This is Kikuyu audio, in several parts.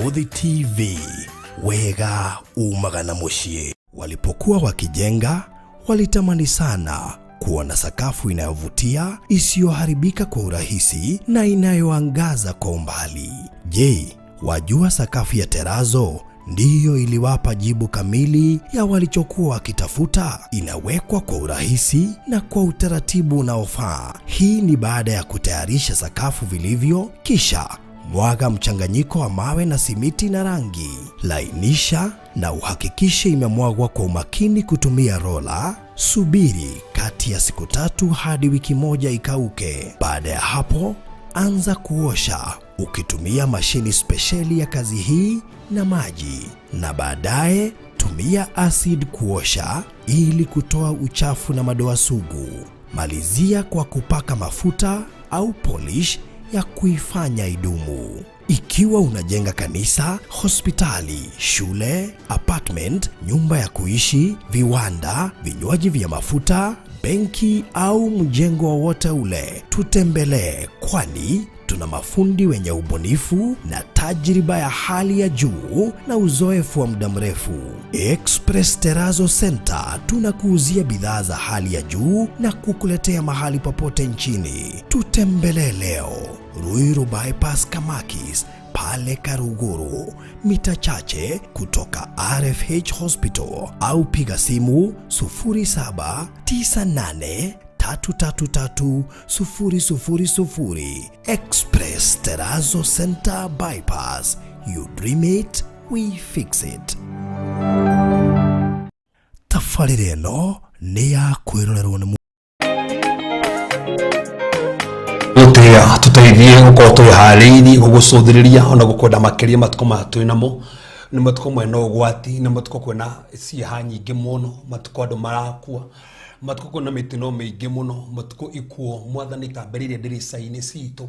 Mũhothi TV, wega umaga na mũciĩ. Walipokuwa wakijenga, walitamani sana kuwa na sakafu inayovutia, isiyoharibika kwa urahisi na inayoangaza kwa umbali. Je, wajua sakafu ya terazo ndiyo iliwapa jibu kamili ya walichokuwa wakitafuta? Inawekwa kwa urahisi na kwa utaratibu unaofaa. Hii ni baada ya kutayarisha sakafu vilivyo, kisha mwaga mchanganyiko wa mawe na simiti na rangi. Lainisha na uhakikishe imemwagwa kwa umakini kutumia rola. Subiri kati ya siku 3 hadi wiki 1 ikauke. Baada ya hapo, anza kuosha ukitumia mashini spesheli ya kazi hii na maji, na baadaye tumia acid kuosha ili kutoa uchafu na madoa sugu. Malizia kwa kupaka mafuta au polish ya kuifanya idumu. Ikiwa unajenga kanisa, hospitali, shule, apartment, nyumba ya kuishi, viwanda, vinywaji vya mafuta, benki au mjengo wowote ule, tutembelee, kwani tuna mafundi wenye ubunifu na tajriba ya hali ya juu na uzoefu wa muda mrefu. Express Terrazzo Center tunakuuzia bidhaa za hali ya juu na kukuletea mahali popote nchini. Tutembelee leo Ruiru Bypass Kamakis pale Karuguru, mita chache kutoka RFH Hospital, au piga simu 0798 333 000. Express Terrazzo Center Bypass. You dream it, we fix it. Tabarĩra ĩno nĩ ya kwĩrorerwo nĩ Gũtĩa tũteithie gũkorwo twĩharĩirie gũgũcũthĩrĩria ona gũkwenda makĩria. Matukũ maya twĩ namo nĩ matukũ mwena ũgwati, nĩ matukũ kwĩna cieha nyingĩ mũno, matukũ andũ marakua, matukũ kwĩna mĩtino mĩingĩ mũno, matukũ ikuo. Mwathani, tambĩrĩire ndirica-inĩ citũ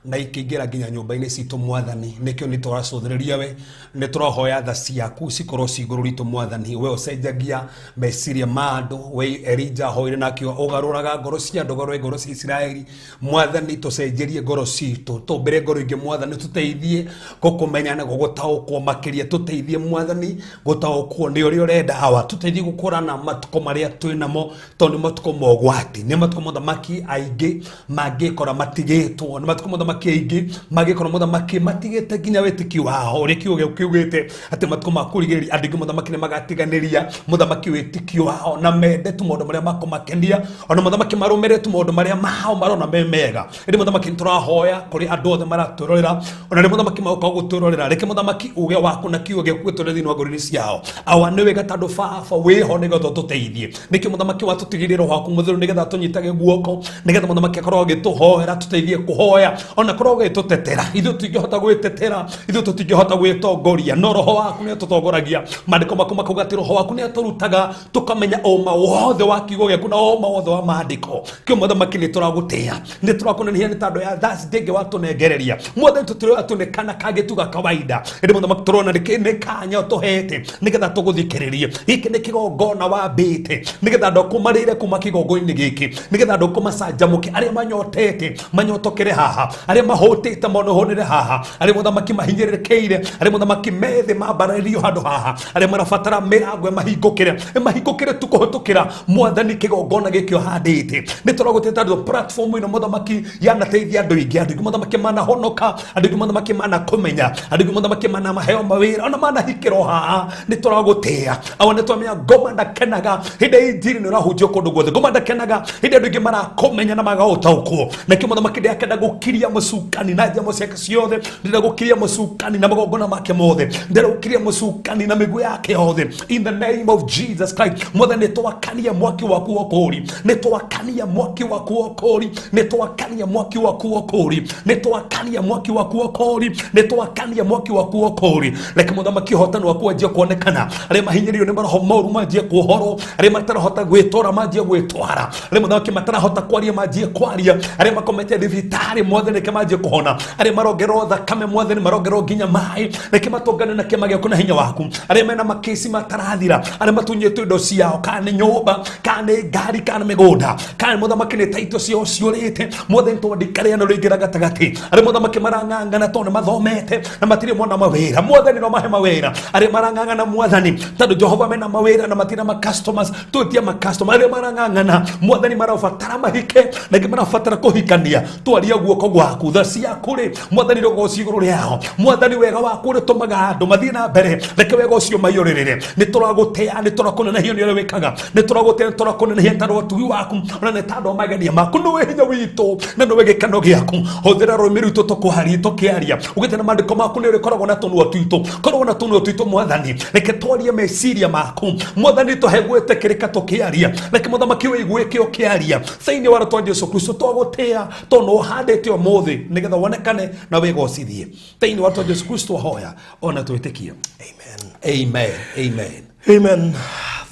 na ikĩingĩra nginya nyũmba-inĩ citũ. Mwathani, nĩkĩo nĩ tũracũthĩrĩria we, nĩ tũrahoya tha ciaku cikorwo ci igũrũ ritũ. Mwathani, we ũcenjagia meciria ma andũ, we Elija ahoire na akiuga ũgarũraga ngoro cia andũ, ũgarũre ngoro cia Isiraeli. Mwathani, tũcenjerie ngoro citũ, tũmbĩre ngoro ingĩ. Mwathani, tũteithie gũkũmenya na gũgũtaũkwo makĩria. Tũteithie, Mwathani, gũtaũkwo nĩ ũrĩa ũrenda. Awa, tũteithie gũkũrana matukũ marĩa twĩ namo, tondũ nĩ matukũ ma ũgwati, nĩ matukũ mũthamaki aingĩ mangĩkora matigĩtwo, nĩ matukũ mũthamaki aingĩ mangĩkora mũthamaki matigĩte nginya wĩtĩkio wao, ũrĩa kiugo gĩaku kiugĩte atĩ matukũ ma kũrigĩrĩria andũ aingĩ, mũthamaki, nĩ magatiganĩria, mũthamaki, wĩtĩkio wao na mende tu maũndũ marĩa makũmakenia, ona mũthamaki, marũmĩrĩre tu maũndũ marĩa mao marona me mega. Ĩndĩ mũthamaki, nĩ tũrahoya kũrĩ andũ othe maratwĩrorera, ona rĩ mũthamaki magoka gũtwĩrorera, reke mũthamaki uge waku na kiugo gĩaku gĩtũre thĩinĩ wa ngoro-inĩ ciao. Awa, nĩ wega tondũ baba wĩho nĩgetha ũtũteithie. Nĩkĩo mũthamaki watũtigĩrie roho waku mũtheru nĩgetha tũnyitage guoko, nĩgetha mũthamaki akorwo agĩtũhoera, tũteithie kũhoya, ona korwo agĩtũtetera. Ithuĩ tũtingĩhota gwĩtetera, ithuĩ tũtingĩhota gwĩtongoria, no roho waku nĩ atũtongoragia. Maandĩko maku makauga atĩ roho waku nĩ atũrutaga tũkamenya ũma wothe wa kiugo gĩaku na ũma wothe wa maandĩko. Kĩo mũthamaki, nĩ tũragũtĩa, nĩ tũrakũnenehia nĩ tondũ ya Thursday ĩngĩ watũnengereria. Mwathani, tũtirĩ atĩ nĩ kana kangĩtuga kawaida, ĩndĩ mũthamaki, tũrona nĩ kanya ũtũhete nĩgetha tũgũthikĩrĩrie. Gĩkĩ nĩ kĩgongona wambĩte nĩgetha andũ akũmarĩire kuma kĩgongona-inĩ gĩkĩ, nĩgetha andũ kũmacanjamũke, arĩa manyotete manyotokere haha, arĩa mahũtĩte monohũnĩre haha, arĩa mũthamaki mahinyĩrĩrĩkĩire, arĩa mũthamaki methĩ mambarĩrio handũ haha, arĩa marabatara mĩrango ĩmahingũkĩre, ĩmahingũkĩre tu kũhĩtũkĩra, Mwathani, kĩgongona gĩkĩ ũhandĩte. Nĩ tũragũtĩte andũ platform ĩno, mũthamaki, yanateithia andũ aingĩ. Andũ aingĩ, mũthamaki, manahonoka, andũ aingĩ, mũthamaki, manakũmenya, andũ aingĩ, mũthamaki, manamaheo mawĩra, ona manahikĩrwo haha. Nĩ tũragũtĩa, awa. Nĩ twamenya ngoma ndakenaga hĩndĩ ya injiri nĩ ũrahunjio kũndũ guothe. Ngoma ndakenaga hĩndĩ andũ aingĩ marakũmenya na magaũtaũkwo. Nakĩo mũthamaki, ndĩrakenda gũkiria mũcukani na njamo ciake ciothe, ndĩrenda gũkiria mũcukani na magongona make mothe, ndĩrenda gũkiria mũcukani na mĩguĩ yake yothe, in the name of Jesus Christ. Mwathani, nĩ twakania mwaki waku wa kũũri, nĩ twakania mwaki waku wa kũũri, nĩ twakania mwaki waku wa kũũri, nĩ twakania mwaki waku wa kũũri, nĩ twakania mwaki waku wa kũũri. Reke mũthamaki ũhotani waku wanjie kuonekana. Arĩa mahinyĩrĩirio nĩ maroho moru manjie kuohorwo, arĩa matarahota gwĩtwara manjie gwĩtwara, arĩa mũthamaki matarahota kwaria manjie kwaria, arĩa makomete thibitarĩ, Mwathani, reke manjie kũhona. Arĩa marongerwo thakame, Mwathani, marongerwo nginya maĩ, reke matũngane na kĩama gĩaku na hinya waku. Arĩa mena makĩci matarathira, arĩa matunyĩtwo indo ciao, kana nĩ nyũmba, kana nĩ ngari, kana nĩ mĩgũnda, kana mũthamaki nĩ taito ciao ciũrĩte, Mwathani, twandĩka rĩano rĩingĩra gatagatĩ. Arĩa, mũthamaki, marang'ang'ana tondũ nĩ mathomete na matirĩ mona mawĩra, Mwathani, no mahe mawĩra. Arĩa marang'ang'ana, Mwathani, tondũ Jehova mena mawĩra na matirĩ ma customers, twĩtie ma customer. Arĩa marang'ang'ana, Mwathani, marabatara mahike na angĩ marabatara kũhikania, twaria guoko gwaku, tha ciaku rĩ, Mwathani, rũgoci igũrũ rĩao. Mwathani, wega waku ũrĩtũmaga andũ mathiĩ na mbere, reke wega ũcio maiyũrĩrĩre. Nĩ tũragũtĩa, nĩ tũrakũnenehio nĩ ũrĩa wĩkaga. Nĩ tũragũtĩa, nĩ tũrakũnenehia tondũ wa ũtugi waku ona nĩ tondũ wa magenia maku. Nĩwe hinya witũ na nĩwe gĩkeno gĩaku. Hũthĩra rũrĩmĩ rwitũ tũkwaria, tũkĩaria ũgĩte na maandĩko maku nĩ ũrĩkoragwo na tũnua twitũ. Korwo na tũnua twitũ, Mwathani, reke twarie meciria maku. Mwathani, tũhe gwĩtĩkĩrĩka tũkĩaria, reke, mũthamaki, wĩiguĩke ũkĩaria thĩinĩ wa rĩtwa Jesu Kristo. Twagũtĩa tondũ ũhandĩte ũmũthĩ nĩgetha wonekane na wĩgocithie. Thĩinĩ wa rĩtwa Jesu Kristo ahoya ona twĩtĩkie. Amen. Amen, amen. Amen.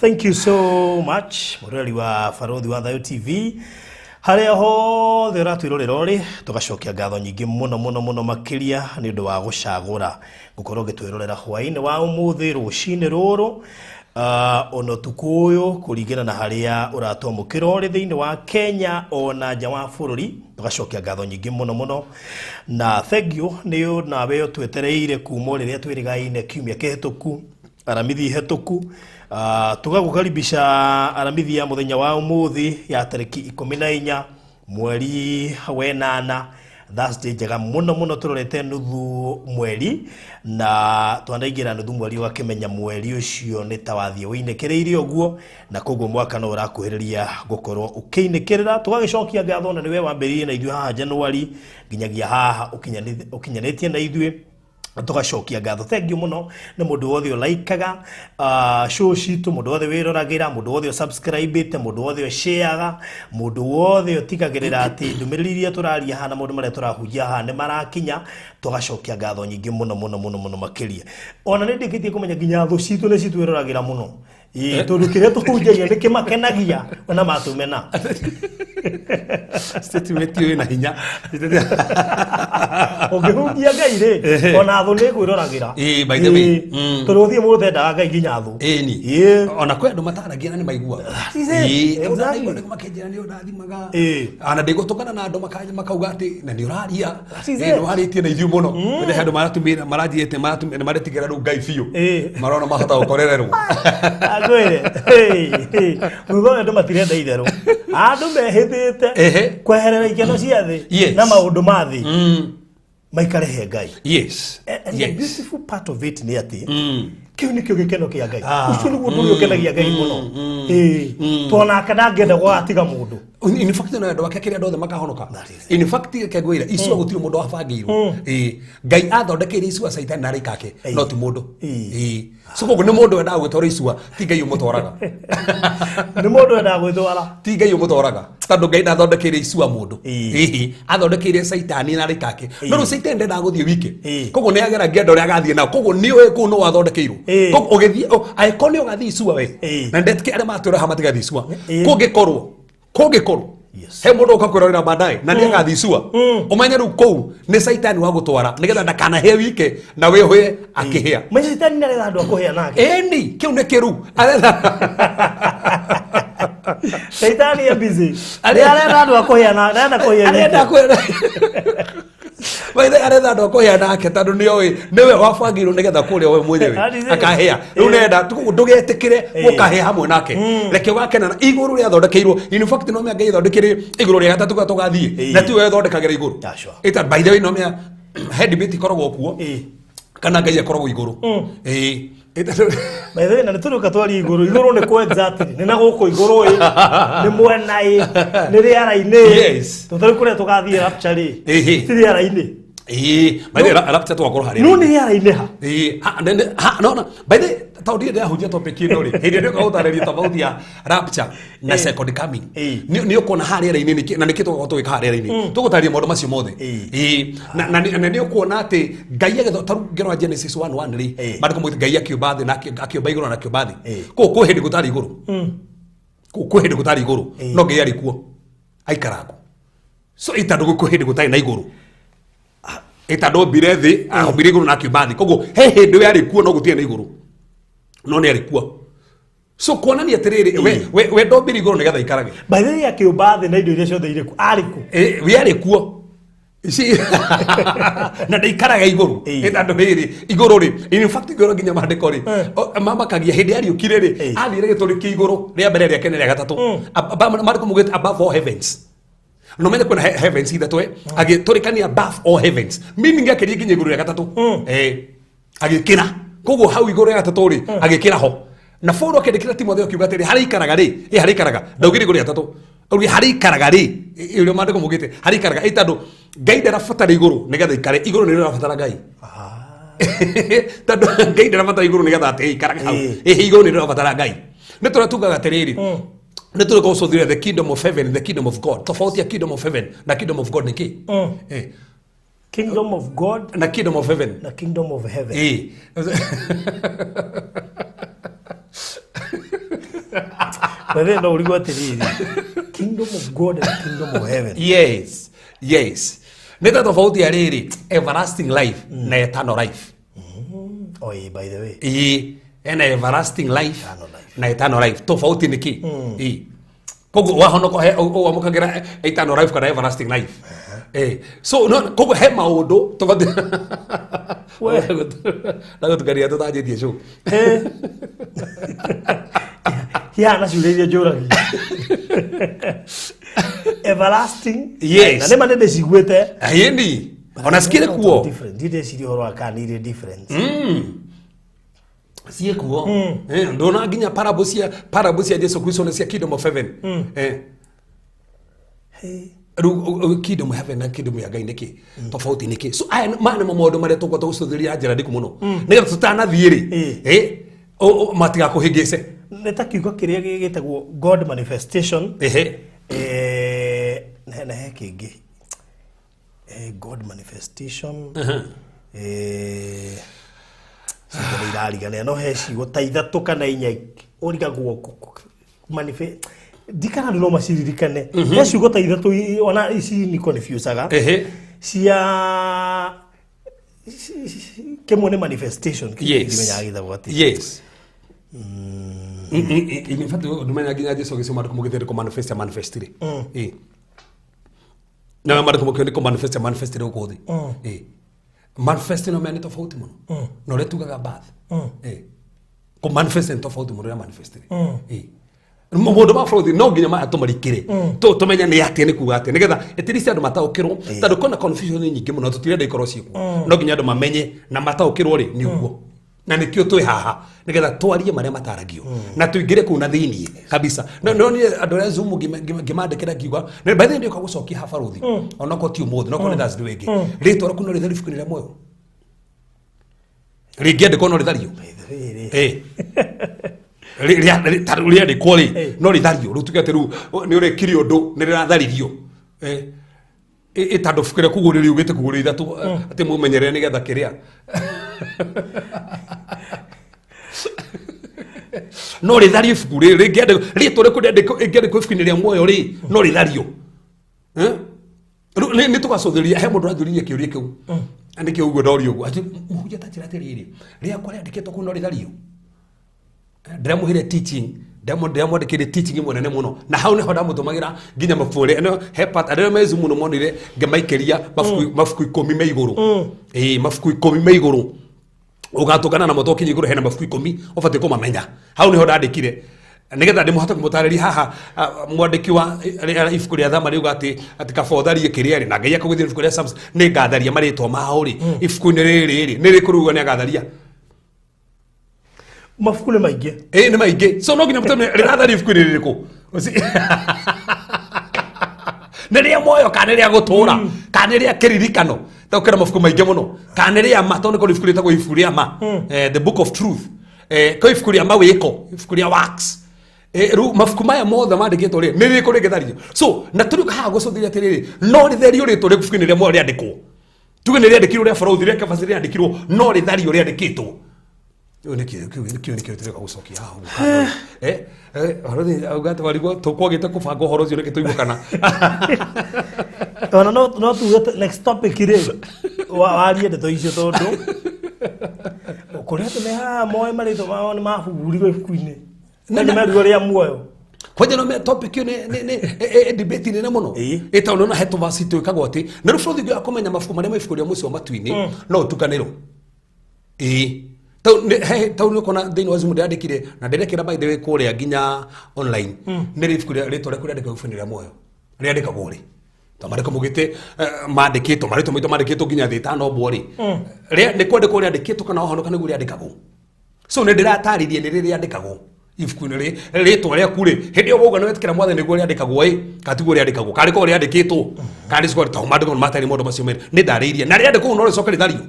Thank you so much, mũrori wa Barothi wa Thayo TV. Harĩa hothe ũratwĩrorera ũrĩ, tũgacokia ngatho nyingĩ mũno mũno mũno makĩria nĩ ũndũ wa gũcagũra gũkorwo ũgĩtwĩrorera hwaĩ-inĩ wa ũmũthĩ, rũcinĩ rũrũ, ona ũtukũ ũyũ, kũringana na harĩa ũratwamũkĩra ũrĩ thĩinĩ wa Kenya ona nja wa bũrũri. Tũgacokia ngatho nyingĩ mũno mũno na thank you nĩ nawe ũtwetereire kuma o rĩrĩa twĩrĩgaine kiumia kĩhĩtũku, aramithi hetũku. Tũgagũkaribisha aramithi ya mũthenya wa ũmũthĩ ya tarĩki 14 mweri wenana, Thursday njega mũno mũno. Tũrorete nuthu mweri na twanaingĩra nuthu mweri, ũgakĩmenya mweri ũcio nĩ ta wathiĩ ũinĩkĩrĩirie ũguo, na koguo mwaka no ũrakuhĩrĩria gũkorwo ũkĩinĩkĩrĩra. Tũgagĩcokia ngatho na nĩwe wambĩrĩirie na ithuĩ haha Januari nginyagia haha ũkinyanĩtie na ithuĩ. Tũgacokia ngatho, thank you mũno nĩ mũndũ wothe ũlaikaga show citũ, mũndũ wothe wĩroragĩra, mũndũ wothe ũsubscribĩte, mũndũ wothe ũshareaga, mũndũ wothe ũtigagĩrĩra atĩ ndũmĩrĩri iria tũraria haha na maũndũ marĩa tũrahunjia haha nĩ marakinya. Tũgacokia ngatho nyingĩ mũno mũno mũno mũno makĩria. Ona nĩ ndĩkĩtie kũmenya nginya thũ citũ nĩ citwĩroragĩra mũno. Ĩĩ, tondũ kĩrĩa tũhunjagia nĩ kĩmakenagia ona matũmena. Statement ĩyo ĩna hinya. Ũngĩhunjia Ngai rĩ, ona thũ nĩ ĩkwĩroragĩra. Ĩĩ, by the way. Ĩĩ, tondũ gũtirĩ mũndũ ũtendaga Ngai, nginya thũ. Ĩni. Ona kwĩ andũ mataragia na nĩ maiguaga. That is it. Exactly. Makĩnjĩra nĩ ũrathimaga. Ona ndĩgũtũngana na andũ makauga atĩ na nĩ ũraria. That is Ĩ, it. nĩ warĩtie na ithuĩ mũno. Nĩ andũ maratumĩra maranjĩte maratumĩra nĩ maretigĩra rĩu Ngai biũ. Marona mahota gũkorererwo. Ngwĩre thutha ũyũ andũ matirenda itherũ, andũ mehĩthĩte kweherera ikeno cia thĩ na maũndũ ma thĩ, maikare he Ngai. And the beautiful part of it nĩ atĩ kĩu nĩkĩo gĩkeno kĩa Ngai. Ũcio nĩguo ũndũ ũrĩa ũkenagia Ngai mũno. Ĩĩ. Tondũ nake ndangĩenda gwagatiga mũndũ. In fact, no andũ ake kĩrĩa andũ othe makahonoka. That is In fact, reke ngwĩre, icua gũtirĩ mũndũ wabangĩirwo. Ĩĩ. Ngai athondekeire icua Caitani na araika ake, no ti mũndũ. Ĩĩ. So koguo nĩ mũndũ wendaga gwĩtwara icua, ti Ngai ũmũtwaraga. Nĩ mũndũ wendaga gwĩtwara. Ti Ngai ũmũtwaraga, tondũ Ngai ndathondekeire icua mũndũ. Ĩĩ, athondekeire Caitani na araika ake, no rĩu Caitani ndendaga gũthiĩ wike. Koguo nĩ ageragia andũ arĩa agathiĩ nao, koguo nĩ ũĩ kũu no wathondekeirwo. Koguo ũgĩthiĩ angĩkorwo nĩ ũgathiĩ icua we, na ndetĩkia arĩa matwĩra haha matigathiĩ icua. Kũngĩkorwo he mũndũ ũka kwĩrorera baadaye na nĩ agathiĩ icua, ũmenye rĩu kũu nĩ Caitani wa gũtwara nĩgetha ndakanahĩe wike na wĩhũye akĩhĩa. Menya Caitani nĩ aretha andũ a kũhĩa nake. Ĩni, kĩu nĩ kĩru aretha. Caitani e busy, nĩ aretha andũ a kũhĩa na arenda kũhĩa arenda wike. kwĩra maithe, aretha andũ a kũhĩa nake tondũ nĩ oĩ nĩwe wabangĩirwo nĩgetha kũrĩa we mwenyewe That is it. akahĩa rĩu. Nenda ndũgetĩkĩre gũkahĩa hamwe nake, reke wakena na igũrũ rĩathondekeirwo. In fact, no mĩa Ngai ĩthondekeire igũrũ rĩa gatatũ kũrĩa tũgathiĩ, na tiwe ĩthondekagĩra igũrũ. Yeah, sure. Ĩta, by the way, no mĩa he debate ĩkoragwo kuo kana Ngai akoragwo igũrũ. Ĩĩ. By the way, na nĩ tũrĩũka twarie igũrũ. Igũrũ nĩ kũ exactly? Nĩ na gũkũ igũrũ ĩ, nĩ mwena ĩ, nĩ rĩera-inĩ ĩ? Tondũ tarĩu kũrĩa tũgathiĩ rapture rĩ, ti rĩera-inĩ. Ĩĩ, by the way, rapture tũgakorwo harĩa. No nĩ rĩera-inĩ ha? Ĩĩ, ha, no, by the way, tondũ ndirĩ ndĩrahunjia topic ĩno rĩ, hĩndĩ ĩrĩa ndĩũka gũtarĩria tofauti ya rapture na second coming, nĩ ũkuona harĩa rĩera-inĩ nĩkĩ na nĩkĩ tũgakorwo tũgĩka harĩa rĩera-inĩ. Tũgũtarĩria maũndũ macio mothe. Ĩĩ, na nĩ ũkuona atĩ Ngai agĩtho tarĩu ngĩrora Genesis 1:1 rĩ, maandĩko maugĩte Ngai akĩũmba thĩ na akĩũmba igũrũ na akĩũmba thĩ. Kũu kwĩ hĩndĩ gũtarĩ igũrũ, kũu kwĩ hĩndĩ gũtarĩ igũrũ, no Ngai arĩ kuo aikaraga kuo. So itandũ kwĩ hĩndĩ gũtarĩ na igũrũ. Ĩta ndombire thĩ, ahombire igũrũ na akiumba thĩ. Koguo he hĩndĩ we arĩ kuo no gũtirĩ na igũrũ, no nĩ arĩ kuo. So kuonania atĩrĩrĩ, we ndombire igũrũ nĩgetha ikarage. By the way, akĩũmba thĩ na indo iria ciothe irĩ kuo, arĩ kũ? We arĩ kuo. Ici na ndaikaraga igũrũ. Ĩtandũ rĩrĩ igũrũ rĩ, in fact igũrũ nginya maandĩko rĩ, mamakagia hĩndĩ ariũkire rĩ, athire gĩtũri kĩa igũrũ rĩa mbere, rĩa kene, rĩa gatatũ. Maandĩko maugĩte above all heavens. No menye kwĩna heavens ithatũ, agĩtũrĩkania above all heavens, meaning akĩria nginya igũrũ rĩa gatatũ. Agĩkĩra koguo hau igũrũ rĩa gatatũ rĩ, agĩkĩra ho. Na Paulo akĩandĩkĩra Timotheo akiuga atĩrĩ, harĩa ikaraga rĩ, harĩa ikaraga, ndaugire igũrũ rĩa gatatũ, augire harĩa ikaraga rĩ, ũrĩa maandĩko maugĩte harĩa ikaraga. Tondũ Ngai ndarabatara igũrũ nĩgetha ikare igũrũ, nĩrĩo rĩrabatara Ngai, tondũ Ngai ndarabatara igũrũ nĩgetha atĩ ikarage hau. Igũrũ nĩrĩo rĩrabatara Ngai. Nĩ tũrĩa tugaga atĩrĩrĩ, nĩ tũrĩ gũcũthĩrĩria the kingdom of heaven, the kingdom of God. Tofauti ya kingdom of heaven na kingdom of God nĩ kĩ? Kingdom of God na kingdom of heaven. Na kingdom of heaven. By the way, no ũrigwo atĩrĩrĩ, kingdom of God and kingdom of heaven. Yes, nĩ ta tofauti ya rĩrĩ, everlasting life na eternal life. Oh, by the way. Ena everlasting life Eternal life. na eternal life, tofauti nĩ kĩ? Koguo wahonoka wamũkagĩra eternal life kana everlasting life. So no, koguo he maũndũ tũbatiĩ We. na gũtukania tũtanjĩtie show. Hiana ciũria iria njũragia, everlasting. Yes. Na nĩma nĩ ndĩciguĩte. Ĩni ona cikĩrĩ kuo. Different. Ndĩreciria ũhoro wa kana nĩ irĩ different. Ciĩkuo. Ndona nginya parable cia Jesu Kristo nĩ cia kingdom of heaven. Rĩu kingdom of heaven na kingdom ya Ngai nĩkĩ tofauti nĩkĩ? So aya maya nĩmo maũndũ marĩa tũkwenda gũcũthĩrĩria njĩra ndiku mũno nĩgetha tũtanathiĩ rĩ, matigakũhĩngĩce. Nĩ ta kiugo kĩrĩa gĩtagwo God manifestation. Na he kĩngĩ, God manifestation, ciugo nĩ irariganĩra, no he ciugo ta ithatũ kana inya ũrigagwo ndikana andũ no maciririkane. He ciugo ta ithatũ ona ici nĩ confusaga cia kĩmwe nĩ manifestation. Ndimenyaga gĩtagwo atĩa. Yes. In fact ndumenya nginya Jesu agĩcoma andũ mũgĩte nĩ manifest ya manifestire. Na maandĩko mũkĩo nĩ manifest ya manifestire gũkũ thĩ. Manifest no menya nĩ tofauti mũno na ũrĩa tugaga birth. Kũ manifest nĩ tofauti mũno ũrĩa manifestire. Maũndũ ma bũrũri no nginya maya tũmarikĩre, tũmenye nĩ atĩa, nĩ kuga atĩa, nĩgetha at least andũ mataũkĩrwo, tondũ kwĩna confusion nyingĩ mũno, tũtirenda ikorwo ciĩkuo. No nginya andũ mamenye na mataũkĩrwo rĩ nĩ ũguo, na nĩkĩo twĩ haha nĩgetha twarie marĩa mataragio na tũingĩre kũu na thĩiniĩ kabisa. No niĩ andũ arĩa Zoom ngĩmandĩkĩra ngiuga by the way ndĩũka gũcokia haha barũthi, onokorwo ti ũmũthĩ, nokorwo nĩ Thursday ĩngĩ, rĩtwa rĩaku no rĩtherio ibuku-inĩ rĩa muoyo, rĩngĩandĩkwo no rĩthario. Rĩrĩ. Ta rĩu rĩandĩkwo rĩ, no rĩthario. Rĩu tuge atĩ rĩu nĩ ũrekire ũndũ, nĩ rĩratharirio. Tondũ ibuku rĩa kũguũrĩrio riugĩte kũguũrĩrio ithatũ, atĩ mũmenyerere nĩgetha kĩrĩa no rĩthario ibuku rĩ rĩngĩandĩkwo, rĩtwa rĩaku rĩngĩandĩkwo ibuku-inĩ rĩa muoyo rĩ, no rĩthario. Eh? Rĩu nĩ tũgacũthĩrĩria. He mũndũ ũranjũririe kĩũria kĩu na nĩkĩo ũguo ndorio ũguo atĩ mũhunjia ta njĩra atĩrĩrĩ, rĩakwa rĩandĩkĩtwo kũu no rĩthario. Ndĩramũheire teaching, ndĩramwandĩkĩire teaching ĩmwe nene mũno, na hau nĩho ndamũtũmagĩra nginya mabuku marĩa ĩno he part arĩa me Zoom mũno monire ngĩmaikĩria mabuku 10 me igũrũ. Mabuku 10 me igũrũ ũgatũngana namo twakinya igũrũ, hena mabuku 10 ũbatiĩ kũmamenya. Hau nĩho ndandĩkire nĩgetha ndĩmũhote kũmũtarĩria haha. Mwandĩki wa ibuku rĩa Thama riuga atĩ kaba ũtharie kĩrĩa rĩ, na Ngai akũgĩthia ibuku rĩa Psalms, nĩ ngatharia marĩtwa mao rĩ, ibuku-inĩ rĩrĩ rĩ, nĩ rĩkũ rĩuga nĩ agatharia? Mabuku nĩ maingĩ. Nĩ maingĩ, so no nginya mũtũme rĩratharia ibuku-inĩ rĩrĩkũ. Nĩ rĩa muoyo kana nĩ rĩa gũtũra kana nĩ rĩa kĩririkano? Tondũ kwĩna mabuku maingĩ mũno. Kana nĩ rĩa ma? Tondũ nĩ kũrĩ ibuku rĩtagwo ibuku rĩa ma, the book of truth. Kwĩ ibuku rĩa mawĩko, ibuku rĩa works. Rĩu mabuku maya mothe mandĩkĩtwo rĩ, nĩ rĩrĩkũ rĩngĩthario? So na tũrĩ haha gũcũthĩrĩria atĩrĩrĩ, no rĩtherio rĩtwa rĩ ibuku-inĩ rĩa muoyo rĩandĩkwo, tuge nĩ rĩandĩkirwo rĩa bũrũri rĩa kabacĩ rĩandĩkirwo, no rĩthario rĩandĩkĩtwo. Kĩu nĩkĩo kĩu nĩkĩo nĩkĩo tũreka gũcokia haha ũguo kando. Ũhoro auga atĩ warigwo tũkwagĩte kũbanga ũhoro ũcio nĩkĩ tũigua kana. Ona no tuge next topic rĩ, warie ndeto icio tondũ kũrĩa andũ me haha moĩ marĩtwa mao nĩ mabugurirwo ibuku-inĩ na nĩ merirwo rĩa muoyo. Kwanja no topic ĩyo nĩ debate nene mũno. Ĩĩ. Ĩ tondũ na he tũvaci twĩkagwo atĩ na rĩu bũrũri wa kũmenya mabuku marĩa me ibuku rĩa mũciĩ wa matu-inĩ no ũtukanĩrwo. Ĩĩ, tau nĩ ũkona thĩinĩ wa Zoom ndĩrandĩkire na ndĩrekĩra by the way kũrĩa nginya online nĩ rĩ ibuku rĩa rĩtwa rĩaku rĩandĩkagwo ibuku-inĩ rĩa muoyo rĩandĩkagwo rĩ to marĩko mũgĩte mandĩkĩtwo marĩtwa maitũ mandĩkĩtwo nginya thĩ ĩtanombwo rĩ. Nĩ kwandĩkwo rĩandĩkĩtwo kana wahonoka nĩguo rĩandĩkagwo. So nĩ ndĩratarĩria nĩ rĩ rĩandĩkagwo ibuku-inĩ rĩ rĩtwa rĩaku rĩ hĩndĩ ĩyo wauga nĩ wetĩkĩra mwathani nĩguo rĩandĩkagwo ĩ kana tiguo rĩandĩkagwo kana rĩkorwo rĩandĩkĩtwo kana rĩkorwo tondũ maandĩko nĩ matarĩ maũndũ macio merĩ nĩ ndarĩirie na rĩandĩkwo no rĩcoke rĩthario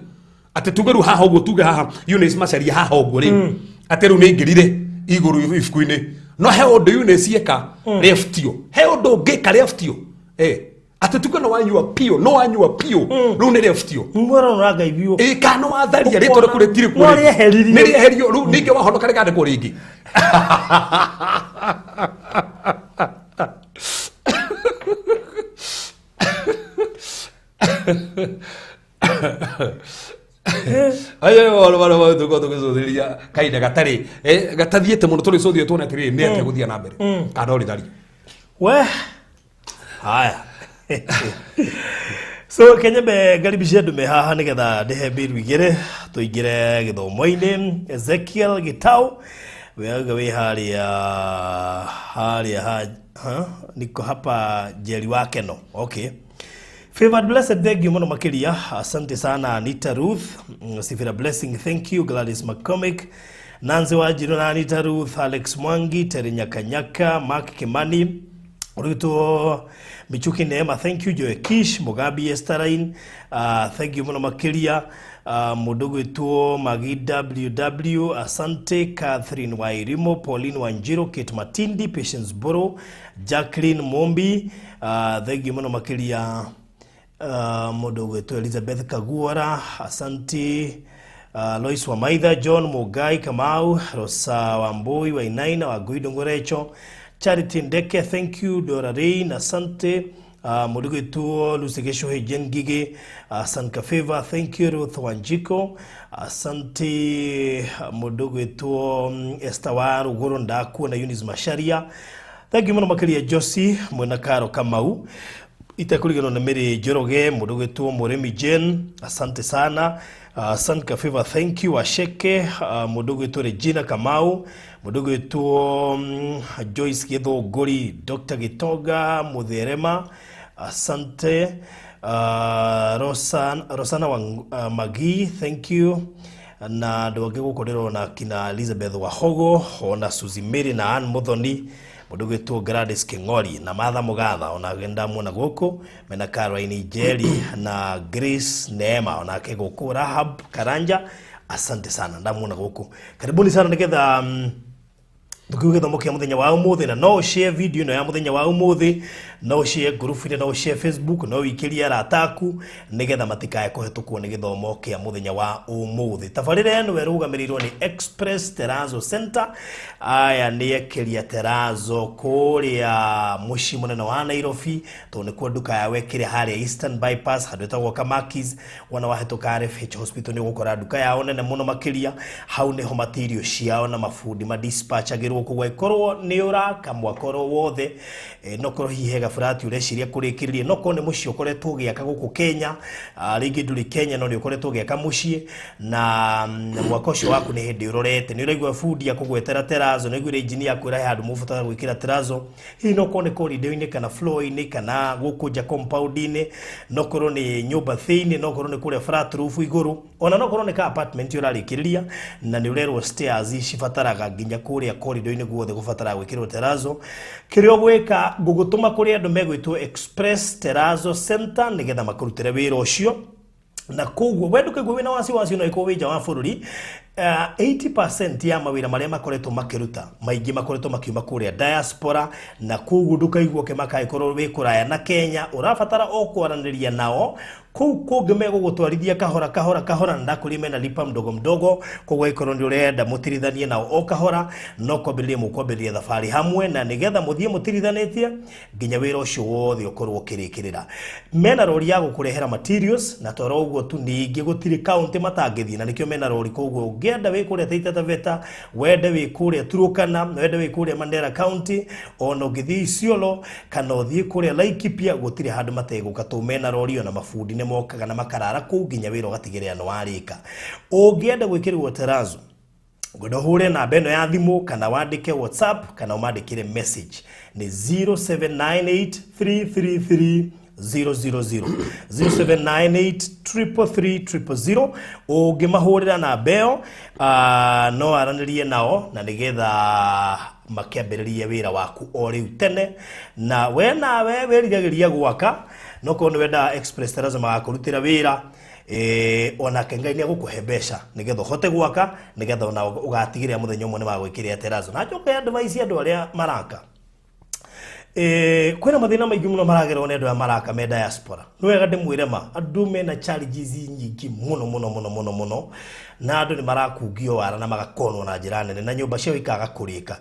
atĩ tuge rĩu haha ũguo tuge haha Eunice Macharia haha ũguo rĩ atĩ rĩu nĩ aingĩrire igũrũ ibuku-inĩ no he ũndũ Eunice eka rĩebutio he ũndũ ũngĩka rĩebutio atĩ tuge no wanyua piũ no wanyua piũ rĩu nĩ rĩebutio. Mwĩrwo na Ngai biũ. Ĩ kana watharia rĩtwa rĩaku rĩtirĩ kuo No rĩngĩ. rĩeheririo. Nĩ rĩeherio rĩu ningĩ wahonoka rĩkandĩkwo rĩngĩ. Ayo maũndũ marĩa mothe tũkorwo tũgĩcũthĩrĩria kahinda gatarĩ gatathiĩte mũno tũrĩcũthie tuone atĩrĩrĩ nĩ atĩa gũthiĩ na mbere kana no rĩthario. We haya, so kenyembe ngaribicie andũ me haha nĩgetha ndĩhe mbiru igĩrĩ tũingĩre gĩthomo-inĩ. Ezekiel Gitau weauga wĩ harĩa harĩa ha, niko hapa Njeri wa Keno. Okay. Favored Blessed, thank you mũno makĩria. Asante sana Anita Ruth, Sifira Blessing, thank you Gladys McCormick, Nancy Wanjiru na Anita Ruth, Alex Mwangi, Terry Nyakanyaka, Mark Kimani, Ruto Michuki Neema, thank you Joe Kish, Mugabi Esterain, thank you mũno makĩria. Mũndũ gwĩtwo Magi WW, asante Catherine Wairimo, Pauline Wanjiru, Kate Matindi, Patience Boro, Jacqueline Mombi, thank you mũno makĩria. Mũndũ gwĩtwo Elizabeth Kaguora, asante Lois Wamaitha, John Mugai Kamau, Rosa Wambui Wainaina, Wangui Ndongorecho, Charity Ndeke, thank you Dora Rain, asante mũndũ gwĩtwo Lucy Gĩcũhĩ, Jane Ngigĩ, Sanka Favor, thank you Ruth Wanjiko, asante mũndũ gwĩtwo Esther wa Rũgũrũ ndakuona Eunice Macharia, thank you mũno makĩria Josie mwena Karo Kamau itekũriganĩrwo nĩ Mary Njoroge, mũndũ gwĩtwo Mũrĩmi Jane, asante sana Sanka Favor, thank you Washeke, mũndũ gwĩtwo Regina Kamau, mũndũ gwĩtwo Joyce Gĩthũngũri, Dr. Gitonga Mũtherema, asante Rosana Magi, thank you na andũ angĩ gũkũ ndĩrona kina Elizabeth Wahogo ona Suzy Mary na Ann Muthoni, mũndũ gwĩtwo Gladys King'ori na Martha Mũgatha ona ndamuona gũkũ mena Caroline Njeri na Grace Neema onake gũkũ Rahab Karanja, asante sana ndamuona gũkũ, karibuni sana nĩgetha tukiuga gĩthomo kĩa mũthenya wa ũmũthĩ na no ũshare video ĩno ya mũthenya wa ũmũthĩ, no ũshare ngurubu-inĩ, no ũshare Facebook, no ũikĩrie arata aku nĩgetha matikae kũhetũkwo nĩ gĩthomo kĩa mũthenya wa ũmũthĩ. Tabarĩra ĩno ĩrũgamĩrĩirwo nĩ Express Terrazzo Center. Aya nĩ ekeria terrazzo kũrĩa mũciĩ mũnene wa Nairobi tondũ nĩkuo nduka yao ĩkĩrĩ harĩa Eastern Bypass handũ ĩtagwo Kamakis. Wona wahĩtũka RFH Hospital nĩ ũgũkora nduka yao nene mũno makĩria. Hau nĩho material ciao na mabundi madispatchagĩrwo koguo angĩkorwo nĩ ũraka mwaka oro wothe no korwo hihi he gaburati ũreciria kũrĩkĩrĩria, no korwo nĩ mũciĩ ũkoretwo ũgĩaka gũkũ Kenya, rĩngĩ ndũrĩ Kenya no nĩ ũkoretwo ũgĩaka mũciĩ na mwaka ũcio waku nĩ hĩndĩ ũrorete, nĩ ũraigua bundi akũgwetera terrazzo, nĩ ũraiguire engineer akwĩra he handũ mũbatara gwĩkĩra terrazzo, hihi no korwo nĩ corridor-inĩ kana floor-inĩ kana gũkũ nja compound-inĩ, no korwo nĩ nyũmba thĩinĩ, no korwo nĩ kũrĩa flat roof igũrũ, ona no korwo nĩ ka apartment ũrarĩkĩrĩria na nĩ ũrerwo stairs cibataraga nginya kũrĩa corridor-inĩ guothe gũbataraga gwĩkĩrwo terrazzo. Kĩrĩa ũgwĩka ngũgũtũma kũrĩ andũ megwĩtwo Express Terrazzo Center nĩgetha makũrutĩre wĩra ũcio na koguo we ndũkaigua wĩna wasiwasi no ĩkorwo wĩ nja wa bũrũri. 80% ya mawĩra marĩa makoretwo makĩruta maingĩ makoretwo makiuma kũrĩa diaspora, na koguo ndũkaigua ũkĩmaka angĩkorwo wĩ kũraya na Kenya. Ũrabatara o kwaranĩria nao kũu kũngĩ megũgũtwarithia kahora kahora kahora, na ndakwĩrire mena lipa mdogo mdogo. Koguo angĩkorwo nĩ ũrenda mũtirithanie nao o kahora, no kwambĩrĩria mũkwambĩrĩria thabarĩ hamwe, na nĩgetha mũthiĩ mũtirithanĩtie nginya wĩra ũcio wothe ũkorwo ũkĩrĩkĩrĩra. Mena rori ya gũkũrehera materials, na toro ũguo tu, ningĩ gũtirĩ kaunti matangĩthiĩ, na nĩkĩo mena rori. Koguo ũngĩenda wĩ kũrĩa Taita Taveta, wende wĩ kũrĩa Turukana, wende wĩ kũrĩa Mandera County, ona ũngĩthiĩ Isiolo kana ũthiĩ kũrĩa Laikipia, gũtirĩ handũ mategũka tũ mena rori. Ona mabundi nĩ mokaga na makarara kũu nginya wĩra ũgatigĩrĩra nĩ warĩka. Ũngĩenda gwĩkĩrĩrwo terrazzo, ngwenda ũhũre namba ĩno ya thimũ kana wandĩke WhatsApp kana ũmandĩkĩre message, nĩ 0798 333 000, 0798 333 000. Ũngĩmahũrĩra namba ĩyo, no aranĩrie nao na nĩgetha makĩambĩrĩrie wĩra waku o rĩu tene. Na we nawe wĩriragĩria gwaka, no korwo nĩ wendaga Express Terrazzo magakũrutĩra wĩra, onake Ngai nĩ agũkũhe mbeca nĩgetha ũhote gwaka, nĩgetha ona ũgatigĩrĩra mũthenya ũmwe nĩ magwĩkĩrĩra terrazzo. Na njoke advice andũ arĩa maraka, kwĩna mathĩna maingĩ mũno maragererwo nĩ andũ aya maraka me diaspora. Nĩ wega ndĩmwĩre ma, andũ mena challenges nyingĩ mũno mũno mũno mũno mũno, na andũ nĩ marakungio wara na magakonwo na njĩra nene, na nyũmba ciao ikaga kũrĩka.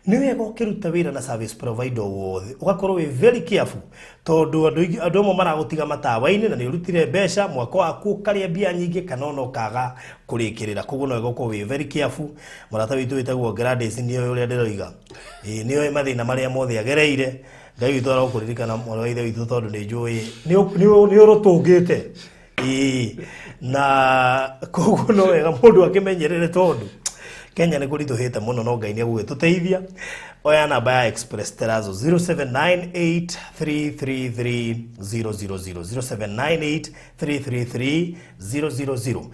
Nĩ wega ũkĩruta wĩra na service provider wothe ũgakorwo wĩ very careful, tondũ andũ amwe maragũtiga matawa-inĩ na nĩ ũrutire mbeca, mwaka waku ũkarĩa mbia nyingĩ kana ona ũkaga kũrĩkĩrĩra. Koguo no wega ũkorwo wĩ very careful. Mũrata witũ wĩtagwo Gladys nĩoĩ ũrĩa ndĩroiga. Ĩĩ, nĩoĩ mathĩna marĩa mothe agereire. Ngai witũ arokũririkana, mwana wa ithe witũ, tondũ nĩ njũĩ nĩ ũrũtũngĩte. Ĩĩ, na koguo no wega mũndũ akĩmenyerere, tondũ Kenya nĩ kũritũhĩte mũno, no Ngai nĩ egũgĩtũteithia. Oya namba ya Express Terrazzo, 0798 333 000, 0798 333 000.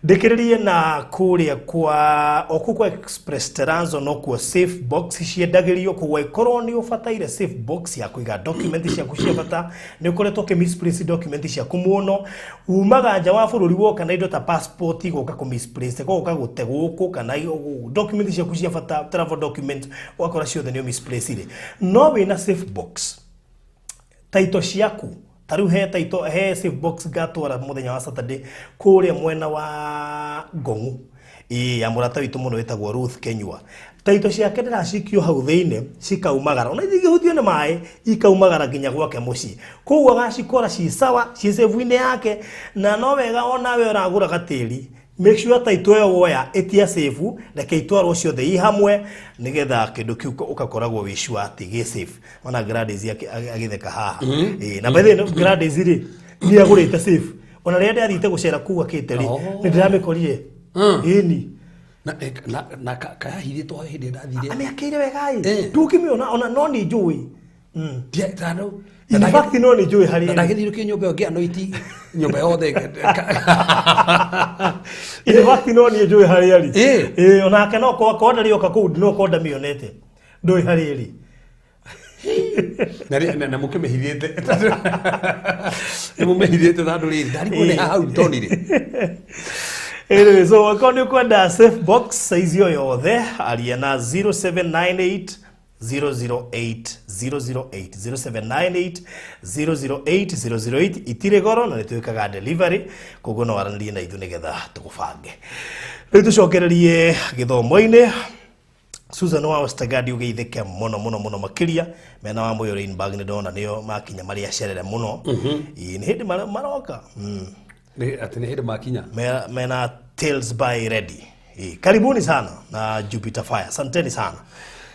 Ndĩkĩrĩrie na kũrĩa kwa o kũu kwa Express Terrazzo no kuo safe box ciendagĩrio. Koguo ĩkorwo nĩ ũbataire safe box ya kũiga document ciaku cia bata, nĩ ũkoretwo ũkĩ misplace document ciaku mũno, umaga nja wa bũrũri woka na indo ta passport igoka kũ misplace, goka gũte gũkũ, kana document ciaku cia bata, travel document, ũgakora ciothe nĩ misplace, no wĩna safe box taito ciaku. Ta rĩu he taito, he safe box ngatwara mũthenya wa Saturday kũrĩa mwena wa Ngong'u, ĩĩ, ya mũrata witũ mũno wĩtagwo Ruth Kenyua. Taito ciake ndĩracikio hau thĩinĩ cikaumagara, ona ingĩhutio nĩ maĩ ikaumagara nginya gwake mũciĩ. Koguo agacikora ci sawa, ci save-inĩ yake. Na no wega onawe ũragũra gatĩri, make sure taito ĩyo woya ĩtia safe, reke itwarwo ciothe i hamwe, nĩgetha kĩndũ kĩu ũgakoragwo wĩ sure atĩ gĩ safe. Ona Gladys agĩtheka haha. Ĩĩ, na by the way, Gladys rĩ, nĩ agũrĩte safe. Ona rĩrĩa ndĩrathiĩte gũcera kũu akĩte rĩ, nĩ ndĩramĩkorire. Ĩni. Na kayahithĩtwo hĩndĩ ĩrĩa ndathire. Amĩakĩire wega ĩ. Ndũngĩmĩona ona, no nĩ njũĩ. Na In fact, no nĩ njũĩ harĩa na ĩrĩ. Ndagĩthire kĩ nyũmba ĩyo ngĩanoiti nyũmba yothe. In fact, no niĩ njũĩ harĩa arĩ. Ĩ. Ĩ, onake no korwo ndarĩ oka kũu, no korwo ndamĩonete, ndũĩ harĩa ĩrĩ. Na mũkĩmĩhithĩte, nĩ mũmĩhithĩte tondũ rĩrĩ ndarigwo nĩ hau ndonire. Anyway, so akorwo nĩ ũkwenda safe box size o yothe, aria na 0798 008 008, 0798 008 008. Itirĩ goro na nĩ twĩkaga delivery, koguo no aranĩrie na ithuĩ nĩgetha tũgũbange. Rĩu tũcokererie gĩthomo-inĩ. Susan wa Ostagadi, ũgeithĩke mũno mũno mũno makĩria. Mena wa Moyo Rainbag nĩ ndona nĩo makinya marĩa acerere mũno. Ĩĩ, nĩ hĩndĩ maroka. Atĩ nĩ hĩndĩ makinya. Mena Tales by Ready. Ĩĩ, karibuni sana na Jupiter Fire, asanteni sana,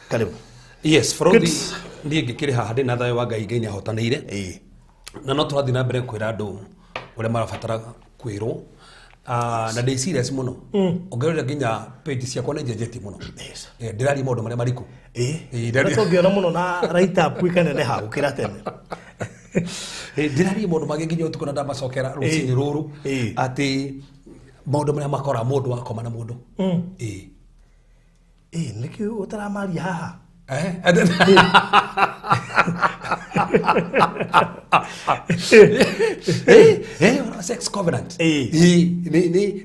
karibu. Yes, Frothi. Good. Niĩ ngĩkĩrĩ haha ndĩ na thayũ wa Ngai, Ngai nĩ ahotanĩire. Na no tũrathiĩ na mbere kwĩra andũ ũrĩa marabatara kwĩrwo. Na ndĩ serious mũno. Ũngĩrora nginya page ciakwa nĩ njenjetie mũno. Ndĩraria maũndũ marĩa mariku. Ĩĩ, na tũngĩona mũno na write up ikaneneha gũkĩra tene. Ndĩraria maũndũ mangĩ nginya ũtukũ na ndamacokera rũcinĩ rũrũ, atĩ maũndũ marĩa makora mũndũ wakoma na mũndũ. Ĩĩ, nĩkĩ ũtaramaria haha? Eh, Sex covenant. Ĩĩ. Ĩĩ, nĩ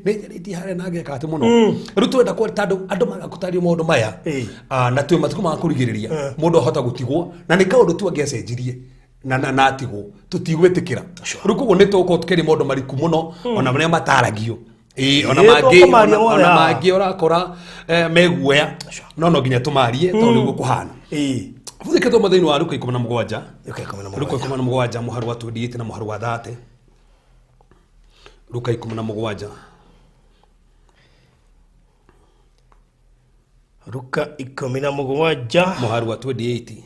nĩ harĩa na ngeka atĩ mũno. Rĩu twenda kwa tondũ andũ magakũtaria maũndũ maya. Ĩĩ. Ah, na twĩ matukũ ma kũrigĩrĩria mũndũ ahota gũtigwo na nĩ kaũndũ tu angĩacenjirie na atigwo tũtigwĩtĩkĩra. Rĩu koguo nĩ tũgũkorwo tũkĩaria maũndũ mariku mũno ona marĩa mataragio. Ĩĩ, ona Ĩĩ, mangĩ tũkũmaria mothe ona haha. mangĩ ũrakora meguoya no no nginya tũmarie tondũ nĩguo kũhana. Ĩĩ. Bũthĩke thoma thĩinĩ wa Luka 17. Luka 17. Luka 17 mũhari wa 28 na mũhari wa 30. Luka 17. Luka 17. Mũhari wa 28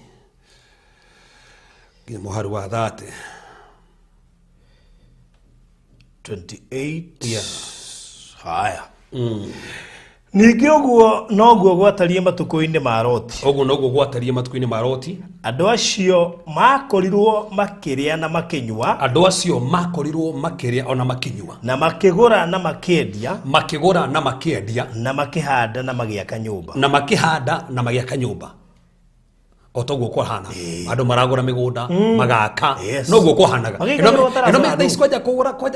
nginya mũhari wa 30. 28. Yeah. Haya. Ningĩ ũguo noguo gwatariĩ matukũ-inĩ ma Loti. Ũguo noguo gwatariĩ matukũ-inĩ ma Loti. Andũ acio makorirwo makĩrĩa na makĩnyua. Andũ acio makorirwo makĩrĩa ona makĩnyua. Na makĩgũra na makĩendia. Makĩgũra na makĩendia. Na makĩhanda na magĩaka nyũmba. Na makĩhanda na magĩaka nyũmba. O toguo kwahana. Andũ maragũra mĩgũnda, magaka. Yes. Noguo kwahanaga. Magĩikagĩrwo tarazo Ĩno andũ. thaa ici kwanja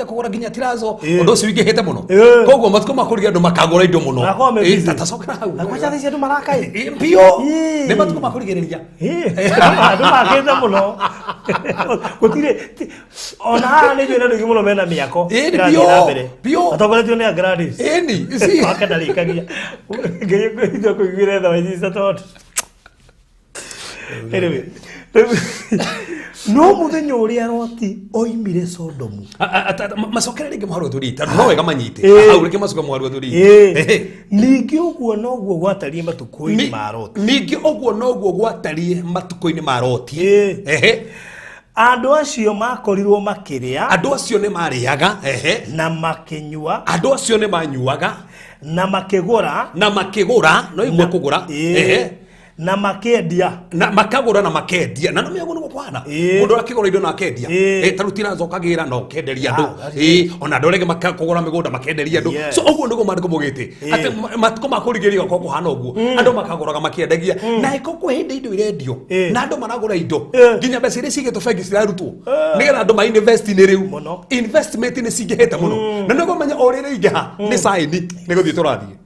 kũgũra nginya tirazo. Ũndũ ũcio wingĩhĩte mũno. Ĩĩ. Koguo matukũ ma kũrigĩrĩria andũ makagũra indo mũno. Magakorwo me Ĩĩ, busy. ta tacokera hau. Na kwanja thaa ici andũ maraka ĩ. Ĩĩ, biũ. Ĩĩ. Nĩ matukũ ma kũrigĩrĩria. Ĩĩ, andũ makĩte mũno. Gũtirĩ ona haha nĩ njũĩ na andũ aingĩ mũno mena mĩako. Ĩĩ, nĩ ĩrathiĩ biũ, na mbere. biũ. Matongoretio nĩ a Gladys. Ĩni, ici. Wake ndarĩkagia. Ngai ngũithia kũiguĩra tha wa Jesũ tondũ. Anyway, no mũthenya ũrĩa Loti oimire Sodomu. Macokere rĩngĩ mũhari wa 28 tondũ no wega manyite. Ĩĩ. Hau rĩngĩ macoke mũhari wa 28. Ĩĩ. Ehe. Ningĩ ũguo noguo gwatariĩ matukũ-inĩ ma Loti. Ningĩ ũguo noguo gwatariĩ matukũ-inĩ ma Loti. Ĩĩ. Ehe. Andũ acio makorirwo makĩrĩa. Andũ acio nĩ marĩaga. Ehe. Na makĩnyua. Andũ acio nĩ manyuaga. Na makĩgũra. Na makĩgũra. No igua kũgũra. Ĩĩ. Ehe. Na makĩendia. Na makagũra na makendia. Na no mĩago nĩguo kũhana. Ĩĩ. Mũndũ akĩgũra indo na akendia. Ĩĩ. Ĩĩ, ta rĩu tirazo ũkagĩra na ũkenderia andũ. Ah, that's Ĩĩ, ona andũ arĩa angĩ makagũra mĩgũnda makenderia andũ. Yes. So ũguo nĩguo maandĩko maugĩte. Ĩĩ. Atĩ matukũ ma kũrigĩrĩria gũkorwo kũhana ũguo. Andũ makagũraga makĩendagia. Na ĩko kwĩ hĩndĩ indo irendio. Ĩĩ. Na andũ maragũra indo. Ĩĩ. Nginya mbeca iria cigĩtwo bengi cirarutwo. Nĩgetha andũ ma invest nĩ rĩu. Mũno. Investment nĩ cingĩhĩte mũno. Na nĩguo ũmenye o rĩrĩa ingĩha nĩ sign nĩ gũthiĩ tũrathiĩ.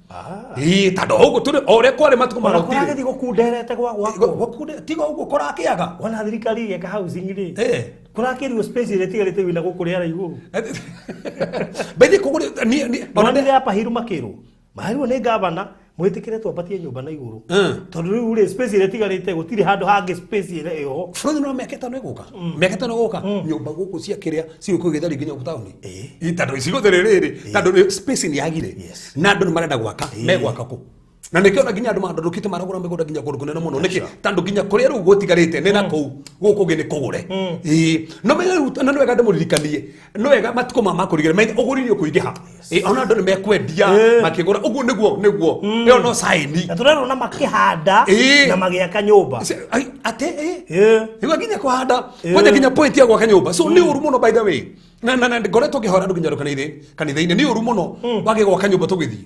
Ĩĩ, tondũ ũguo tũrĩ o ũrĩa kwarĩ matukũ ma Ona Loti rĩ. kũragĩthiĩ gũkunderete gwa gwakwo. Gũkunde tiga ũguo kũrakĩaga. Wona thirikari ĩgĩaka housing rĩ. Ĩĩ. Kũrakĩrwo space ĩrĩa ĩtigarĩte wĩna gũkũ rĩera igũrũ. Bethi kũgũrĩ ni ni Ona nĩ apa hiru makĩrwo. Maheirwo nĩ gavana mwĩtĩkĩre twambatie nyũmba na igũrũ. Tondũ rĩu rĩ space ĩrĩa ĩtigarĩte gũtirĩ handũ hangĩ space ĩrĩa ĩho. Bũrũri no mĩaka 5 ĩgũka. Mĩaka 5 ĩgũka. Nyũmba gũkũ cia kĩrĩa cigũkũ gĩthari nginya gũkũ taũni. Ĩĩ. Tondũ icigo rĩrĩ tondũ space nĩ yagire. Yes. Na andũ nĩ marenda gwaka. Megwaka kũ? Na nĩkĩo ona nginya andũ mandũrũkĩte maragũra mĩgũnda nginya kũndũ kũnene mũno. Nĩkĩ? Tondũ nginya kũrĩa rĩu gũtigarĩte nĩ na kũu gũkũ ũngĩ nĩ kũgũre. Ĩĩ. No menya rĩu na nĩ wega ndĩmũririkanie. Nĩ wega matukũ ma makũrigĩrĩria menya ũgũri nĩ ũkũingĩha. Ĩĩ, ona andũ nĩ mekwendia Ĩĩ. makĩgũra. Ũguo nĩguo nĩguo. Ĩyo no sign. Na tũrerwo na makĩhanda Ĩĩ. na magĩaka nyũmba. Atĩ ĩĩ. Ĩĩ. Nĩguo nginya kũhanda kwanja nginya point ya gwaka nyũmba. So nĩ ũru mũno by the way. Na ngoretwo ngĩhora andũ nginya kanitha-inĩ nĩ ũru mũno wage gwaka nyũmba tũgĩthiĩ.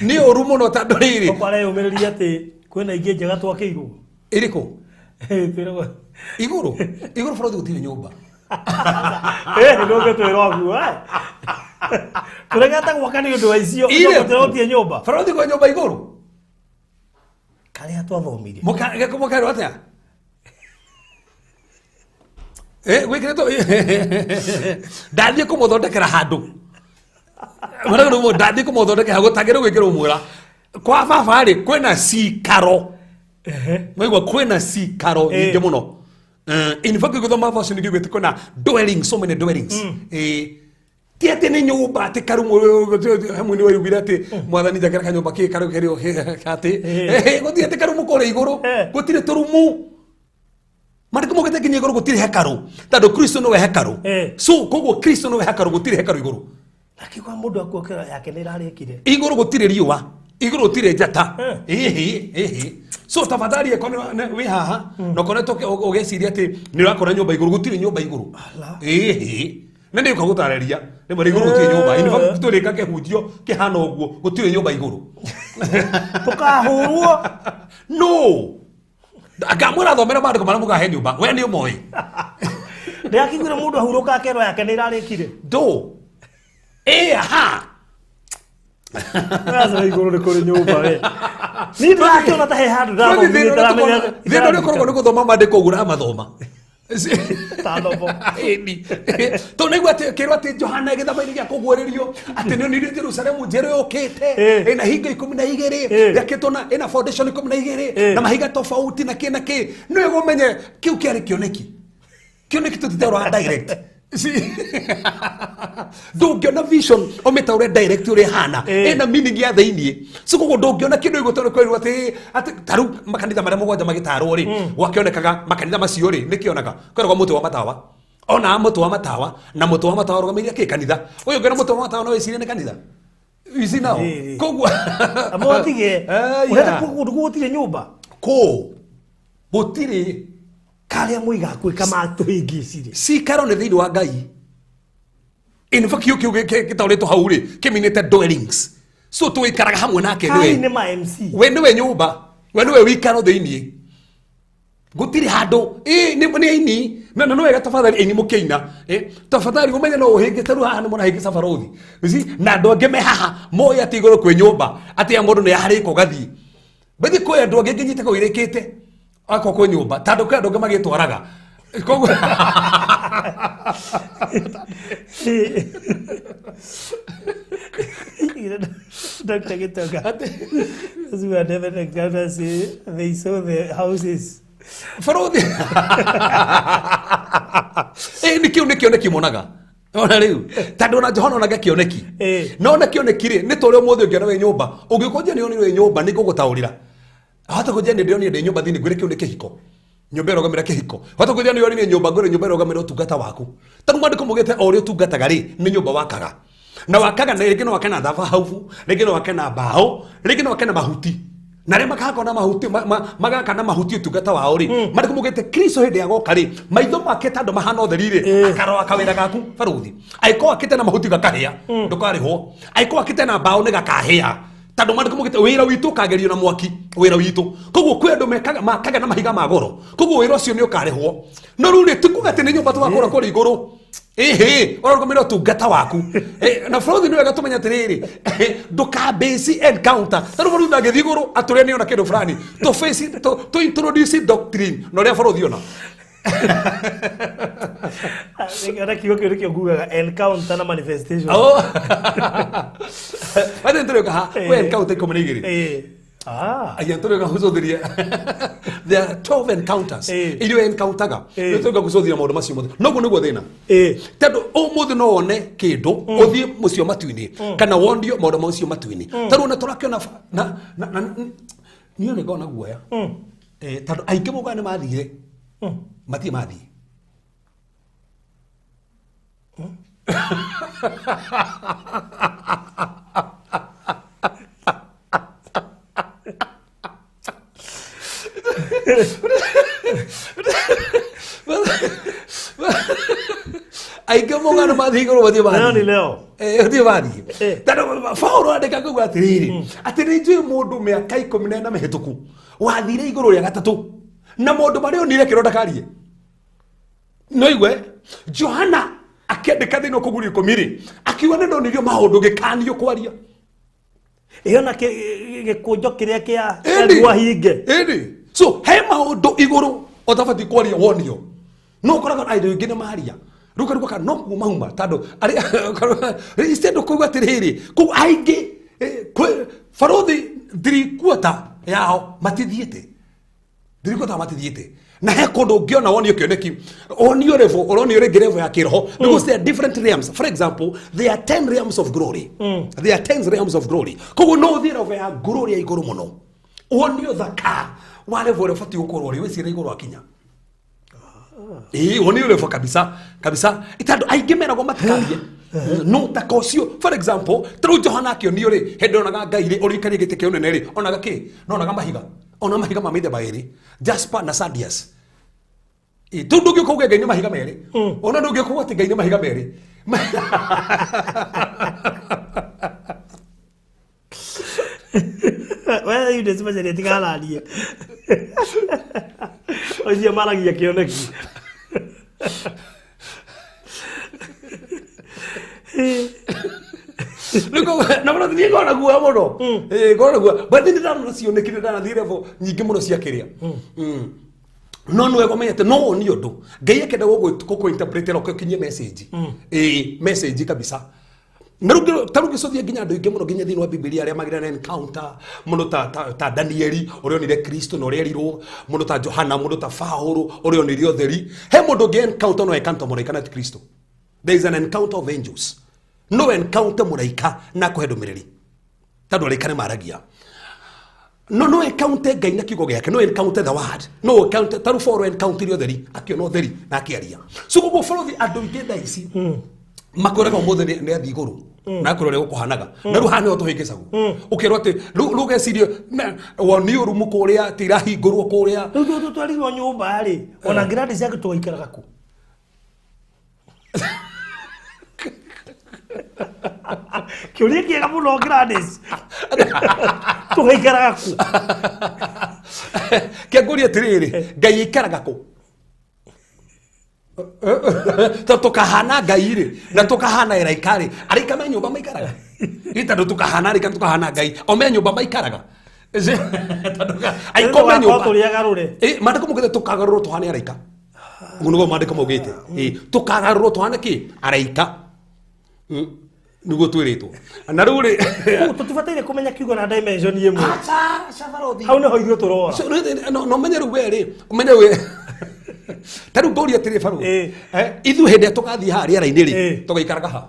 Nĩ ũru mũno tondũ rĩrĩ. Toko areyũmĩrĩria atĩ kwĩna ingĩ njega twakĩirwo. Ĩrĩkũ? Twĩragwo. Igũrũ. Igũrũ bũrũri gũtirĩ nyũmba. Nĩ ũngĩtwĩra ũguo, eh? Tũregete gwaka nĩ ũndũ wa icio, Irĩkũ? tũregete nyũmba. Bũrũri kwĩ nyũmba igũrũ. Karĩa twathomire. Mũkerwo atĩa? Gwĩkĩrĩtwo ndathiĩ kũmũthondekera handũ. Maragũrũ ndathiĩ kũmũthondekera gũtagĩrwo gwĩkĩrwo mwĩra. Kwa baba rĩ kwĩna cikaro. Mwaigua kwĩna cikaro nyingĩ mũno. In fact gũthoma version ingĩ gwĩte kwĩna dwellings, so many dwellings. Ti atĩ nĩ nyũmba atĩ karumu hamwe nĩ waugire atĩ mwathani njakĩra kanyũmba kĩ karũ kĩrĩ atĩ. Gũtirĩ atĩ karumu kũrĩa igũrũ. Gũtirĩ tũrumu. Maandĩko maugĩte nginya igũrũ gũtirĩ hekarũ. Tondũ Kristo nĩwe hekarũ. So koguo Kristo nĩwe hekarũ gũtirĩ hekarũ igũrũ. Lakini kwa mũndũ akuokera yake nĩ ĩrarĩkire. Igũrũ gũtirĩ riũa. Igũrũ gũtirĩ njata. Ĩhĩ, ĩhĩ. So tafadhali eko wĩ haha na ũkoretwo ũgĩciria atĩ nĩ ũrakora nyũmba igũrũ gũtirĩ nyũmba igũrũ. Ĩhĩ. Na nĩ ũkagũtarĩria. Rĩmwe igũrũ gũtirĩ nyũmba. In fact tũrĩka kĩhunjio kĩhana ũguo gũtirĩ nyũmba igũrũ. Tũkahũrwo. No ngamwĩra thomera maandĩko marĩa mũkahe nyũmba we nĩ ũmoĩ. Ndĩrakĩiguire mũndũ ahurũka akerwo yake nĩ ĩrarĩkire. Ndũ ĩ aha. Aca igũrũ nĩ kũrĩ nyũmba we. Niĩ ndĩrakĩona ta he handũ ndathomire itaramenya. Thĩna ũrĩa ũkoragwo nĩ gũthoma maandĩko ũguo ũramathoma. Ta thomo. Ĩni. Tondũ naigua atĩ kĩrwo atĩ Johana gĩthama-inĩ gĩa kũguũrĩrio atĩ nĩ onire Jerusalemu njerũ yũkĩte ĩna hingo 12 yakĩtwo na ĩna foundation 12 na mahiga tofauti na kĩ na kĩ nĩ wega ũmenye kĩu kĩarĩ kĩoneki. Kĩoneki tũtitaũraga direct. Ndũngĩona vision ũmĩtaũre direct ũrĩa ĩhana ĩna meaning ya thĩiniĩ. So koguo ndũngĩona kĩndũ igũtũ nĩ kwĩrwo atĩ atĩ ta rĩu makanitha marĩa mũgwanja magĩtarwo rĩ gwakĩonekaga makanitha macio rĩ nĩkĩonaga kwĩragwo mũtĩ wa matawa ona mũtĩ wa matawa na mũtĩ wa matawa ũrũgamĩrĩire kĩ kanitha ũyũ ũngĩona mũtĩ wa matawa no wĩcirie nĩ kanitha ici nao Rĩrĩ. koguo Amotige. Eh, Ũrenda yeah. kũndũ gũtirĩ nyũmba. Kũ gũtirĩ. Karĩa moigaga gwĩka matũhĩngĩcire. Cikaro nĩ thĩinĩ wa Ngai. In fact, kĩu kĩu gĩtaũrĩtwo hau rĩ kĩminĩte dwellings, so tũikaraga hamwe nake. Kai nĩwe nĩ ma MC. We nĩwe nyũmba, we nĩwe wĩikaro thĩinĩ, gũtirĩ handũ. Ĩ, nĩ aini na no wega tafadhali aini mũkĩina. Tafadhali ũmenye no ũhĩngĩte rĩu haha nĩ mũrahĩngĩca barothi. You see? Na andũ angĩ me haha moĩ atĩ igũrũ kwĩ nyũmba atĩ ya mũndũ nĩ yarĩka ũgathiĩ Bathi kwĩ andũ angĩ nginyite kũu irĩkĩte akorwo kwĩ nyũmba tondũ kwĩ andũ angĩ magĩtwaraga koguo. Dr. Gitonga. Those who had never encountered say they saw the houses. Barothi ĩ nĩ kĩu nĩ kĩoneki monaga ona rĩu tondũ ona Johana onaga kĩoneki. No ona kĩoneki rĩ nĩ ta ũrĩa ũmũthĩ ũngĩona wĩ nyũmba ũngĩkũnjia nĩ onire wĩ nyũmba nĩ ngũgũtaũrĩra hata kũnjia nĩ ndĩronire ndĩ nyũmba thĩinĩ ngwĩre kĩu nĩ kĩhiko nyũmba ĩrũgamĩra kĩhiko hata kũnjia nĩ onire nyũmba ngwĩre nyũmba ĩrũgamĩra ũtungata waku tondũ maandĩko maugĩte o ũrĩa ũtungataga rĩ nĩ nyũmba wakaga na wakaga na rĩngĩ no wake na thabahabu rĩngĩ no wake na mbaũ rĩngĩ no wake na mahuti na arĩa makahakwo na mahuti magaka na mahuti ũtungata wao rĩ maandĩko maugĩte Kristo hĩndĩ agoka rĩ maitho make tondũ mahana ũtheri rĩ akarora kawĩra gaku baruthi angĩkorwo akĩte na mahuti gakahĩa ndũkarĩhwo angĩkorwo akĩte na mbaũ nĩ gakahĩa tondũ maandĩko maugĩte wĩra witũ ũkagerio na mwaki wĩra witũ koguo kwĩ andũ mekaga makaga na mahiga ma goro koguo wĩra ũcio nĩ ũkarĩhwo no rĩu rĩ ti kuga atĩ nĩ nyũmba tũgakũra kũrĩa igũrũ ĩhĩ ũrarũgamĩrĩra ũtungata waku. Na bũrũri nĩ wega tũmenye atĩrĩrĩ ndũkambĩci encounter tarĩu bũrũri ndangĩthiĩ igũrũ atũrĩa nĩona kĩndũ fulani tũ face tũ introduce doctrine na ũrĩa bũrũri ona. Ona kiugo kĩu nĩkĩo ngugaga encounter na manifestation. Oh. Atĩ nĩtũrĩũka ha kwĩ encounter 12. Aya tũrĩũka gũcũthĩria there are 12 encounters iria encountaga nĩtũrĩũka gũcũthĩria maũndũ macio mothe noguo nĩguo thĩna tondũ ũmũthĩ no wone kĩndũ ũthiĩ mũcio matu-inĩ kana wonio maũndũ macio matu-inĩ tarĩu ona tũrakĩona na niĩ nĩ ngona guoya. Tondũ aingĩ maugaga nĩ mathire matirĩ mathiĩ. Aingĩ maugaga nĩ mathiĩ igũrũ mathiĩ Leo mathiĩ ni leo. Ũthiĩ wathiĩ tondũ Paulo andĩka kuga atĩrĩrĩ atĩ nĩ njũĩ mũndũ mĩaka 14 mĩhĩtũku wathire igũrũ rĩa gatatũ na maũndũ marĩa onire kĩro ndakarie no igue Johana akĩandĩka thĩinĩ wa kũgurio 10 rĩ akiuga nĩ ndonirio maũndũ gĩkanio kwaria. Ĩyo na gĩkũnjo kĩrĩa kĩa Ĩndĩ. kĩa hinge. Ĩndĩ so he maũndũ igũrũ ũtabatiĩ kwaria wonio no ũkoraga andũ aingĩ nĩ maria rĩu karigwo kana no kuo mauma tondũ instead kuuga atĩrĩrĩ kũu aingĩ barothi 3/4 yao matithiĩte 3/4 matithiĩte na he kũndũ ũngĩona wonio kĩoneki wonio level ũronio rĩngĩ level ya kĩroho because there are different realms. For example, there are 10 realms of glory. There are 10 realms of glory. Koguo no ũthiĩ level ya glory ya igũrũ mũno wonio thaka wa level ũrĩa ũbatiĩ gũkorwo ũrĩ wĩcire igũrũ akinya ĩĩ wonio level kabisa kabisa tondũ aingĩ meragwo matikarie no taka ũcio. For example, tarĩu Johana akĩonio rĩ hĩndĩ onaga Ngai rĩ ũrĩikarie gĩtĩ kĩa ũnene rĩ onaga kĩ no onaga mahiga ona mahiga ma mĩthemba ĩrĩ, jasper na sardius. Tondũ ndũngĩũka uge Ngai nĩ mahiga merĩ ona ndũngĩũka uge atĩ Ngai nĩ mahiga merĩ. Eunice Macharia tigaranie ũcio maragia kĩoneki. Na mũno niĩ ngoragwo na guoya mũno. Ĩĩ, ngoragwo na guoya, but nĩ ndarona cioneki, nĩ ndanathiĩ level nyingĩ mũno cia kĩrĩa. No nĩ wega ũmenye atĩ no wonie ũndũ Ngai akĩenda gũkũ-interpretera ũkinyie message. Ĩĩ, message kabisa. Na rĩu ta rĩu ngĩcũthia nginya andũ aingĩ mũno nginya thĩinĩ wa Bibilia arĩa magĩra na encounter mũndũ ta Danieli ũrĩa onire Kristo na ũrĩa erirwo, mũndũ ta Johana, mũndũ ta Paũlũ ũrĩa onire ũtheri. He mũndũ ũngĩ encounter no encounter mũraika na ti Kristo. There is an encounter of angels. No encounter mũraika na akũhe ndũmĩrĩri, tondũ araika nĩ maragia. No encounter Ngai na kiugo gĩake, no encounter the word, no encounter ta rĩu Paũlũ encounter ũtheri, akĩona ũtheri na akĩaria. So koguo bũrũri andũ aingĩ thaa ici makwĩraga ũmũthĩ nĩ athiĩ igũrũ na akwĩra ũrĩa gũkũhanaga, na rĩu haha nĩho tũhĩngĩcagwo, ũkerwo atĩ rĩu ũgeciria woni ũrumu kũrĩa atĩ irahingũrwo kũrĩa. Rĩu tũtwarirwo nyũmba rĩ, ona Gladys yake tũgaikaraga kũ? Kĩũria kĩega mũno. Gladys, tũgaikaraga kũ? Kĩangũria atĩrĩrĩ, Ngai aikaraga kũ? Ta tũkahana Ngai rĩ, na tũkahana araika rĩ, araika me nyũmba maikaraga? Ĩ tondũ tũkahana araika, tũkahana Ngai, o me nyũmba maikaraga? Tondũ aiko me nyũmba. Tũrĩagarũre. Ĩ, maandĩko maugĩte tũkagarũrwo tũhane araika. Ũguo nĩguo maandĩko maugĩte. Ĩ, tũkagarũrwo tũhane kĩ? Araika. Nĩguo twĩrĩtwo na rĩu rĩ. Koguo tũtibataire kũmenya kiugo na dimension ĩmwe. Aca, aca, barothi. Hau nĩho ithuĩ tũrora. So, no menye rĩu we rĩ, ũmenye we ta rĩu ngũria atĩrĩ barũ, ithuĩ hĩndĩ ĩrĩa tũgathiĩ haha rĩera-inĩ rĩ, tũgaikaraga ha?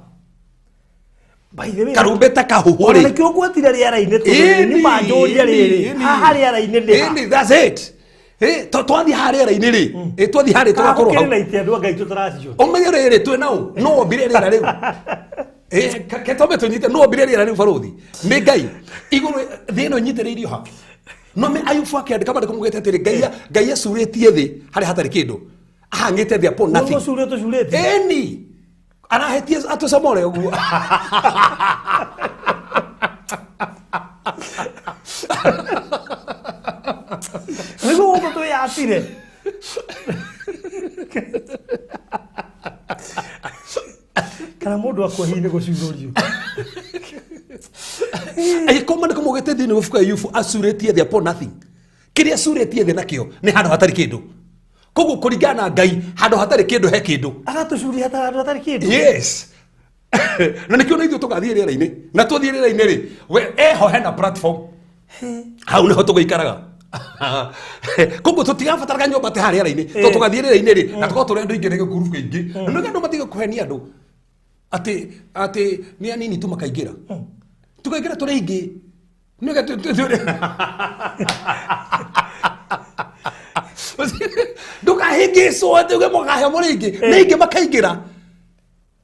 By the way, karumbeta kahuhwo ona rĩ. nĩkĩo ngwetire rĩera-inĩ tondũ nĩ manjũria rĩrĩ, haha rĩera-inĩ nĩ ha? Ĩni, that's it. Twathiĩ haha rĩera-inĩ rĩ, twathiĩ harĩa tũgakorwo gũkĩrĩ hau. Na itĩ andũ a Ngai tũtaracio. Ũmenye rĩrĩ, twĩ nau no wombire rĩera rĩu. Ke twambe tũnyite, no wombire rĩera rĩu barũthi? Nĩ Ngai. Igũrũ thĩ ĩno ĩnyitĩrĩirio ha? No me Ayubu akĩandĩka maandĩko maugĩte atĩrĩ, Ngai acurĩtie thĩ harĩa hatarĩ kĩndũ, ahang'ĩte thĩ upon nothing. Gũcurio tũcurĩtie. Ĩni, arahetie atũcomore ũguo. Nĩguo gũkũ twĩyatire. Kana mũndũ akua hihi nĩ gũcurũrio? Angĩkorwo maandĩko maugĩte thĩinĩ wa ibuku rĩa Ayubu acurĩtie thĩ upon nothing, kĩrĩa acurĩtie thĩ nakĩo nĩ handũ hatarĩ kĩndũ. Koguo kũringana na Ngai, handũ hatarĩ kĩndũ he kĩndũ. Agatũcuria handũ hatarĩ kĩndũ. Yes, na nĩkĩo na ithuĩ tũgathiĩ rĩera-inĩ, na twathiĩ rĩera-inĩ rĩ, we eho hena platform, hau nĩho tũgũikaraga. Koguo tũtigabataraga nyũmba atĩ harĩa rĩera-inĩ, tondũ tũgathiĩ rĩera-inĩ rĩ, na tũkorwo tũrĩ andũ aingĩ na gĩkurubu kĩingĩ. Na nĩkĩo andũ matige kũhenia andũ atĩ nĩ anini tu makaingĩra. Tũkaingĩra tũrĩ aingĩ. Nĩge ndũkahĩngĩcwo atĩ uge mũkahĩa mũrĩ aingĩ, nĩ aingĩ makaingĩra.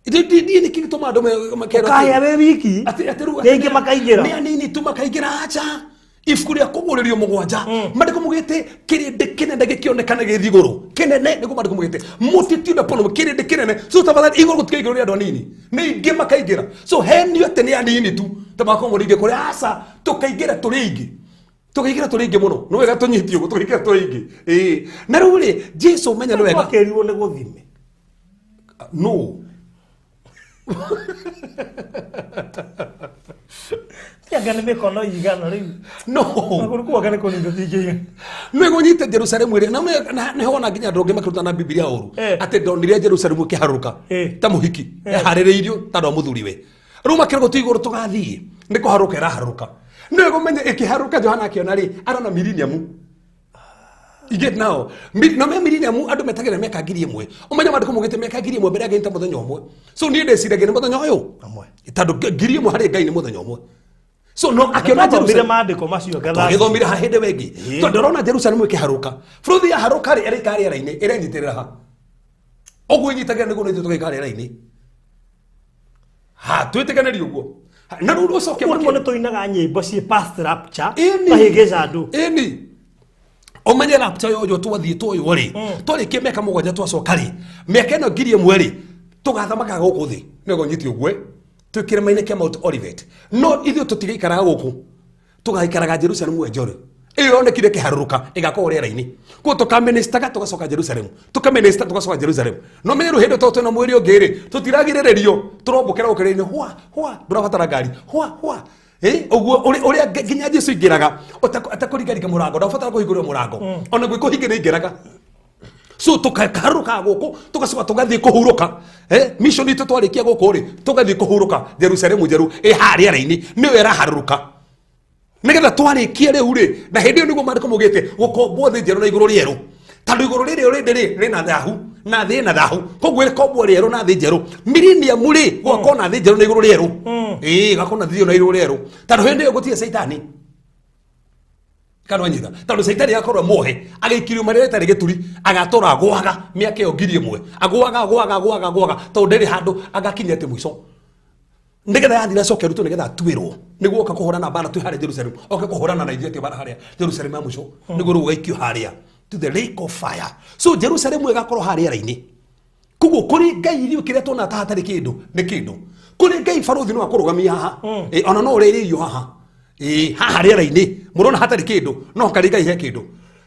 Niĩ nĩkĩ gĩtũma andũ makerwo Ũkahĩa wĩ wiki. Atĩ rĩu Nĩ aingĩ makaingĩra. Nĩ anini tu makaingĩra? Aca. Ibuku rĩa kũguũrĩrio 7, maandĩko mugĩte kĩrĩndĩ kĩnene gĩkĩonekana gĩthiĩ igũrũ kĩnene. Nĩguo maandĩko mugĩte multitude upon kĩrĩndĩ kĩnene. So tafadhali, igũrũ gũtikaingĩrwo nĩ andũ anini, nĩ aingĩ makaingĩra. So henio atĩ nĩ anini tu ta makorwo mũrĩ aingĩ kũrĩa. Aca, tũkaingĩra tũrĩ aingĩ, tũkaingĩra tũrĩ aingĩ mũno. Nĩ wega tũnyiti ũguo, tũkaingĩra tũrĩ aingĩ. Ĩĩ, na rĩu rĩ, Jesu menya nĩ wega. Twakĩrirwo nĩ gũthime. No. Anga nĩ mĩkono igana rĩu? No. Magũrũ kuanga nĩ kũninda tingĩigana. Nĩ gũnyite Jerusalemu ĩrĩa na nĩho wona nginya andũ angĩ makĩruta na Bibilia ũru, atĩ ndonire Jerusalemu ĩkĩharũrũka ta mũhiki ĩharĩrĩirio ta andũ a mũthuriwe. Rĩu makĩrwo tu igũrũ tũgathiĩ nĩ kũharũrũka ĩraharũrũka. Nĩ gũmenya ĩkĩharũrũka, Johana akĩona rĩ, arona millennium. You get now? Na me millennium andũ metagĩrĩra mĩaka 1000. Ũmenye maandĩko maugĩte mĩaka 1000 mbere ya Ngai nĩ ta mũthenya ũmwe. So niĩ ndĩciragia nĩ mũthenya ũyũ. Amwe. Tondũ 1000 harĩ Ngai nĩ mũthenya ũmwe. So no akĩona Twathomire Jerusalem maandĩko macio ngatha. Twagĩthomire ha hĩndĩ wengi. Tondũ ndĩrona Jerusalem ĩkĩharũka. Bũrũthi yaharũka rĩ, ĩraikara rĩera-inĩ, ĩrenyitĩrĩra ha? Ũguo ĩnyitagĩrĩra nĩguo na ithuĩ tũgaikara rĩera-inĩ. Ha twĩtĩkanĩrie ũguo. Ha, na rĩu ũcoke Rĩmwe nĩ tũinaga nyĩmbo ciĩ past rapture. Ĩni. Mahĩngĩca andũ. Ĩni, ũmenye rapture yoyo twathiĩ twoywo rĩ, twarĩkia mĩaka 7 twacoka rĩ, mĩaka ĩno 1000 rĩ, tũgathamakaga gũkũ thĩ. Nĩguo nyiti ũguo, twĩ kĩrĩma-inĩ kĩa Mount Olivet, no ithuĩ tũtigaikaraga gũkũ. Tugaikaraga Jerusalemu enjore. Ĩyo yonekire ĩkĩharũrũka ĩgakorwo rĩera-inĩ. Koguo tũkaministaga tũgacoka Jerusalemu. Tũkaminista tũgacoka Jerusalemu. No menye rĩu hĩndĩ tondũ twĩna mwĩrĩ ũngĩ rĩ, tũtiragirĩrĩrio, tũrombũkĩra gũkũ rĩera-inĩ hwa hwa, ndũrabatara ngari hwa hwa. Ũguo ũrĩa nginya Jesu ingĩraga atekũringaringa mũrango, ndabatara kũhingũrĩrwo mũrango. Ona gwĩ kũhingĩra ingĩraga. So tukaharũrũka gũkũ tũgacoka tũgathiĩ kũhurũka. Mission itũ twarĩkia gũkũ rĩ, tũgathiĩ kũhurũka Jerusalemu njerũ ĩ harĩa rĩera-inĩ, nĩyo ĩraharũrũka. Nĩgetha twarĩkie rĩu rĩ, na hĩndĩ ĩyo nĩguo maandĩko maugĩte gũkombwo thĩ njerũ na igũrũ rĩerũ. Tondũ igũrũ rĩrĩ rĩndĩ rĩ, rĩna thahu na thĩ ĩna thahu, koguo ĩkombwo rĩerũ na thĩ njerũ. Millennium rĩ, gũgakorwo na thĩ njerũ na igũrũ rĩerũ. Gũgakorwo na thĩ njerũ na igũrũ rĩerũ. Tondũ hĩndĩ ĩyo gũtirĩ Caitani. Kana wanyita. Tondũ Caitani akorwo muohe, agĩikirio marĩa ĩtarĩ gĩturi, agatũra agũaga mĩaka ĩyo 1000. Agũaga, agũaga, agũaga, agũaga, tondũ ndarĩ handũ agakinya atĩ mũico. Nĩgetha yathira acoke arutwo nĩgetha atuĩrwo. Nĩguo oka kũhũrana mbara twĩ harĩa Jerusalem. Oke kũhũrana na ithuĩ atĩ mbara harĩa Jerusalem ya mũico. Nĩguo rĩu ũgaikio harĩa to the lake of fire. So Jerusalem ĩgakorwo harĩa rĩera-inĩ. Koguo kũrĩ Ngai ithuĩ kĩrĩa tuona ta hatarĩ kĩndũ nĩ kĩndũ. Kũrĩ Ngai barũthi no akũrũgamie haha. Ona no ũrĩre irio haha. Haha rĩera-inĩ mũrona hatarĩ kĩndũ, no karĩ Ngai he kĩndũ.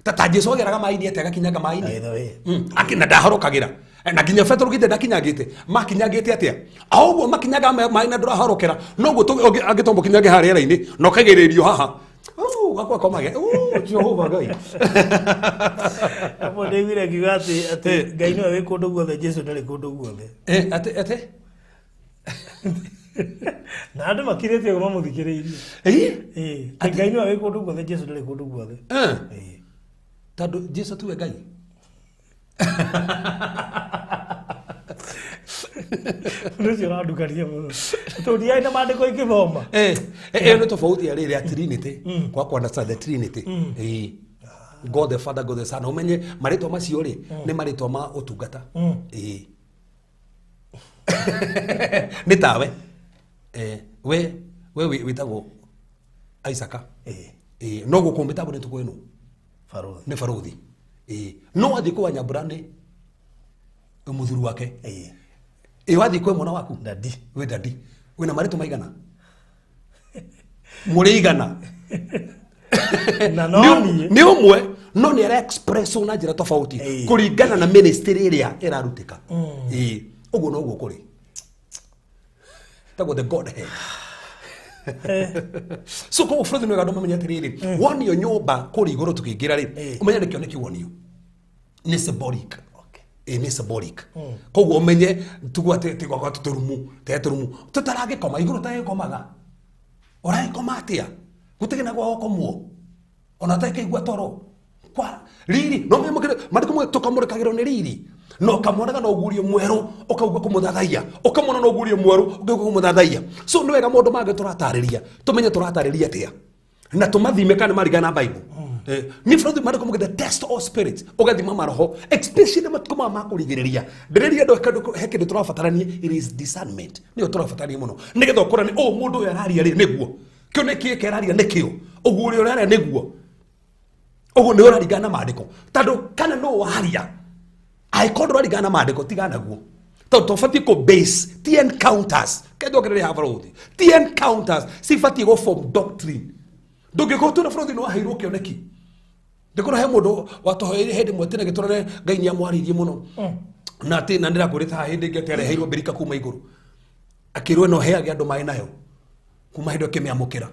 Ta Jesu ageraga maĩ-inĩ atĩa agakinyanga maĩ-inĩ? By the way. Na ndahorokagĩra. Na nginya Petero githĩ ndakinyangĩte? Makinyangĩte atĩa? O ũguo makinyaga maĩ na ndũrahorokera, noguo angĩtombo kinyange harĩa rĩera-inĩ, na ũkaigĩrĩrio haha. Gakwa komage. Jehova Ngai. Hapo ndĩiguire ngiuga atĩ Ngai nĩwe wĩ kũndũ guothe, Jesu ndarĩ kũndũ guothe. Atĩ? Na andũ makirĩtie ũguo mamũthikĩrĩirie. Atĩ Ngai nĩwe wĩ kũndũ guothe, Jesu ndarĩ kũndũ guothe. Tondũ Jesu tiwe Ngai. Ũndũ ũcio ũrandukaria mũno. Tondũ ndiarĩ na maandĩko ingĩthoma. Ĩyo nĩ tofauti ya rĩrĩ ya Trinity. Kwa ku understand the Trinity. God the Father, God the Son. Ũmenye marĩtwa macio rĩ, nĩ marĩtwa ma ũtungata. Nĩ tawe. We wĩtagwo Isaka. No gũkũ mĩtambo nĩ tũkũ ĩno. Barũthi. Nĩ barũthi. No wathiĩ kwa Nyambura nĩ mũthuri wake. Wathiĩ kwĩ mwana waku? Dadi. Wĩ dadi. Wĩna marĩtwa maigana? Mũrĩ igana? Na no niĩ. Nĩ ũmwe, no nĩ ara express na njĩra tofauti kũringana na ministry ĩrĩa ĩrarutĩka. Ũguo noguo kũrĩ. Tagwo the Godhead. So koguo bũrũri nĩ wega andũ mamenye atĩrĩrĩ, wonio nyũmba kũrĩa igũrũ tũkĩingĩra rĩ, ũmenye nĩkĩo nĩkĩo wonio. Nĩ symbolic. Nĩ symbolic. Koguo ũmenye tugu atĩ tigwa tũrumu, te tũrumu. Tũtarangĩkoma, igũrũ tagĩkomaga. Ũragĩkoma atĩa? Gũtirĩ na gwa gũkomwo. Ona ũtakĩigua toro. Kwa riri, no mwe mũkĩre, maandĩko mwe tũkamũrĩkagĩrwo nĩ riri. No ũkamwonaga na ũguũrio mwerũ, ũkaigua kũmũthathaiya. Ũkamwona na ũguũrio mwerũ, ũkaigua kũmũthathaiya. So nĩ wega maũndũ mangĩ tũratarĩria, tũmenye tũratarĩria atĩa. Na tũmathime kana maringana na Bible. Nĩ bũrũri maandĩko mũgĩte test all spirits, ũgathima maroho, especially matukũ maya ma kũrigĩrĩria. Ndĩrĩria andũ he kĩndũ tũrabatarania, it is discernment. Nĩyo tũrabatarania mũno. Nĩgetha ũkũrane, mũndũ ũyũ araria rĩ, nĩguo. Kĩo nĩ kĩĩ kĩararia nĩkĩo. Ũguũrio ũrĩa araria nĩguo. Ũguo nĩ ũraringana na maandĩko. Tondũ kana no waria, angĩkorwo ndũraringana na maandĩko, tiga naguo. Tondũ tũbatiĩ kũ base ti encounters. Kendo kĩrĩa haha bũrũri. Ti encounters cibatiĩ gũ form doctrine. Ndũngĩkorwo twĩna bũrũri nĩ waheirwo kĩoneki. Ndĩkorwo he mũndũ watũhoeire hĩndĩ ĩmwe tene gĩtũrore Ngai nĩ amwarĩirie mũno. Na atĩ na ndĩrakwĩrĩte haha hĩndĩ ĩngĩ atĩ areheirwo mbirika kuma igũrũ. Akĩrwo ĩno heage andũ maĩ nayo. Kuma hĩndĩ ĩyo ĩkĩmĩamũkĩra.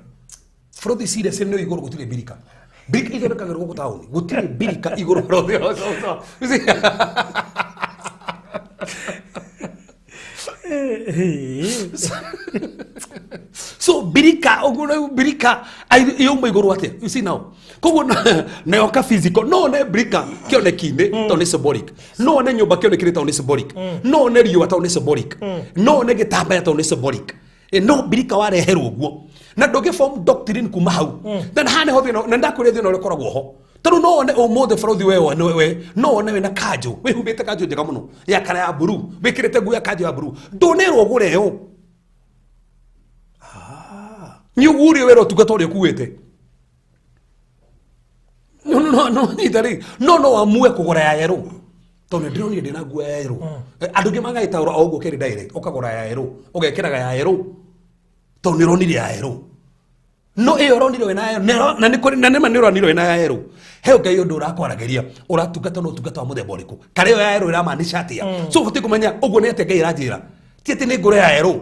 Bũrũri serious nĩ igũrũ gũtirĩ mbirika. Mbirika ithondekagĩrwo gũkũ taũni. Gũtirĩ mbirika igũrũ bũrũri. So mbirika ũguo rĩu mbirika yauma igũrũ atĩa? You see now. Koguo na yoka physical. No one mbirika kĩoneki-inĩ tondũ nĩ symbolic. No one nyũmba kĩoneki-inĩ tondũ nĩ symbolic. No one riũa tondũ nĩ symbolic. No one gĩtambaya tondũ nĩ symbolic. No mbirika wareherwo ũguo. Na ndũngĩ form doctrine kuma hau. Na haha nĩho thĩna, na ndakwĩra thĩna ũrĩa ũkoragwo ho. Tondũ no one ũmũthĩ bũrũri we one we, no one wĩna kanjũ, wĩhumbĩte kanjũ njega mũno, ya kara ya blue, wĩkĩrĩte nguo ya kanjũ ya blue. Ndũnerwo ũgũre ĩyo. Nĩ ũguũrio wĩra ũtungata ũrĩa ũkuĩte. No, no, no, no, nyita rĩ. No, no amue kũgũra ya yerũ. Tondũ ndĩronire ndĩna nguo ya yerũ. Andũ angĩ magagĩtaũra o ũguo kĩrĩ direct, ũkagũra ya yerũ, ũgekĩraga ya yerũ. Tondũ nĩ ũronire ya yerũ. No ĩyo ũronire wĩna ya yero na nĩ kũrĩ na nĩma nĩ ũronire wĩna ya yero he Ngai ũndũ ũrakwaragĩria ũratungata na ũtungata wa mũthemba ũrĩkũ kana ĩyo ya yero ĩramaanisha atĩa. So ũbatiĩ kũmenya ũguo nĩ atĩa Ngai aranjĩra, ti atĩ nĩ ngũre ya yero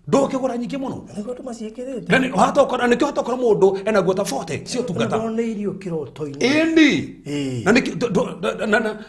ndũkĩgũra nyingĩ mũno. Nĩguo andũ maciĩkĩrĩte. Na nĩkĩo hata ũkora mũndũ ena nguo ta 40 cia ũtungata. Ndoneirio kĩroto-inĩ. Ĩni. Ĩĩ. Na nĩkĩ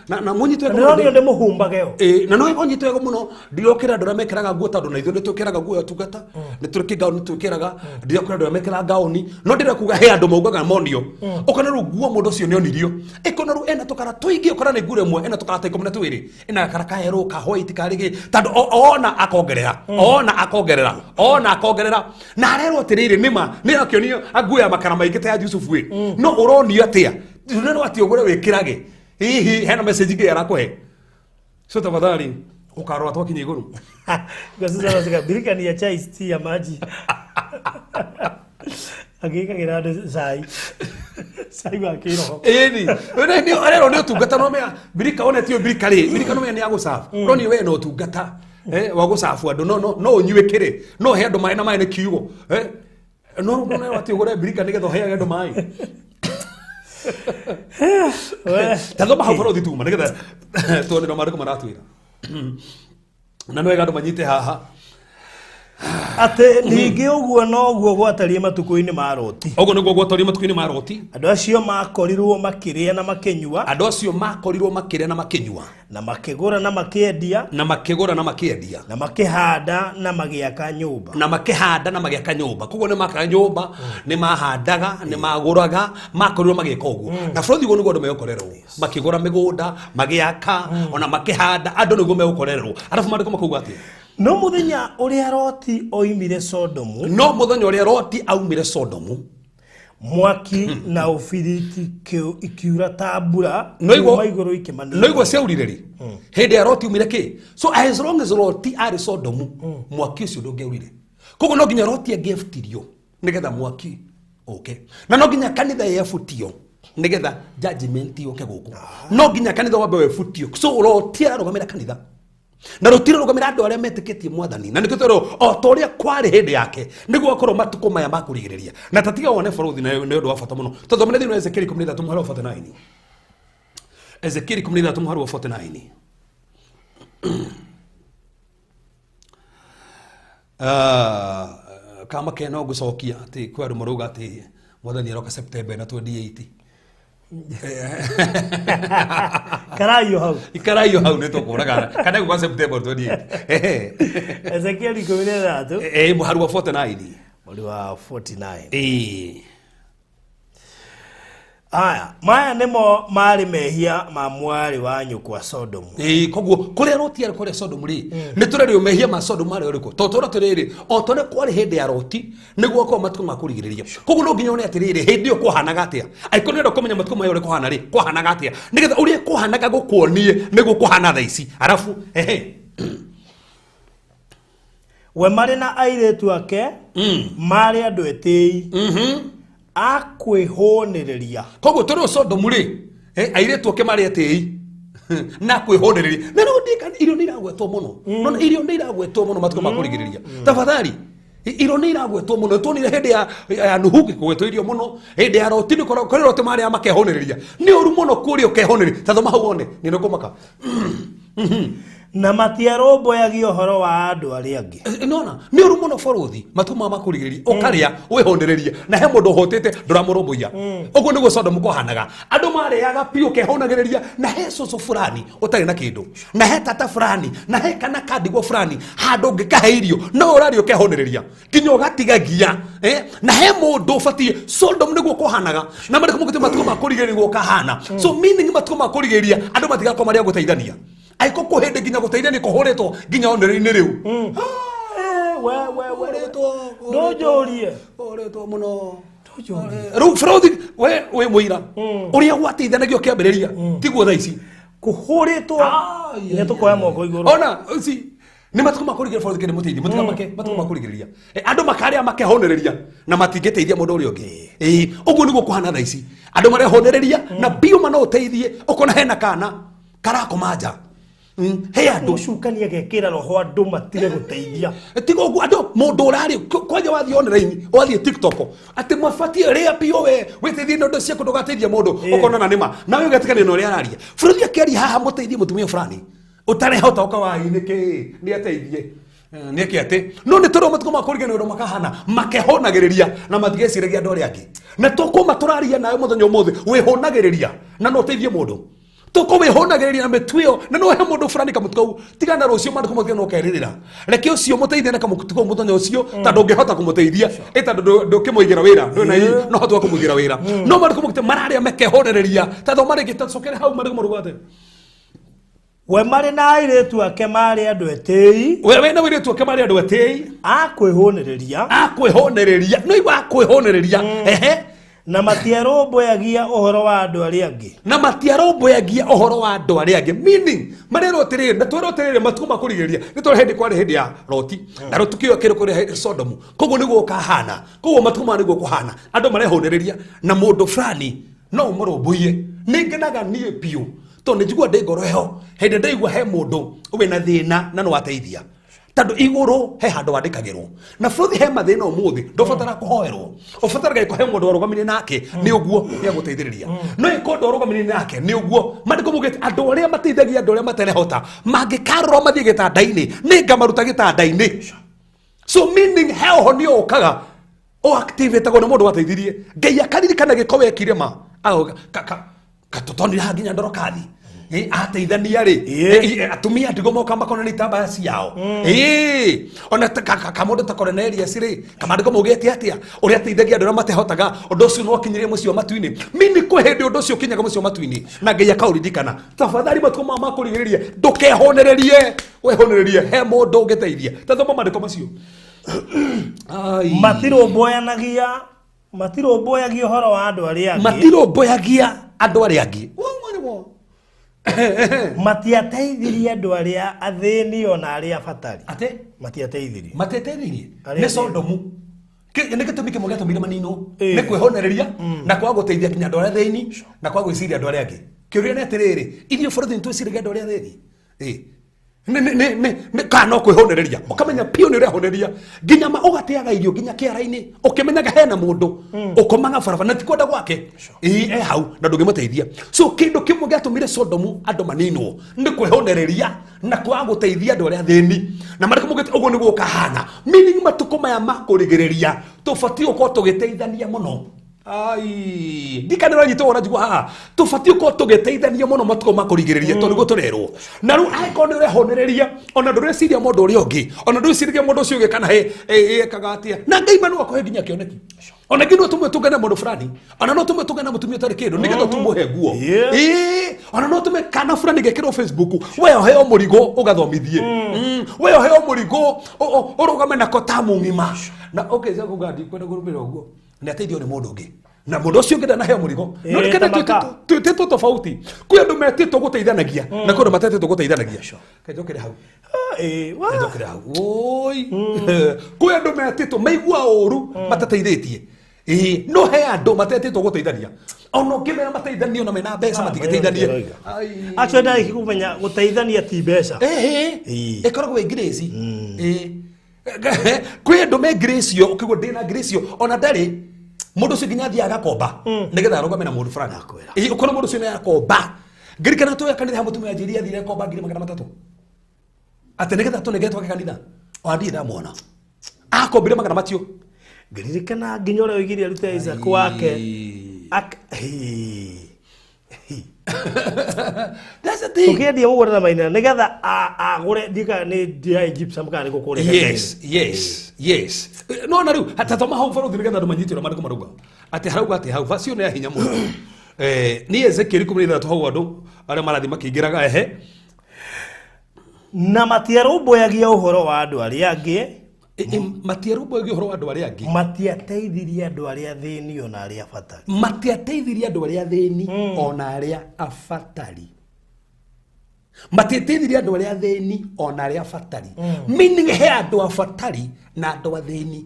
na mũnyitwo wega mũno. Ndĩronio ndĩmũhumbage o. Ĩĩ, na no ũnyitwo wega mũno ndirokĩra andũ arĩa mekĩraga nguo tondũ na ithuĩ nĩ twĩkĩraga nguo ya ũtungata, nĩ tũrĩ kĩgaoni twĩkĩraga, ndirokĩra andũ arĩa mekĩraga gaoni, no ndĩrenda kuga he andũ maugaga monio ũkona rĩu nguo mũndũ ũcio nĩ onirio, ĩkona rĩu ena tũkara tũingĩ, ũkona nĩ nguo ĩmwe ena tũkara ta 12, ena gakara ka yellow, ka white, ka rĩgĩ, tondũ ona akongerera, ona akongerera, ona akongerera, na arerwo atĩrĩrĩ nĩma nĩ akĩonio nguo ya makara maingĩ ta ya Jusufu ĩ, no ũronio atĩa ndũrerwo atĩ ũgũre wĩkĩrage, hihi hena message ĩngĩ arakũhe. So tafadhali ukarora twakinya igũrũ. Kwa sasa anasema birika ni ya chai si ya maji. Agĩkagĩra andũ cai. Cai wa kĩroho. Ĩni nĩ arerwo nĩ ũtungata no mea birika one tio birika rĩ, birika no mea nĩ ya gũcabu ũronio we na ũtungata wa gũcabu andũ, no no no ũnyue kĩrĩ no he andũ maĩ na maĩ nĩ kiugo, no ũrerwo atĩ ũgũre birika nĩgetha ũheage andũ maĩ. We. Ta thoma hau barothi tuma nĩgetha tuone no maandĩko maratwĩra na nĩ wega andũ manyite haha. Atĩ ningĩ ũguo noguo gwatariĩ matukũ-inĩ ma Loti. Ũguo nĩguo gwatariĩ matukũ-inĩ ma Loti. Andũ acio makorirwo makĩrĩa na makĩnyua. Andũ acio makorirwo makĩrĩa na makĩnyua. Na makĩgũra na makĩendia. Na makĩgũra na makĩendia. Na makĩhanda na magĩaka nyũmba. Na makĩhanda na magĩaka nyũmba. Koguo nĩ makaga nyũmba, nĩ mahandaga, nĩ magũraga, makorirwo magĩka ũguo. Na bũrũri ũguo nĩguo andũ megũkorerwo. Makĩgũra mĩgũnda, magĩaka, ona makĩhanda, andũ nĩguo megũkorerwo. Arabu maandĩko makauga atĩa? No mũthenya ũrĩa Loti oimire Sodomu, no mũthenya ũrĩa Loti aumire Sodomu, mwaki na ũbiriti ikiura ta mbura kuuma igũrũ ikĩmanina. No igua ciaurire rĩ hĩndĩ ya Loti aumire kĩ? So as long as Loti arĩ Sodomu, mwaki ũcio ndũngĩaurire. Koguo no nginya Loti angĩebutirio nĩgetha mwaki ũke, na no nginya kanitha yebutio nĩgetha judgment yũke gũkũ. No nginya kanitha wambe webutio. So Loti ararũgamĩra kanitha na rũtirarũgamĩra andũ arĩa metĩkĩtie mwathani, na nĩkĩo twerwo o ta ũrĩa kwarĩ hĩndĩ yake nĩguo akorwo matukũ maya ma kũrigĩrĩria. Na tatiga wone bũrũthi na nĩ ũndũ wa bata mũno. Tũthomere thĩinĩ wa Ezekiel 13 mũhari wa 49. Ezekiel 13 mũhari wa 49. Kama kena ngũcokia atĩ kwĩ andũ marauga atĩ mwathani aroka September na 28. Karaio hau. Ikaraiyo hau nĩ tũkũragana. Kana gũka September 28. Ezekiel 13. Mũhari wa 49. Mũhari wa 49. Aya, maya nĩmo marĩ mehia ma mwarĩ wa nyũkwa Sodomu. Koguo kũrĩa Loti arĩ kũrĩa Sodomu rĩ, nĩ tũrerio mehia ma Sodomu marĩ ũrĩkũ? Tondũ tũrĩa tũrĩrĩ, o ta ũrĩa kwarĩ hĩndĩ ya Loti, nĩguo akorwo matukũ ma kũrigĩrĩria. Koguo no nginya wone atĩrĩrĩ, hĩndĩ ĩyo kwahanaga atĩa? Angĩkorwo nĩũrenda kũmenya matukũ maya ũrĩa kũhana rĩ, kwahanaga atĩa? Nĩgetha ũrĩa kwahanaga gũkuonie nĩguo kũhana thaa ici. Arabu, ehe. We marĩ na airĩtu ake, marĩ andũ etĩi. Akwĩhũnĩrĩria. Koguo tũrĩ Sodomu rĩ, airĩtu ake marĩ etĩi na kwĩhũnĩrĩria. Na no ndika irio nĩ iragwetwo mũno. No irio nĩ iragwetwo mũno matukũ ma kũrigĩrĩria. Tafadhali, irio nĩ iragwetwo mũno. Tuonire hĩndĩ ya Nuhu gĩkũgwetwo irio mũno, hĩndĩ ya Loti nĩ kũrĩ Loti marĩa makehũnĩrĩria. Nĩ ũru mũno kũrĩa ũkehũnĩrĩria. Ta thoma hau wone, nĩ nĩkũmaka. Na matiarũmbũyagia ũhoro wa andũ arĩa angĩ. Nona, nĩ ũru mũno bũrũthi, matukũ maya ma kũrigĩrĩria, ũkarĩa, wĩhũnĩrĩrie, na he mũndũ ũhũtĩte ndũramũrũmbũiya. Ũguo nĩguo Sodomu kwahanaga. Andũ marĩaga biũ ũkehũnagĩrĩria, na he cũcũ fulani ũtarĩ na kĩndũ, na he tata fulani, na he kana kandigwa fulani, handũ ũngĩkahe irio, no ũrarĩa ũkehũnĩrĩria. Nginya ũgatigagia, na he mũndũ ũbatiĩ. Sodomu nĩguo kwahanaga. Na marĩkũ mũgĩte matukũ ma kũrigĩrĩria nĩguo kahana. So meaning matukũ ma kũrigĩrĩria, andũ matigakorwo marĩ a gũteithania. Aiko kũhĩndĩ nginya gũteithania kũhũrĩtwo nginya onere-inĩ rĩu. We. Ndũnjũrie. Kũhũrĩtwo mũno. Rĩu bũrũthi, we wĩ mũira. Ũrĩa gwateithanagio kĩambĩrĩria, tiguo thaa ici. Kũhũrĩtwo. Nĩ tũkoya moko igũrũ. Ona, ici, nĩ matukũ ma kũrigĩrĩria bũrũri kĩndũ mũteithie, mũtikamake, matukũ ma kũrigĩrĩria. Andũ makarĩa makehũnĩrĩria na matingĩteithia mũndũ ũrĩa ũngĩ. Ũguo nĩguo kũhana thaa ici. Andũ marehũnĩrĩria na biũ ma no ũteithie, ũkona hena kana karakoma nja. He andũ Mũcukani agekĩra roho andũ matige gũteithia. Tiga ũguo andũ mũndũ ũrarĩ kwanja wathiĩ online, wathiĩ TikTok, atĩ mabatiĩ rĩa biũ, we wĩteithie na indo ciaku, ndũgateithie mũndũ. Ũkona na nĩma nawe ũgetĩkania na ũrĩa araria. Bũrũri akĩaria haha, mũteithie mũtumia fulani ũtarehota, ũkawahi nĩkĩ nĩ ateithie. Nĩkĩ atĩ no nĩ tũrĩ matukũ ma kũrigana ũndũ makahana makehũnagĩrĩria na matigeciragia andũ arĩa angĩ, na tũkũma tũraria nawe mũthenya ũmũthĩ, wĩhũnagĩrĩria na no ũteithie mũndũ, tũkũwĩhũnagĩrĩria na mĩtu ĩyo na no he mũndũ fulani kamũtu kau, tiga na rũciũ mandũ kũmũteithia no kerĩrĩra, reke ũcio mũteithie na kamũtu kau mũthenya ũcio, tondũ ndũngĩhota kũmũteithia ĩ tondũ ndũkĩmũigĩra wĩra, ndũrĩ na no hote wa kũmũigĩra wĩra, no mandũ kũmũte mararĩa mekehũnĩrĩria. Ta thoma rĩngĩ, ta cokere hau mandũ kũmaruga atĩa. We marĩ na airĩtu ake marĩ andũ etĩi. We wĩna wĩrĩtu ake marĩ andũ etĩi. A kwĩhũnĩrĩria. Akwĩhũnĩrĩria, no igua akwĩhũnĩrĩria, ehe. Na matiarũmbũyagia ũhoro wa andũ arĩa angĩ. Na matiarũmbũyagia ũhoro wa andũ arĩa angĩ, meaning marerwo atĩrĩrĩ na twerwo atĩrĩrĩ, matukũ ma kũrigĩrĩria nĩ twarĩ hĩndĩ, kwarĩ hĩndĩ ya Loti, na Loti kĩo kĩrĩ kũrĩa Sodomu, koguo nĩguo ũkahana, koguo matukũ maya nĩguo kũhana, andũ marehũnĩrĩria na mũndũ fulani no ũmũrũmbũiye. Nĩ ngenaga niĩ biũ tondũ nĩ njigua ndĩ ngoro heho hĩndĩ ndaigua he mũndũ wĩna thĩna na nĩ wateithia, tondũ igũrũ he handũ wandĩkagĩrwo na bũrũri he mathĩna ũmũthĩ, ndũbatara kũhoerwo, ũbataraga ĩko he mũndũ warũgamire nake nĩ ũguo nĩ agũteithĩrĩria, no ĩko ndwarũgamire nake nĩ ũguo. Mandĩko maugĩte andũ arĩa mateithagia andũ arĩa matarehota mangĩkarora mathiĩ gĩtanda-inĩ, nĩ ngamaruta gĩtanda-inĩ. So meaning he ũhonio ũkaga ũactivatagwo nĩ mũndũ wateithirie, Ngai akaririkana gĩko wekire ma. Agoka, katũtonire haha nginya ndorokathi. Ateithania rĩ. Atumia ndigũ moka makona nĩ itambaya ciao. Ona kamũndũ ta Cornelius rĩ, kamandĩko maugĩte atĩa, ũrĩa ateithagia andũ arĩa matehotaga, ũndũ ũcio no wakinyirie mũciĩ wa matu-inĩ, mini kwĩ hĩndĩ ũndũ ũcio ũkinyaga mũciĩ wa matu-inĩ na Ngai akaũririkana. Tafadhali, matukũ maya ma kũrigĩrĩria, ndũkehũnĩrĩrie, wehũnĩrĩrie, he mũndũ ũngĩteithia. Ta thoma mandĩko macio. Ai. Matirũmbũyanagia ũhoro wa andũ arĩa angĩ. Matirũmbũyagia andũ arĩa angĩ. Wo, wo, wo. Matiateithirie andũ arĩa athĩni ona arĩa abatari. Atĩ? Matiateithirie. Mateteithirie. Arĩa Nĩ athĩni. Sodomu. Nĩ gĩtũmi kĩmwe gĩatũmire maninwo, Ĩĩ. nĩ kwĩhonereria na kwaga gũteithia nginya andũ arĩa athĩni na kwaga gwĩciria andũ arĩa angĩ. Kĩũria nĩ atĩrĩrĩ, ithuĩ bũrũri nĩ twĩciragia andũ arĩa athĩni? Ĩĩ. Nĩ kana no kwĩhonereria, ũkamenya piũ nĩ ũrehoneria nginya ma ũgateaga irio nginya kĩara-inĩ, ũkĩmenyaga hena mũndũ ũkomaga barabara na ti kwenda gwake, ĩĩ, e hau na ndũngĩmũteithia. So kĩndũ kĩmwe gĩatũmire Sodomu andũ maninwo nĩ kwĩhonereria na kwaga gũteithia andũ arĩa athĩni, na marĩkũ mũgĩte ũguo nĩguo ũkahana, meaning matukũ maya ma kũrigĩrĩria tũbatiĩ gũkorwo tũgĩteithania mũno. Ai, ndikana ũranyita ũhoro njigua haha, tũbatiĩ gũkorwo tũgĩteithania mũno matukũ ma kũrigĩrĩria, tondũ nĩguo tũrerwo. Na rĩu angĩkorwo nĩ ũrehonereria, ona ndũreciria mũndũ ũrĩa ũngĩ, ona ndũreciragia mũndũ ũcio ũngĩ kana he ekaga atĩa, na Ngai ma no akũhe nginya kĩoneki, ona nginya no tũmwe tũngane mũndũ fulani, ona no tũmwe tũngane mũtumia ũtarĩ kĩndũ nĩgetha tũmũhe nguo. Ĩĩ, ona no tũme kana fulani gekĩrwo Facebook, we ũheo mũrigo ũgathomithie. We ũheo mũrigo ũrũgame nako ta mũng'ima na ũkĩca kuga ndikwenda kũrũmĩrĩra ũguo, nĩ ateithio nĩ mũndũ ũngĩ na mũndũ ũcio ũngĩ ndanaheo mũrigo. No Ĩĩ, nĩkĩo ta maka. twĩtĩtwo tofauti, kwĩ andũ metĩtwo gũteithanagia na kwĩ andũ matetĩtwo gũteithanagia. Kenjokere hau. Ah, ĩĩ, wa. Kenjokere hau. Oi, kwĩ andũ metĩtwo maigua ũru matateithĩtie. Ĩĩ, no he andũ matetĩtwo gũteithania, ona ũngĩmera mateithanie ona mena mbeca matingĩteithanie. Maroiga. Ai. Actually ndarĩki kũmenya gũteithania ti mbeca. Ĩhĩ. Ĩĩ. Ĩkoragwo ĩ grace. Ĩĩ, kwĩ andũ me grace, yo ũkĩgwo ndĩna grace yo, ona ndarĩ mũndũ ũcio nginya athiaga agakomba nĩgetha arũgame na mũndũ fulani. Ĩĩ, ũkona mũndũ ũcio nĩ akomba. Ngirikana tũya kanitha, mũtumia anjĩrire athire komba 300,000 atĩ nĩgetha tũnenge twake kanitha, ona ndirĩ ndamwona akombire magana macio. Ngĩririkana nginya ũrĩa oigire arute Isaac wake. Hĩ. Hĩ. That's the thing. Tũkĩendia mũgũnda na maina nĩgetha agũre ndika nĩ DI gypsum kana nĩ gũkũrĩa. Yes, no na rĩu tathoma hau barothi nĩgetha andũ manyite ũrĩa maandĩko marauga, atĩ harauga atĩ hau vacio nĩ ya hinya mũno. Nĩ Ezekiel 16 hau, andũ arĩa marathiĩ makĩingĩraga, ehe. Na matiarũmbũyagia ũhoro wa andũ arĩa angĩ. Matiarũmbũyagia ũhoro wa andũ arĩa angĩ. Matiateithirie andũ arĩa athĩni ona arĩa abatari. Matiateithirie andũ arĩa athĩni ona arĩa abatari, matiateithirie andũ arĩa athĩni ona arĩa abatari, meaning he andũ abatari na andũ athĩni,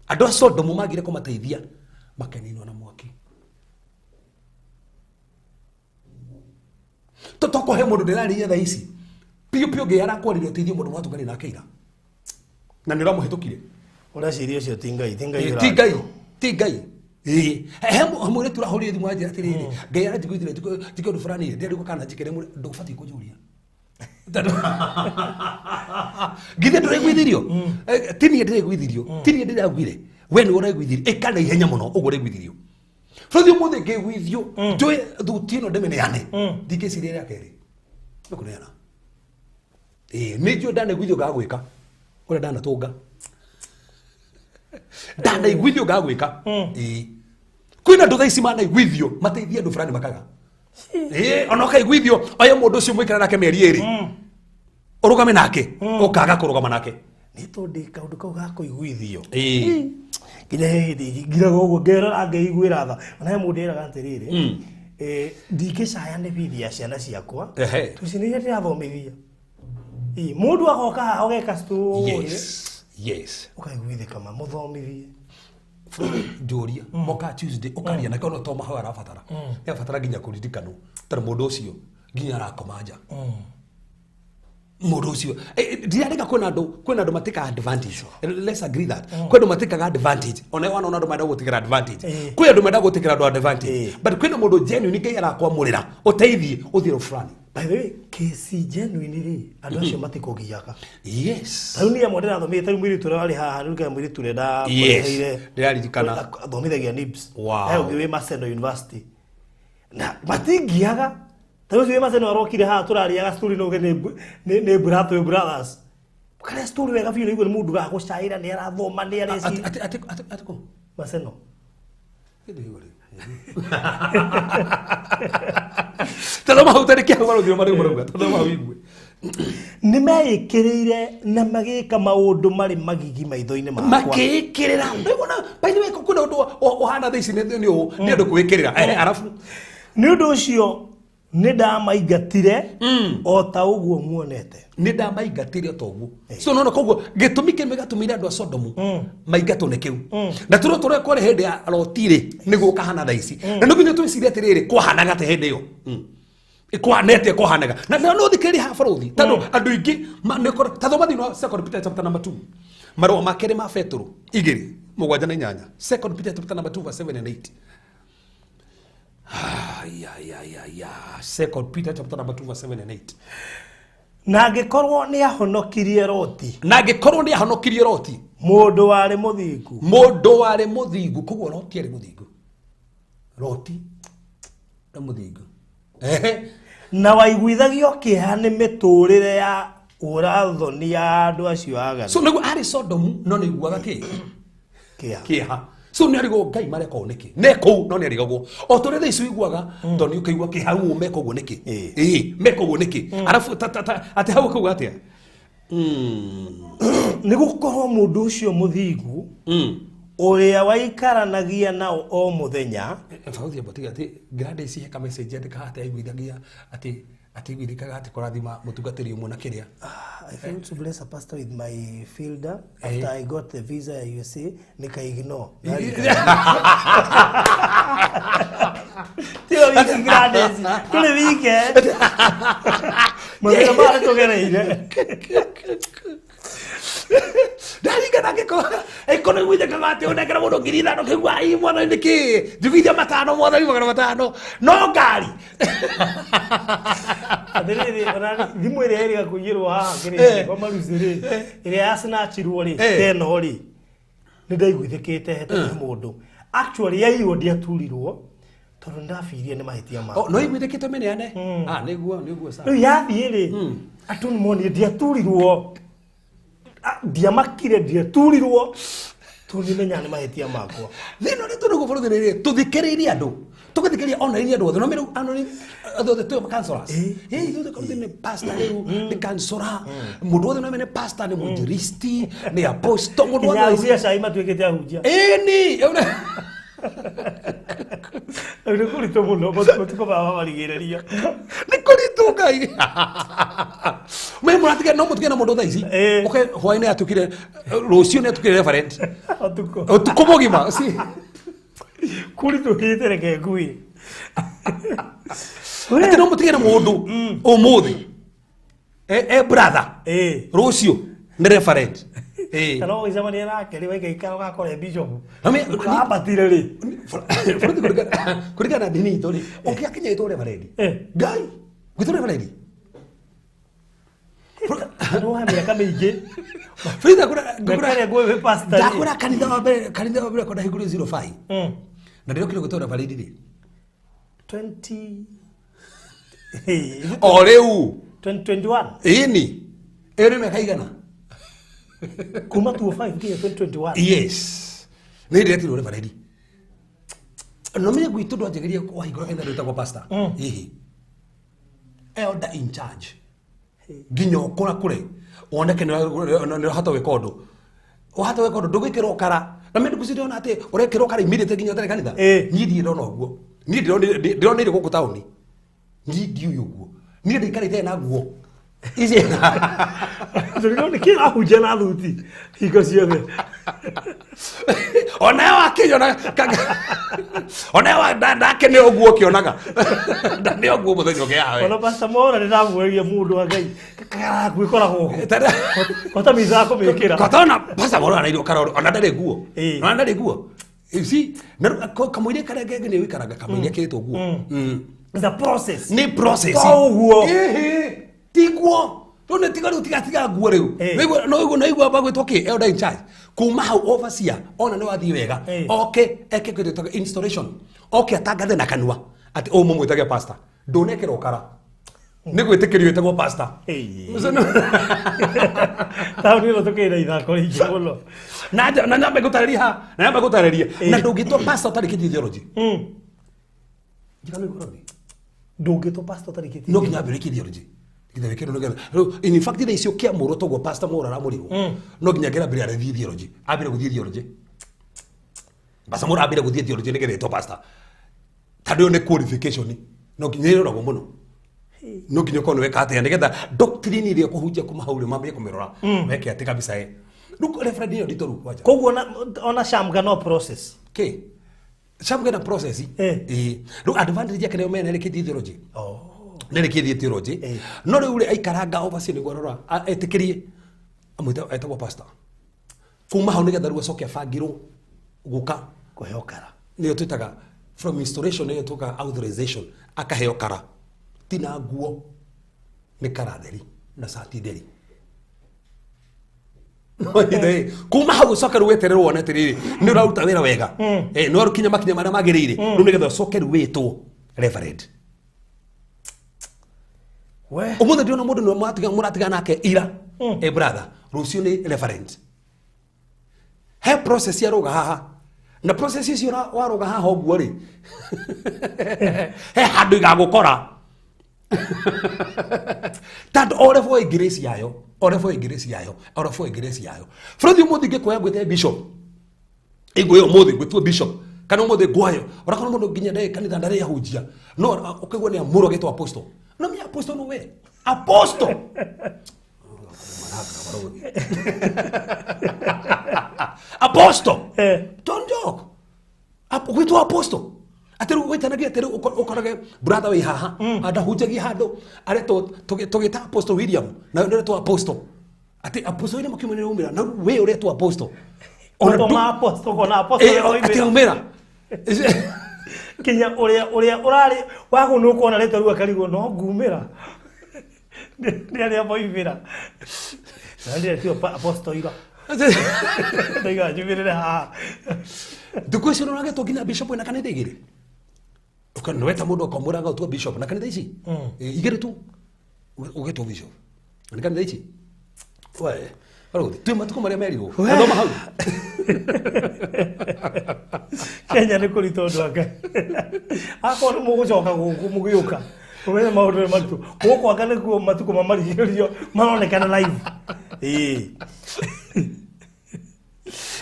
andũ a Sodomu magire kũmateithia, makeninwo na mwaki. Toko he mũndũ ndĩrarĩria thaa ici piũ piũ ngĩ arakwarĩria ũteithio mũndũ mwatũngani nake ira na nĩ ũramũhĩtũkire. Ũreciria ũcio ti Ngai, ti Ngai. Ti Ngai, ti Ngai. Ĩĩ, he mũirĩtu ũrahũrire thimũ anjĩra atĩrĩrĩ, Ngai aranjiguithire njĩke ũndũ fulani, ndĩrarigwo kana njĩkĩre ndũbatiĩ kũnjũria. Githĩ ndũraiguithirio? Ti niĩ ndĩraiguithirio, ti niĩ ndĩraugire, we nĩwe ũraiguithirio. Ĩka na ihenya mũno ũguo ũraiguithirio. Bũrũri ũmũthĩ ngĩiguithio, njũĩ thuti ĩno ndĩmĩneane, ndingĩciria rĩa kerĩ. Nĩkũneana. Ĩĩ, nĩ njũĩ ndanaiguithio ngaga gwĩka ũrĩa ndanatũnga. Ndanaiguithio ngaga gwĩka. Ĩĩ. Kwĩna andũ thaa ici manaiguithio mateithie andũ fulani makaga. Ĩĩ, ona ũkaiguithio oye mũndũ ũcio mũikara nake mĩeri ĩrĩ. Ũrũgame nake, ũkaga kũrũgama nake. Nĩ tondũ kaũndũ kau ga kũiguithio. Ĩĩ. Nginya he hĩndĩ ngiraga ũguo ngerora ngeiguĩra tha. Ona he mũndũ eraga atĩrĩrĩ, ndingĩcaya nĩ bithi ya ciana ciakwa. Tũci nĩ iria ndĩrathomithia. Ĩĩ, mũndũ agoka haha ũgeka story. Yes. Yes. Ũkaiguithĩka ma mũthomithie. Njũria moka Tuesday ũkaria nake ona to mahoya arabatara. Nĩ abatara nginya kũririkanwo tondũ mũndũ ũcio nginya arakoma nja. Mũndũ ũcio ndirarega kwĩna andũ matĩkaga advantage. Let's agree that. Kwĩ andũ matĩkaga advantage. Ona wana andũ menda gũtĩkĩra advantage. Kwĩ andũ menda gũtĩkĩra andũ advantage. But kwĩna mũndũ genuine Ngai arakwamũrĩra ũteithie ũthiĩ fulani. By the way, kesi genuine rĩ, andũ acio matikũgiaga. Yes. Tarĩu niĩ amwe ndĩrathomire, tarĩu mũirĩtu ũrĩa warĩ haha, rĩu kana mũirĩtu ũrĩa ndakũreheire. Ndĩraririkana. Athomithagia NIBS. Wow. He ũngĩ wĩ Maseno University. Na matingiaga. Tarĩu ũcio wĩ Maseno arokire haha tũrarĩaga story no uge nĩ Bratwĩ Brothers. Karĩa story wega biũ nĩguo nĩ mũndũ ũragũcaĩra, nĩ arathoma, nĩ areci. Ati kũ? Maseno. Tathoma hau tarĩki hau marũthio marĩa marauga. Tathoma hau igue. Nĩ meĩkĩrĩire na magĩka maũndũ marĩ magigi maitho-inĩ makwa. Makĩĩkĩrĩra. Nĩwona, by the way, kwĩna ũndũ ũhana thaa ici nĩ ũũ, nĩ andũ kwĩkĩrĩra. Arabu. Nĩ ũndũ ũcio nĩ ndamaingatire o ta ũguo muonete. Nĩ ndamaingatire o ta ũguo. So no koguo gĩtũmi kĩmwe gĩatũmire andũ a Sodomu maingatwo nĩ kĩu. Na tũrĩa tũrĩa kwarĩ hĩndĩ ya Loti rĩ, nĩguo ũkahana thaa ici. Na no nginya twĩcirie atĩrĩrĩ, kwahanaga atĩa hĩndĩ ĩyo? Kwanete kwahanaga. Na no thikĩrĩria haha bũrũri, tondũ andũ aingĩ ta thoma thĩinĩ wa Second Peter chapter number 2. Marũa ma kerĩ ma Petero 2, 7 na 8. Second Peter chapter number 2 verse 7 and 8. Ya, ya, ya, ya. Second Peter chapter number 2 verse 7 and 8. Na angĩkorwo nĩ ahonokirie Loti. Na angĩkorwo nĩ ahonokirie Loti. Mũndũ warĩ mũthingu. Mũndũ warĩ mũthingu, koguo Loti arĩ mũthingu. Loti nĩ mũthingu. Na waiguithagio kĩeha nĩ mĩtũrĩre ya ũrathoni ya andũ acio aganu. So nĩguo arĩ Sodomu no nĩ aiguaga kĩ? Kĩeha. Kĩeha. So nĩ arigagwo Ngai mareka ũũ nĩkĩ? Ne kũu no nĩ arigagwo. O ta ũrĩa thaa ici ũiguaga, tondũ nĩ ũkaigua kĩeha ũũ meka ũguo nĩkĩ? Ĩĩ, meka ũguo nĩkĩ? Arabu atĩ hau ũkauga atĩa? Nĩ gũkorwo mũndũ ũcio mũthingu ũrĩa waikaranagia nao o mũthenya. Bauthi amba tiga atĩ Gladys he ka message andĩka atĩ aiguithagia atĩ aiguithĩkaga atĩ kũrathima mũtungatĩri ũmwe na kĩrĩa. I failed to bless a pastor with my fielder after I got the visa ya USA, nika ignore. Tiga wiki Gladys, tũrĩ wike. Mathĩna maya tũgereire. Ndaringana angĩkorwo iguithĩkaga atĩ ũnengera mũndũ 5,000 kĩgua, ai, mwathani nĩ kĩ? Njiguithia 500, mwathani 500. No ngari. Atĩrĩrĩ, ona thimũ ĩrĩa ĩrĩga kũiyĩrwo haha kĩrĩa, kwa Maruzi rĩ, ĩrĩa yacinachirwo rĩ, teno rĩ, nĩ ndaiguithĩkĩte hete nĩ mũndũ. Actually, yaiywo ndiaturirwo, tondũ nĩndabirie nĩ mahĩtia makwa. No iguithĩkĩte mĩneane? Nĩguo, nĩguo, sawa. Rĩu yathiĩ rĩ, andũ nĩmonire ndiaturirwo. Ndiamakire, ndiaturirwo. Tondũ nĩmenyaga nĩ mahĩtia makwa. Thĩna ũrĩa tũrĩ bũrũri rĩrĩ, tũthikĩrĩirie andũ. Tũgĩthikĩrĩria ona rĩrĩa andũ othe, no mĩrũ, ano nĩ, andũ othe twĩ counselors. Ithuĩ twĩ nĩ pastor rĩu, nĩ counselor. Mũndũ wothe no mene pastor, nĩ mwinjilisti, nĩ apostle, mũndũ Nginya wothe. arugi a cai matuĩkĩte ahunjia. Ĩni, ĩu nĩ- Rĩu nĩ kũritũ mũno, matukũ maya mamarigĩrĩria. Nĩ kũritũ Ngai. Me mũratige, no mũtige na mũndũ thaa ici. Ũke hwaĩ-inĩ atuĩkire, rũciũ nĩ atuĩkire reverend. Ũtukũ. Ũtukũ mũgima. Si. Kũritũhĩte reke ngui. Atĩ no mũtigane mũndũ ũmũthĩ e brother, rũciũ nĩ referent. Kana ũgĩcemania nake rĩ, waikaikara ũgakora e bishop. Ambatire rĩ. Bũrũri kũringana na ndini itũ rĩ, ũngĩakinya ĩtwo reverend, Ngai gwĩtwo reverend. Nĩ wa mĩaka mĩingĩ. Frida. Mĩaka ĩrĩa ngũĩ pastor rĩ. Ndakwĩra kanitha wa mbere kwenda hingũrire 05 na ndĩrokire gwĩtwo reverend rĩ. 20 O rĩu. 2021. Ĩni, ĩyo nĩ mĩaka igana? Kuma 2005 nginya 2021. Yes, nĩ ndĩretirwo reverend. No menye gwitũ ndwanjagĩria wahingũra kanitha ndwĩtagwo pastor. Hihi elder in charge nginya ũkũra kũre woneke nĩ ũrahota gwĩka ũndũ, wahota gwĩka ũndũ, ndũgwĩkĩrwo kara na mimi ndikuci ndĩrona atĩ ũrekĩrwo kara immediately nginya ũtarĩ kanitha. Niĩ ndirĩ ndona ũguo. Niĩ ndĩronire gũkũ taũni, niĩ ndiũĩ ũguo, niĩ ndĩikarĩte na nguo ici. Tũrigwo nĩ kĩ ahunjia na thuti hingo ciothe. Onayo akĩnyona, onayo ndake nĩ ũguo ũkĩonaga nĩ ũguo mũthenya ũngĩ yawe. Ona Pastor Mwaura nĩ ndamuoria, mũndũ wa Ngai, karaku ĩkoragwo kũ ta mitha kũmĩkĩra. Kotona pasa moro anairwo karoro ona ndarĩ nguo. Ona ndarĩ nguo. You see, na rĩu kamũiria karĩa ngenge nĩ ũikaraga kamũiria kĩrĩtwo nguo. It's a process. Nĩ process. To ũguo. Ĩhĩ, tiguo rĩu nĩ tiga rĩu tiga nguo rĩu. No igua no igua bagwĩtwo kĩ elder in charge kuma hau overseer ona nĩ wathiĩ wega, oke eke kĩndũ gĩtagwo installation, oke atangathe na kanua atĩ ũyũ mũmwĩtage pastor, ndũnekĩrwo kara nĩ gwĩtĩkĩrio ĩtagwo pastor. Taũni ĩno tũkĩrĩ na ithako rĩingĩ mũno. Na nyambe ngũtarĩria ha na nyambe ngũtarĩria na ndũngĩtwo pastor ũtarĩkĩtie theology. Njĩra nĩ igũrũ. Ndũngĩtwo pastor ũtarĩkĩtie. No nginya ambĩrĩkie theology nginya wĩkĩrwo nĩgetha rĩu in fact thaa icio kĩamũrwo toguo pastor Mwaura aramũrirwo, no nginya ngera mbere arathiĩ theology, ambire gũthiĩ theology. Pastor Mwaura ambire gũthiĩ theology nĩgetha etwo pastor, tondũ ĩyo nĩ qualification no nginya ĩroragwo mũno, no nginya ũkorwo nĩ weka atĩa nĩgetha doctrine ĩrĩa ũkũhunjia kuma hau rĩ mambie kũmĩrora weke atĩ kabisa rĩu reverend ĩyo nditũ rĩu kwanja. Koguo ona Shamga no process. Kĩ Shamga na process. Ĩĩ, rĩu advantage yake nĩyo mena ĩrĩkĩtie theology. Nĩrĩkĩtie theology. No rĩu rĩ aikaranga overseer nĩguo arora etĩkĩrie amwĩta etagwo pastor kuma hau nĩgetha rĩu acoke abangĩrwo gũka kũheo kara. Nĩyo twĩtaga from installation, nĩyo twĩtaga authorization, akaheo kara tina nguo, nĩ kara theri na cati theri. No, ithe, kuma hau ũcoke rĩu wetererwo wone atĩrĩrĩ nĩ ũraruta wĩra wega, nĩ warukinya makinya marĩa magĩrĩire, rĩu nĩgetha ũcoke rĩu wĩtwo reverend. We. Ũmũthĩ ndĩrona mũndũ nĩ mũratiga nake ira brother, rũciũ nĩ reverend. He process ya rũga haha na process icio warũga haha ũguo rĩ, he handũ igagũkora tondũ o level ĩ grace yayo, o level ĩ grace yayo, o level ĩ grace yayo. Bũrũri ũmũthĩ ingĩkuoya ngwĩte bishop ingũya ũmũthĩ ngwĩtue bishop kana ũmũthĩ ngwayo ũrakora mũndũ nginya ndarĩ kanitha, ndarĩ ahunjia, no ũkaigua nĩ amũrwo agĩtwo apostle. No mi apostle no we apostle. Apostle. Don't joke. Gwĩtwo apostle atĩ rĩu wĩtanagia atĩ rĩu ũkorage brother wĩ haha andahunjagia handũ aretwo tũgĩta Apostle William na ũretwo apostle, atĩ Apostle William akiuma nĩ aumĩra na rĩu we ũretwo apostle. Ona ma apostle kona apostle. Atĩ aumĩra. Kinya ũrĩa ũrarĩ wagũnũka ona rĩtwa rĩu akarigwo no ngumĩra nĩ arĩa moimĩra na ndĩretio apostle ira ndaiga njumĩrĩre haha. Thikũ icio nĩũragetwo nginya bishop wĩna kanitha igĩrĩ. Nĩweta mũndũ ũkamwĩraga ũtue bishop na kanitha ici igĩrĩ tu, ũgetwo bishop na kanitha ici. We Barũthi, twĩ matukũ marĩa merirwo. Thoma hau. Kenya nĩ kũritũ ũndũ wa Ngai. Akorwo nĩ mũgũcoka gũkũ mũgĩũka ũmenye maũndũ nĩ maritũ gũkũ, anga nĩkuo matukũ ma marigĩrĩrio maronekana live, ĩĩ.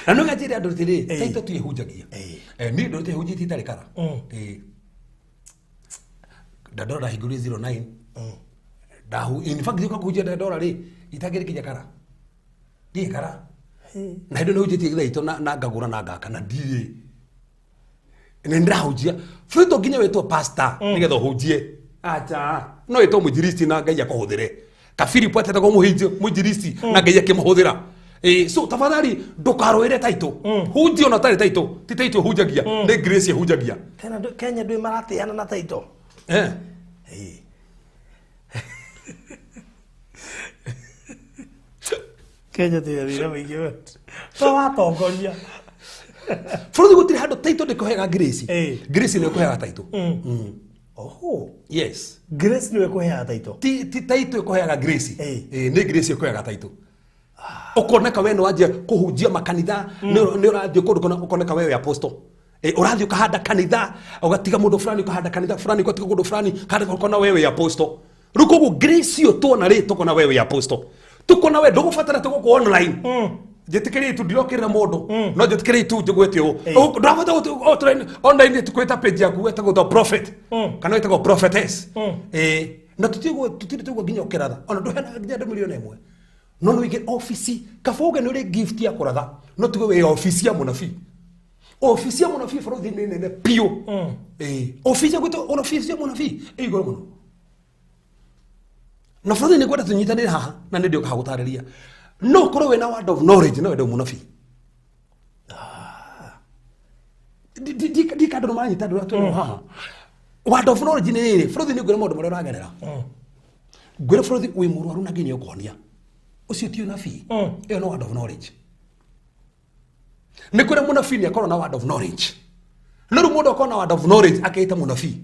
Na no ganjĩre andũ atĩrĩ, taitũ twĩhunjagia. Niĩ ndũrĩte hunjĩtie itarĩ kara. Ndandora ndahingũrire 09 ndahu, in fact thioka kũhunjia ndandora rĩ itangĩrĩ kinya kara, ndirĩ kara, na hĩndĩ nĩ hunjĩtie gĩthaitũ na ngagũra na ngaka na ndirĩ nĩ ndĩrahunjia bũrũri to nginya wĩtwo pastor nĩgetha ũhunjie. Acha no ĩtwo mũinjilisti na Ngai akũhũthĩre. Ka Philip atetagwo mũinjilisti na Ngai akĩmũhũthĩra. So tafadhali ndũkarũĩre title. Hunjia ona ũtarĩ title, ti title ĩhunjagia, nĩ grace ĩhunjagia. Tena Kenya ndwĩ maratĩana na title. Kenya twĩna thĩna mũingĩ we. To watongoria. Bũrũri gũtirĩ handũ title ndĩkũheaga grace. Grace nĩ ĩkũheaga title. Oho. Yes. Grace nĩwe ĩkũheaga title. Ti title ĩkũheaga grace. Nĩ grace ĩkũheaga title. Ũkoneka we nĩ wanjia kũhunjia makanitha, nĩ ũrathiĩ kũndũ kũna ũkoneka we wĩ apostle. Ũrathiĩ ũkahanda kanitha, ũgatiga mũndũ fulani ũkahanda kanitha fulani, ũgatiga mũndũ fulani, ũkahanda ũkona we wĩ apostle. Rĩu koguo grace ĩyo tuona rĩ, tũkona we wĩ apostle. Tũkona we ndũgũbatara tũgũkũ online. Njĩtĩkĩrie tu ndirokĩrĩra mũndũ, no njĩtĩkĩrie tu njĩgwĩte ũũ. Ndũrabatara online tũkwĩta page yaku wĩtagwo the prophet. Kana wĩtagwo prophetess. Na tũtirĩ tũguo nginya ũkĩratha. Ona ndũheanaga nginya andũ milioni ĩmwe. No nĩ ũige obici, kaba uge nĩ ũrĩ gift ya kũratha, no tuge wĩ obici ya mũnabii. Obici ya mũnabii bũrũri nĩ nene biũ. Obici ya gwĩtwo obici ya mũnabii ĩ igũrũ mũno. Na bũrũri nĩ ngwenda tũnyitanĩre haha, na nĩ ndĩũka gũtarĩria. No ũkorwo wĩna word of knowledge, no wende mũnabii. Ndika andũ maranyita andũ arĩa twĩnao haha. Word of knowledge nĩ rĩrĩ, bũrũri nĩ ngwĩra maũndũ marĩa ũragerera. Ngwĩra bũrũri wĩ mũrwaru na Ngai nĩ ũkũhonia. Ũcio ti ũnabii. Ĩyo nĩ word of knowledge. Nĩ kũrĩ mũnabii nĩ akorwo na word of knowledge. No rĩu mũndũ akorwo na word of knowledge akeita mũnabii.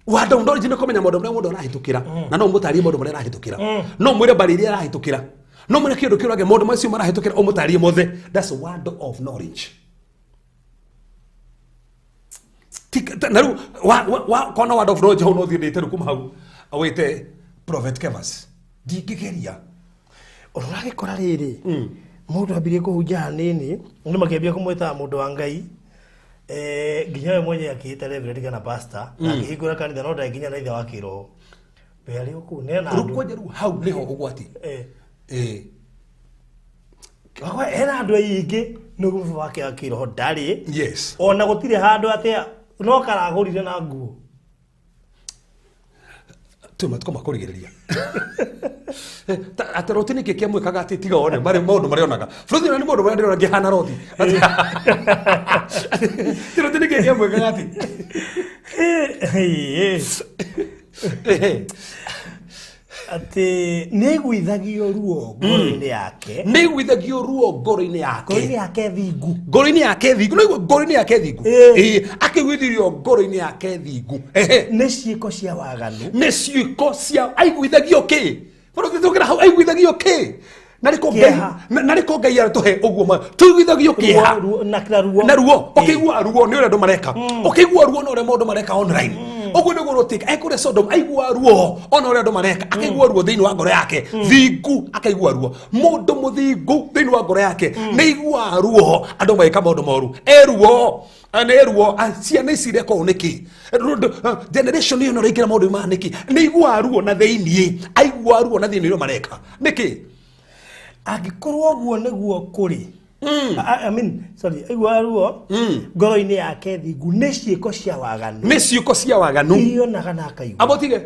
Word of knowledge nĩ kũmenya maũndũ marĩa mũndũ arahĩtũkĩra. Na no ũmũtarĩrie maũndũ marĩa arahĩtũkĩra. No ũmwĩre mbarĩ iria arahĩtũkĩra. No ũmwĩre kĩndũ kĩũrage maũndũ macio marahĩtũkĩra ũmũtarĩrie mothe. That's word of knowledge. Na rĩu kona word of knowledge hau no thiĩ ndĩte rĩu kuma hau wĩte Prophet Kevas. Ndingĩgeria. Ũndũ ũragĩkora rĩrĩ, mũndũ ambirie kũhunjia hanini, andũ makĩambia kũmwĩtaga mũndũ wa Ngai. Nginya we mwenyewe akĩĩta reverend kana pastor, na akĩhingũra kanitha, no ndarĩ nginya na ithe wa kĩroho. We arĩ o kũu, nĩ ona Rĩu andũ. kwanja rĩu hau nĩho ũgwati. Wakwa hena andũ aingĩ nĩ baba wake wa kĩroho ndarĩ. Yes. Ona gũtirĩ handũ atĩ no karagũrire na nguo. Twĩ matukũ ma kũrigĩrĩria. Atĩ Roti nĩkĩ kĩamwĩkaga atĩ tiga one marĩ maũndũ marĩa onaga. Bũrũri ũyũ nĩ maũndũ marĩa ndĩrona ngĩhana Roti. Atĩ Roti nĩkĩ kĩamwĩkaga atĩ? Atĩ nĩ aiguithagio ruo ngoro-inĩ yake. Nĩ aiguithagio ruo ngoro-inĩ yake. Ngoro-inĩ yake thingu. Ngoro-inĩ yake thingu. Nĩ aigua ngoro-inĩ yake thingu. Akĩiguithirio ngoro-inĩ yake thingu. Nĩ ciĩko cia waganu. Nĩ ciĩko cia aiguithagio kĩ? Bũrũri tũkĩra hau aiguithagio kĩ? Na rĩko Ngai, Kĩeha. na rĩko Ngai aratũhe ũguo ma. Tũiguithagio kĩeha. Ruo, ruo, na kĩra ruo. Na ruo. Ũkĩigua ruo nĩ ũrĩa andũ mareka. Ũkĩigua ruo nĩ ũrĩa maũndũ mareka online. Ũguo nĩguo Loti ekũrĩa Sodom aigua ruo ona ũrĩa andũ mareka. Akaigua ruo thĩinĩ wa ngoro yake. Thingu akaigua ruo. Mũndũ mũthingu thĩinĩ wa ngoro yake nĩ aiguaga ruo andũ magĩka maũndũ moru. E ruo. Nĩ ruo. Ciana ici ireka ũũ nĩkĩ? Generation ĩyo ĩraingĩra maũndũ maya nĩkĩ? Nĩ aiguaga ruo na thĩinĩ. Aiguaga ruo na thĩinĩ ũrĩa mareka. Nĩkĩ? Angĩkorwo ũguo nĩguo kũrĩ. I mean, sorry, aiguaga ruo ngoro-inĩ yake thingu nĩ ciĩko cia waganu. Nĩ ciĩko cia waganu. Iria onaga na akaigua. Abotige.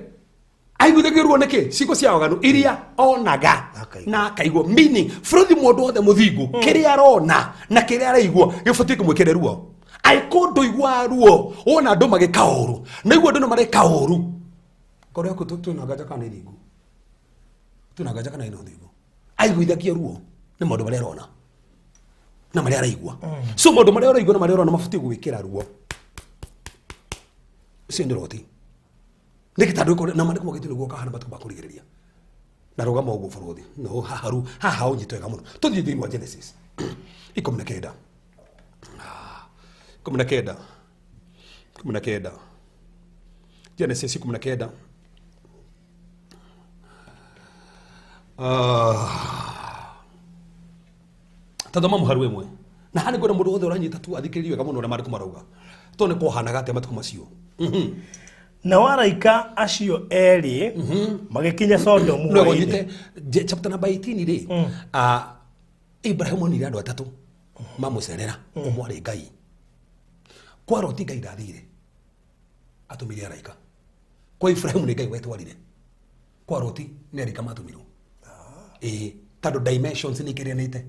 Aiguithagio ruo nĩkĩ? Ciĩko cia waganu iria onaga Akaigua. na akaigua. Meaning, bũrũri mũndũ wothe mũthingu, kĩrĩa arona na kĩrĩa araigua gĩbatiĩ kĩmwĩkĩre ruo. Angĩkorwo ndũiguaga ruo, wona andũ magĩka ũru, na igua andũ nĩ mareka ũru. Ngoro yaku twĩna nganja kana nĩ thingu? Twĩna nganja kana nĩ thingu? Aiguithagia ruo nĩ maũndũ marĩa arona na marĩa araigua. So maũndũ marĩa ũraigua na marĩa ũrona mabatiĩ gwĩkĩra ruo. Ũcio nĩ Loti. Nĩ gĩtandũ gĩkorwo na maandĩko maugĩte nĩguo ũkahana matukũ ma kũrigĩrĩria. Na rũgama ũguo bũrũri. No haha rĩu, haha ũnyite wega mũno. Tũthiĩ thĩinĩ wa Genesis. 19. 19. 19. Genesis 19. Tathoma mũharu ĩmwe. Na haha nĩ ngwenda mũndũ wothe ũranyita tu athikĩrĩrie wega mũno ũrĩa maandĩko marauga. Tondũ nĩ kwahanaga atĩa matukũ macio. Na araika acio erĩ magĩkinya Sodomu No hwaĩ-inĩ. ũnyite, chapter number 18 rĩ, Ibrahim onire andũ atatũ mamũcerera, ũmwe arĩ Ngai. Kwa Loti Ngai ndathire. Atũmire araika. Kwa Ibrahimu nĩ Ngai wetwarire. Kwa Loti nĩ araika matũmirwo. Ĩĩ, tondũ dimensions nĩ ikĩrianĩte.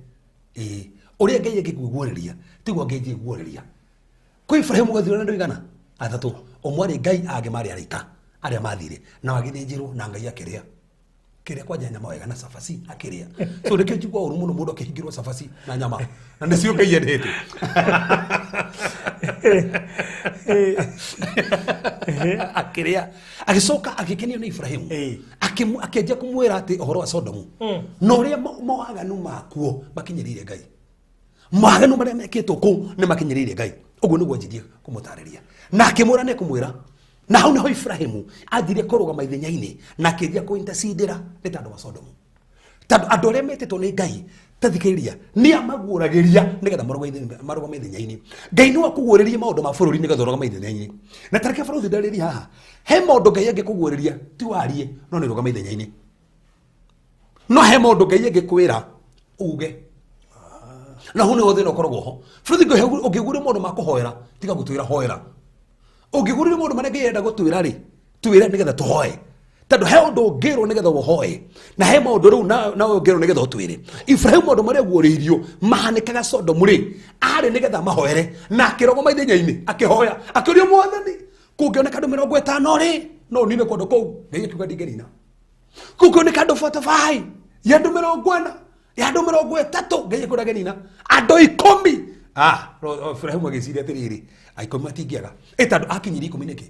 Ĩĩ, ũrĩa Ngai angĩkuguũrĩria tiguo Ngai angĩguũrĩria. Kwa Ibrahimu gwathirwo na andũ igana atatũ, ũmwe arĩ Ngai, angĩ marĩ araika arĩa mathire na agĩthĩnjĩrwo na Ngai akĩrĩa kĩrĩa kwanja nyama wega na cabaci akĩrĩa. So nĩkĩo njigua ũru mũno mũndũ akĩhingĩrwo cabaci na nyama na nĩcio Ngai endete. Akĩrĩa agĩcoka agĩkenio nĩ Ibrahimu. Akĩanjia kũmwĩra atĩ ũhoro wa Sodomu na ũrĩa mawaganu makuo makinyĩrĩire Ngai, mawaganu marĩa mekĩtwo kũu nĩ makinyĩrĩire Ngai. Ũguo nĩguo anjirie kũmũtarĩria na akĩmwĩra nĩ kũmwĩra, na hau nĩho Ibrahimu anjirie kũrũgama ithenya-inĩ na akĩanjia kũintercedera nĩ tondũ wa Sodomu, tondũ andũ arĩa metĩtwo nĩ Ngai tathikĩrĩria nĩ amaguũragĩria nĩgetha marũgame ithenya-inĩ. Ngai nĩ wakũguũrĩria maũndũ ma bũrũri nĩgetha ũrũgame ithenya-inĩ. Na tareke bũrũri ndarĩrie haha, he maũndũ Ngai angĩkũguũrĩria ti warie no nĩ ũrũgame ithenya-inĩ. No he maũndũ Ngai angĩkwĩra uge, na hau nĩho thĩna ũkoragwo ho. Bũrũri ũngĩguũria maũndũ ma kũhoera, tiga gũtwĩra hoera. Ũngĩguũria maũndũ marĩa Ngai arenda gũtwĩra rĩ, twĩre nĩgetha tũhoe, tondũ he ũndũ ũngĩrwo nĩgetha ũhoe, na he maũndũ rĩu nawe ũngĩrwo nĩgetha ũtwĩre. Ibrahimu maũndũ marĩa aguũrĩirio mahanĩkaga Sodomu rĩ, arĩ nĩgetha mahoere, na akĩrũgama ithenya-inĩ akĩhoya akĩũria Mwathani, kũngĩoneka andũ 50 rĩ, no ũnine kũndũ kũu? Ngai akiuga ndingĩnina. Kũngĩoneka andũ 45 ya andũ 40 ya andũ 30, Ngai akiuga ndangĩnina. Andũ 10, Ibrahimu agĩciria atĩrĩrĩ, 10 matingĩaga. Ĩ tondũ akinyirie 10 nĩkĩ?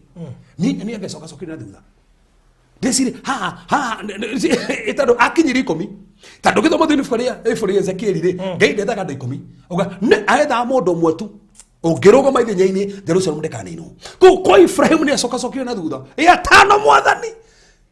Niĩ angĩcoka cokire na thutha. Ndĩcirie, haha, haha, ĩ tondũ akinyirie 10. Tondũ gĩthomo thĩinĩ ibuku rĩa, ibuku rĩa Ezekieli rĩ, Ngai ndethaga andũ 10. Uga, nĩ arethaga mũndũ ũmwe tu ũngĩrũgama ithenya-inĩ, Jerusalemu ndĩkaninwo. Kũu kwa Ibrahimu nĩ acokacokire na thutha. Ĩ atano Mwathani,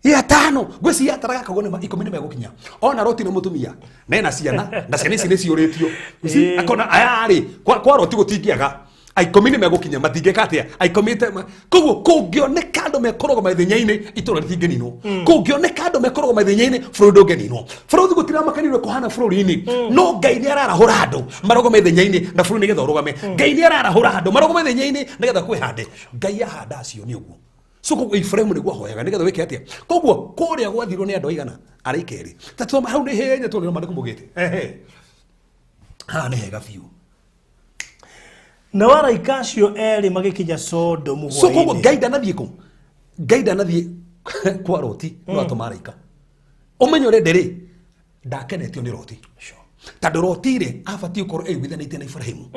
ĩ atano. Ngwĩciria ataraga akauga nĩ 10 nĩ megũkinya. Ona Loti nĩ mũtumia, na ena ciana, na ciana ici nĩ ciũrĩtio. Ici, akona aya rĩ, kwa Loti gũtingĩaga. 10 nĩ megũkinya, matingĩka atĩa? 10 koguo kũngĩoneka andũ mekũrũgama ithenya-inĩ, itũũra rĩtingĩninwo. Kũngĩoneka andũ mekũrũgama ithenya-inĩ, bũrũri ndũngĩninwo. Bũrũri gũtiramakanirwe kũhana bũrũri-inĩ, no Ngai nĩ ararahũra andũ marũgame ithenya-inĩ na bũrũri nĩgetha ũrũgame. Ngai nĩ ararahũra andũ marũgame ithenya-inĩ nĩgetha kwĩhande. Ngai ahanda acio nĩ ũguo. So koguo Ibrahimu nĩguo ahoyaga nĩgetha wĩke atĩa? Koguo kũrĩa gwathirwo nĩ andũ aigana? Araika erĩ. Ta tũma hau nĩ henya tondũ nĩ maandĩko maugĩte. Ehe. Haha nĩ hega biũ. Nao araika acio erĩ magĩkinya Sodomu So koguo hwaĩ-inĩ. Ngai ndanathiĩ kũ? Ngai ndanathiĩ kwa Loti, no atũma araika. Ũmenye ũrĩa ndĩrĩ, ndakenetio nĩ Loti. Tondũ Loti rĩ, abatiĩ gũkorwo eiguithanĩtie na Ibrahimu.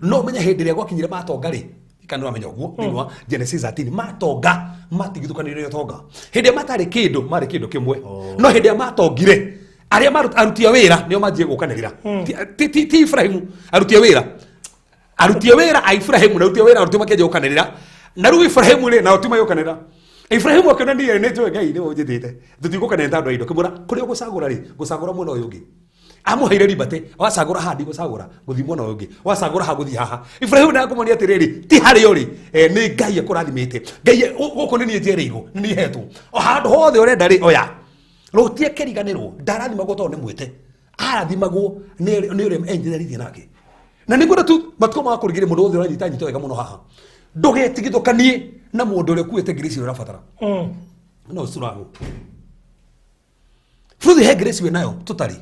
No ũmenye hĩndĩ ĩrĩa gwakinyire matonga rĩ, kana nĩwamenya ũguo, thĩinĩ wa Genesis 13, matonga matigithũkanire ũtonga. Hĩndĩ ĩrĩa matarĩ kĩndũ, marĩ kĩndũ kĩmwe. No hĩndĩ ĩrĩa matongire, arĩa aruti a wĩra nĩo manjie gũkanĩrĩra. Ti Ibrahimu, aruti a wĩra. Aruti a wĩra a Ibrahimu na aruti a wĩra aruti makĩanjia gũkanĩrĩra. Na rĩu Ibrahimu rĩ, nao ti magĩũkanĩrĩra. Ibrahimu akĩona niĩ nĩ njũĩ Ngai nĩwe ũnjĩtĩte. Tũtigũkanĩrĩra ta andũ a indo. Kĩmwĩra, kũrĩa ũgũcagũra rĩ, ngũcagũra mwena ũyũ ũngĩ. Amũheire ribate, wacagũra haha ndigũcagũra, gũthiĩ mwena ũyũ ũngĩ. Wacagũra haha gũthiĩ haha. Ibrahimu nĩ akũmonia atĩrĩrĩ, ti harĩa ũrĩ, nĩ Ngai akũrathimĩte. Ngai, gũkũ nĩ niĩ njereirwo, nĩ niĩ hetwo. O handũ hothe ũrenda rĩ, oya. Loti akĩriganĩrwo, ndarathimagwo tondũ nĩ mwĩte. Arathimagwo nĩ ũrĩa enjĩrĩtie nake. Na nĩngwenda tu matukũ ma kũrigĩrĩria mũndũ wothe ũranyita nyita wega mũno haha. Ndũgetigithũkanie na mũndũ ũrĩa ũkuĩte grace ĩrĩa ũrabatara. No ũcuragwo. Bũrũri he grace wĩ nayo tũtarĩ.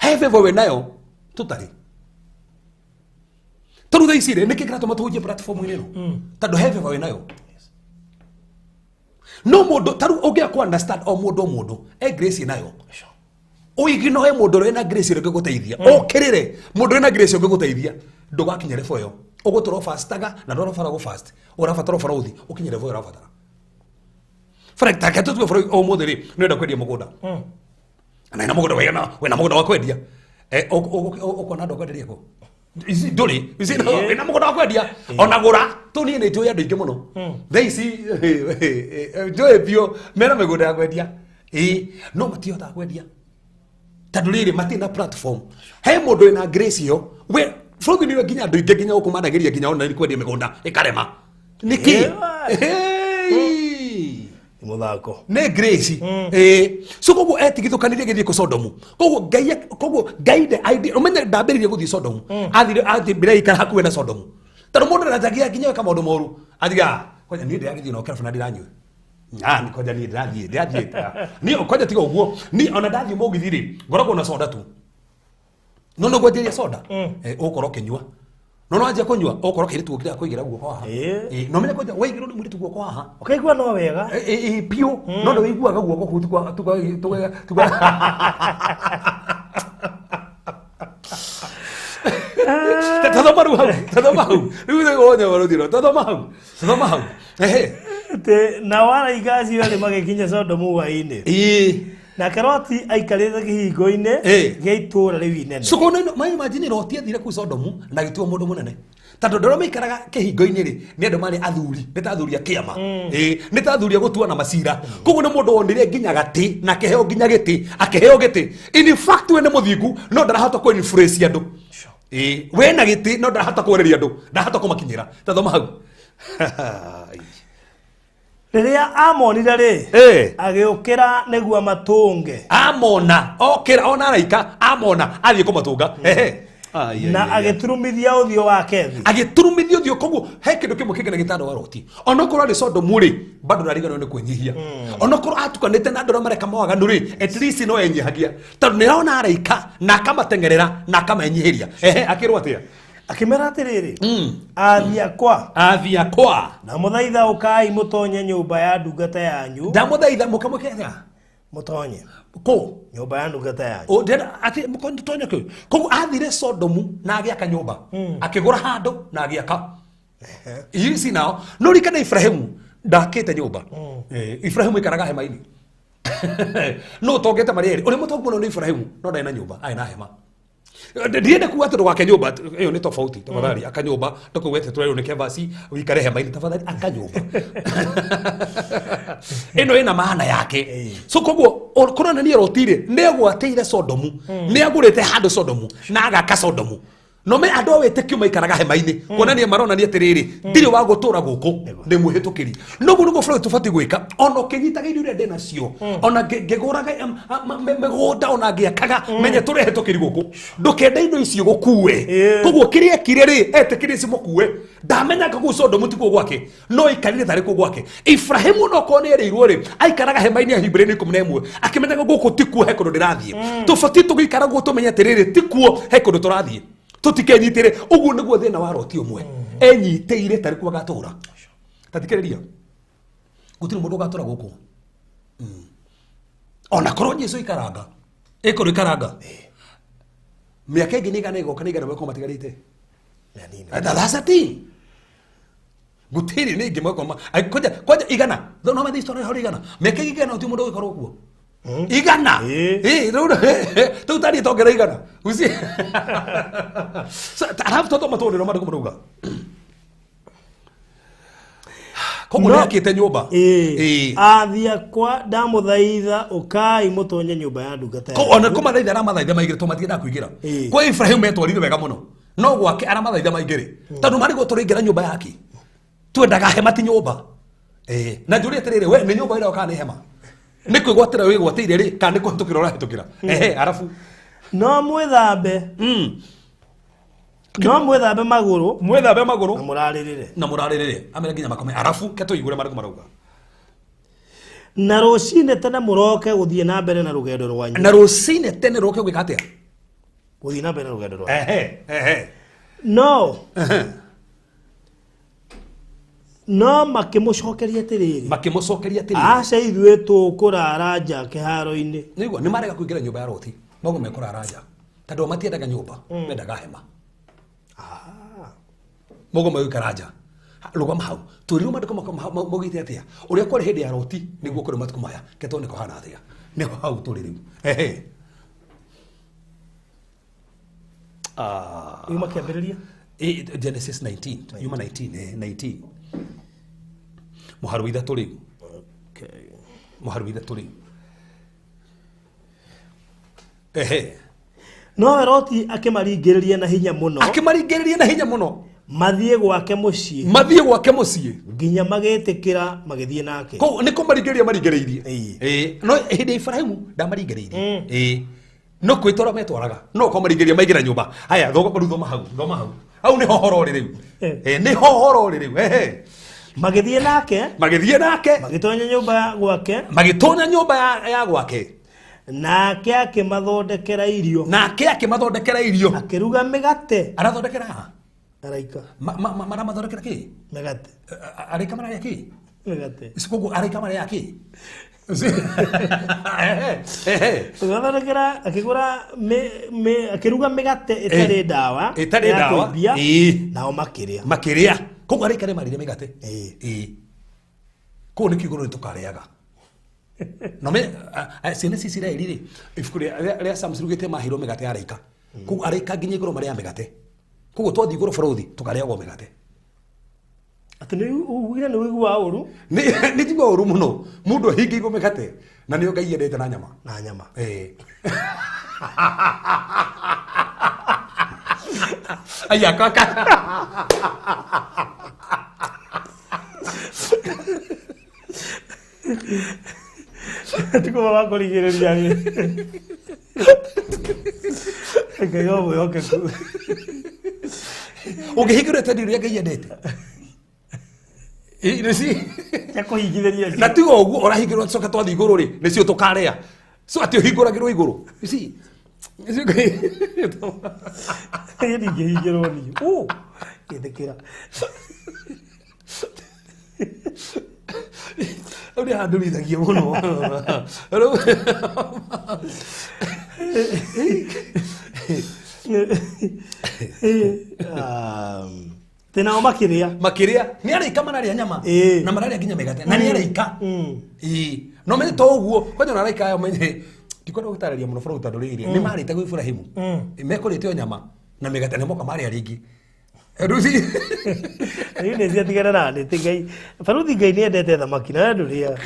He favor wĩ nayo tũtarĩ. Tondũ thaa ici rĩ, nĩkĩ kĩratũma tũhunjie platform-inĩ ĩno? Tondũ he favor wĩ nayo. No mũndũ ta rĩu ũngĩaga kũ understand o mũndũ o mũndũ e grace nayo. Ũiginoe mũndũ ũrĩa wĩna grace ũrĩa ũngĩgũteithia. Ũkĩrĩre mũndũ wĩna grace ũngĩgũteithia. Ndũgakinya level ĩyo. Ũgũtũra ũfastaga na ndũrabatara gũ fast. Ũrabatara ũbarũthi ũkinye level ĩyo ũrabatara. Frank, ta reke tũtue bũrũri ũmũthĩ rĩ, nĩ ũrenda kwendia mũgũnda. Na wĩna mũgũnda wĩna, wĩna mũgũnda wa kwendia. Ũkona andũ a kwenderia kũ? Ici ndũrĩ. Ici wĩna mũgũnda wa kwendia. Ona gũra, tũ niĩ nĩ njũĩ andũ aingĩ mũno. Thaa ici, njũĩ biũ, mena mĩgũnda ya kwendia. Ĩĩ, no matihotaga kwendia. Tondũ rĩrĩ, matirĩ na platform. He mũndũ wĩna grace ĩyo, we, bũrũri nĩwe nginya andũ aingĩ nginya gũkũ mandagĩria nginya online kwendia mĩgũnda ĩkarema. Nĩkĩ? Hey! Nĩ mũthako. Nĩ grace. So koguo etigithũkanirie gĩthiĩ kũ Sodomu. Koguo Ngai, koguo Ngai nde idea, ũmenye ndambĩrĩrie gũthiĩ Sodomu. Athire, athiĩ mbere aikara hakuhĩ na Sodomu. Tondũ mũndũ ndanjagia nginya gwĩka maũndũ moru. Atiga kwanja niĩ ndĩragĩthiĩ na kĩrabu na ndiranyua. Ah, kwanja niĩ ndĩrathiĩ. Niĩ kwanja tiga ũguo. Niĩ ona ndathiĩ mũgithi rĩ, ngoragwo na soda tu. No no gwenjeria soda. Ũgũkorwo ũkĩnyua. No no anjia kũnyua, ũgũkorwo kĩirĩtu ũngĩ kũigĩra guoko haha. No menya kwanja waigĩrwo nĩ mũirĩtu guoko haha. Ũkaigua no wega. Piũ. No nĩ wĩiguaga guoko kũu tukwa. Tathoma rĩu hau, tathoma hau. Rĩu nĩ wone warũthiro, tathoma hau. Tathoma hau. Ehe. Nao araika acio erĩ magĩkinya Sodomu hwaĩ-inĩ. Nake Loti aikarĩte kĩhingo-inĩ gĩa itũũra rĩu inene. So kono no mai imagine Loti athire kũu Sodomu na agĩtuo mũndũ mũnene. Tondũ andũ arĩa maikaraga kĩhingo-inĩ rĩ, nĩ andũ marĩ athuri, nĩ ta athuri a kĩama. Nĩ ta athuri a gũtuana macira. Koguo nĩ mũndũ wonire nginya gatĩ na akĩheo nginya gĩtĩ, akĩheo gĩtĩ. In fact we nĩ mũthingu no ndarahota kũ influence andũ. We na gĩtĩ no ndarahota kwarĩria andũ, ndarahota kũmakinyĩra. Ta thoma hau. Rĩrĩa amonire rĩ, agĩũkĩra nĩguo amatũnge. Amona, okĩra ona araika, amona athiĩ kũmatũnga. Na agĩturumithia ũthiũ wake thĩ. Agĩturumithia ũthiũ koguo he kĩndũ kĩmwe kĩngĩ gĩtandũ wa Loti. Onokorwo arĩ Sodomu rĩ, bado ndariganĩrwo nĩ kwĩnyihia. Onokorwo atukanĩte na andũ arĩa mareka mawaganu rĩ, at least no enyihagia. Tondũ nĩ arona araika na akamatengerera na akamenyihĩria. Akĩrwo atĩa? Akĩmera atĩrĩrĩ, athiĩ akwa. Athiĩ akwa. Ndamũthaitha ũkai mũtonye nyũmba ya ndungata yanyu. Ndamũthaitha mũkamwĩke atĩa? Mũtonye. Kũ? Nyũmba ya ndungata yanyu. Atĩ mũtonye kũ? Koguo athire Sodomu na agĩaka nyũmba. Akĩgũra handũ na agĩaka. You see now, no rikana Ibrahimu ndakĩte nyũmba. Ibrahimu ikaraga hema-inĩ. No ũtongete marĩa erĩ. Ũrĩa mũtongu mũno nĩ Ibrahimu, no ndarĩ na nyũmba, arĩ na hema. Ndiende kuga atĩ ndũgake nyũmba, ĩyo nĩ tofauti. Tafadhali aka nyũmba, ndũkauge atĩ tũrerwo nĩ kevasi ũikare hema-inĩ, tafadhali aka nyũmba. Ĩno ĩna maana yake. So koguo kũronania Loti rĩ, nĩ agwatĩire Sodomu, nĩ agũrĩte handũ Sodomu na agaka Sodomu. No me andũ a wĩtĩkio maikaraga hema-inĩ, kuonania maronania atĩrĩrĩ, ndirĩ wa gũtũra gũkũ, ndĩ mwĩhĩtũkĩri. Noguo nĩguo Freud tũbatiĩ gwĩka, ona ũkĩnyitaga irio iria ndĩ nacio, ona ngĩgũraga mĩgũnda, ona ngĩakaga, menye tũrĩ ehĩtũkĩri gũkũ. Ndũkende indo icio gũkue. Koguo kĩrĩa ekire rĩ, etĩkĩrie cimũkue. Ndamenyaga kũu Sodomu tikuo gwake, no aikarire tarĩ kuo gwake. Ibrahimu no korwo nĩ erĩirwo rĩ, aikaraga hema-inĩ ya Ahibirania 11, akĩmenyaga gũkũ tikuo he kũndũ ndĩrathiĩ. Tũbatiĩ tũgĩikara guo tũmenye atĩrĩrĩ, tikuo he kũndũ tũrathiĩ. Tũtikenyitĩre. Ũguo nĩguo thĩna wa Loti ũmwe. Enyitĩire tarĩ kuo agatũra. Ta thikĩrĩria. Gũtirĩ mũndũ ũgatũra gũkũ. Ona korwo Jesu ikaranga. Ĩkorwo ikaranga. Mĩaka ĩngĩ nĩ igana ĩgoka nĩ igana makorwo matigarĩte. That's a thing. Gũtirĩ nĩ ingĩ makorwo kwanja igana. No mathiĩ story hau igana. Mĩaka ĩngĩ igana gũtirĩ mũndũ ũgĩkorwo kuo. Igana. Rĩu tariĩ tongera igana. Uci. So, arabu tondũ matũrĩro mandũ marauga. Koguo nĩ akĩte nyũmba. Athiĩ akwa ndamũthaitha ũkai mũtonye nyũmba ya ndungata yanyu. Ona kũmathaitha aramathaitha maingĩre tondũ matiendaga kũingĩra. Kwa Ibrahimu metwarire wega mũno. No gwake aramathaitha maingĩre. Tondũ marigwo tũraingĩra nyũmba yake. Twendaga hema ti nyũmba. Na njũrie atĩrĩrĩ, we nĩ nyũmba ĩrĩa kana nĩ hema? Nĩ kwĩgwatĩra wĩgwatĩire rĩ, kana nĩ kũhĩtũkĩra ũrahĩtũkĩra? Arabu. No mwĩthambe. No mwĩthambe magũrũ. Mwĩthambe magũrũ. Na mũrarĩrĩre. Na mũrarĩrĩre. Amere nginya makome. Arabu ke tũigue marĩkũ marauga. Na rũcinĩ tene mũroke gũthiĩ na mbere na rũgendo rwanyu. Na rũcinĩ tene rũke gwĩka atĩa? Gũthiĩ na mbere na rũgendo rwanyu. No. No makĩmũcokeria atĩrĩrĩ. Makĩmũcokeria atĩrĩrĩ. Aca ithuĩ tũkũrara nja kĩharo-inĩ. Nĩguo nĩ marega kũingĩra nyũmba ya Loti. Noguo mekũrara nja. Tondũ matiendaga nyũmba, mendaga hema. Moguo megũikara nja. Rũgama hau. Twĩrirwo maandĩko maugĩte atĩa? Ũrĩa kwarĩ hĩndĩ ya Loti nĩguo kũrĩ matukũ maya. Ke tuone kũhana atĩa. Nĩho hau tũrĩ rĩu. Yuma kĩambĩrĩria? Genesis 19. Yuma 19. 19. Mũhari wa ithatũ rĩu. Mũhari wa ithatũ rĩu. No Loti akĩmaringĩrĩria na hinya mũno. Akĩmaringĩrĩria na hinya mũno. Mathiĩ gwake mũciĩ. Mathiĩ gwake mũciĩ. Nginya magĩtĩkĩra magĩthiĩ nake. Koguo nĩ kũmaringĩrĩria maringĩrĩirie. No hĩndĩ ya Ibrahimu ndamaringĩrĩirie. No kwĩtwara metwaraga. No kũmaringĩrĩria maingĩra nyũmba. Haya, thoma hau, thoma hau. Hau nĩho horo ũrĩ rĩu. Nĩho horo ũrĩ rĩu. Magĩthiĩ nake. Magĩthiĩ nake. Magĩtonya nyũmba gwake. Magĩtonya nyũmba ya gwake. Nake akĩmathondekera irio. Nake akĩmathondekera irio. Akĩruga mĩgate. Arathondekera ha? Araika. Maramathondekera kĩ? Mĩgate. Araika mararĩa kĩ? Mĩgate. Koguo araika marĩa kĩ? Tũgathondekera akĩgũra akĩruga mĩgate ĩtarĩ ndawa. Ĩtarĩ ndawa. Nao makĩrĩa. Makĩrĩa. Koguo araika nĩ marĩire mĩgate. Kũu nĩkĩo igũrũ nĩtũkarĩaga. No me ciana cia Isiraeli rĩ, ibuku rĩa Psalms rugĩte maheirwo mĩgate ya araika. Koguo araika nginya igũrũ marĩaga mĩgate. Koguo twathiĩ igũrũ bũrũthi tũkarĩagwo mĩgate. Atĩ nĩ ugire nĩ ũiguaga ũru? Nĩ njiguaga ũru mũno. Mũndũ ahingĩirwo mĩgate na nĩyo Ngai endete na nyama. Na nyama. Aya kaka. Tiko wa kũrigĩrĩria rĩ. Ngai o mwĩhokeku. Ũngĩhingĩrwo ĩtarĩ irio iria Ngai endete. Irio ici. Cia kũhingithĩria Na tiga ũguo ũrahingĩrwo coka twathiĩ igũrũ rĩ, nĩcio tũkarĩa. So atĩ ũhingũragĩrwo igũrũ. You see? Niĩ ndingĩhingĩrwo niĩ. Gĩthĩkĩra. Rĩu nĩ handũrithagia mũno. Tĩ nao makĩrĩa. Makĩrĩa. Nĩ araika mararĩa nyama. Na mararĩa nginya mĩgate. Na nĩ araika. No menye to ũguo, kwanja ona araika aya menye ndikwenda gũtarĩria mũno bũrũri tondũ rĩrĩ, nĩ marĩte gwĩ Ibrahimu. Mekũrĩte o nyama na mĩgate nĩ moka marĩa rĩngĩ. Rĩu Rĩu nĩ ciatigana na nĩ ti Ngai. Baruthi Ngai nĩ endete thamaki na we ndũrĩaga.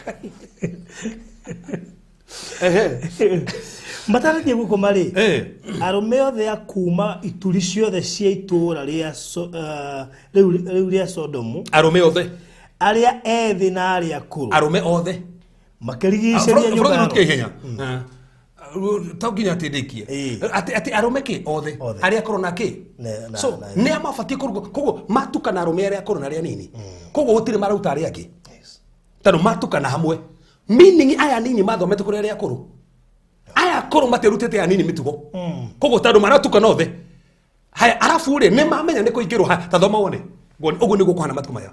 Matarathiĩ gũkoma rĩ, arũme othe a kuma ituri ciothe cia itũũra rĩa rĩu rĩa Sodomu. Arũme othe. Arĩa ethĩ na arĩa akũrũ. Arũme othe. Makĩrigicĩria nyũmba ya Bũrũri ihenya. To nginya atĩ ndĩkie. Atĩ arũme kĩ othe. Arĩa akũrũ na kĩ? So nĩ a mabatiĩ kũrugwo. Koguo matukana arũme arĩa akũrũ na arĩa anini. Koguo gũtirĩ maruta arĩa angĩ. Tondũ matukana hamwe. Meaning aya anini mathomete kũrĩ arĩa akũrũ. Aya akũrũ matirutĩte aya anini mĩtugo. Koguo tondũ maratukana othe. Haya arabu rĩ nĩ mamenya nĩ kũingĩrwo ha ta thoma wone. Ũguo nĩguo kũhana matukũ maya.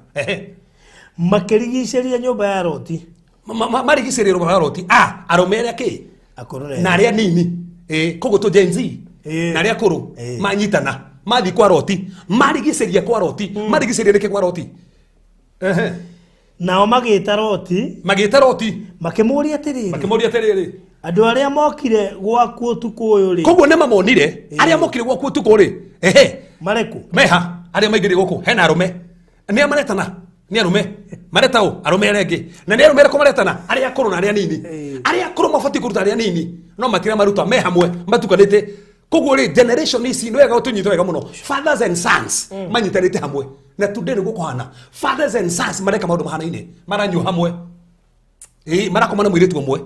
Makĩrigicĩria nyũmba ya Loti. Marigicĩria nyũmba ya Loti. Arũme arĩa kĩ? Akũrũ na arĩa nini. Koguo tũ Gen Z. Na arĩa akũrũ manyitana mathiĩ kwa Loti. Marigicĩria kwa Loti. Marigicĩria nĩkĩ kwa Loti? Nao magĩta Loti. Magĩta Loti. Makĩmũũria atĩrĩrĩ. Makĩmũũria atĩrĩrĩ. Andũ arĩa mokire gwaku ũtukũ ũyũ rĩ. Koguo nĩ mamonire arĩa mokire gwaku ũtukũ rĩ. Marĩ kũ? Meha arĩa maingĩrire gũkũ hena arũme. Nĩ a maretana? Nĩ arũme. Mareta ũ? Arũme arĩa angĩ. Na nĩ arũme arĩkũ maretana? Arĩa akũrũ na arĩa anini. Arĩa akũrũ mabatiĩ kũruta arĩa anini. No matira maruta me hamwe matukanĩte. Koguo rĩ generation ici nĩ wega ũtũnyite wega mũno. Fathers and sons manyitanĩte hamwe. Na today nĩguo kũhana. Fathers and sons mareka maũndũ mahanaine. Maranyua hamwe. Marakoma na mũirĩtu ũmwe.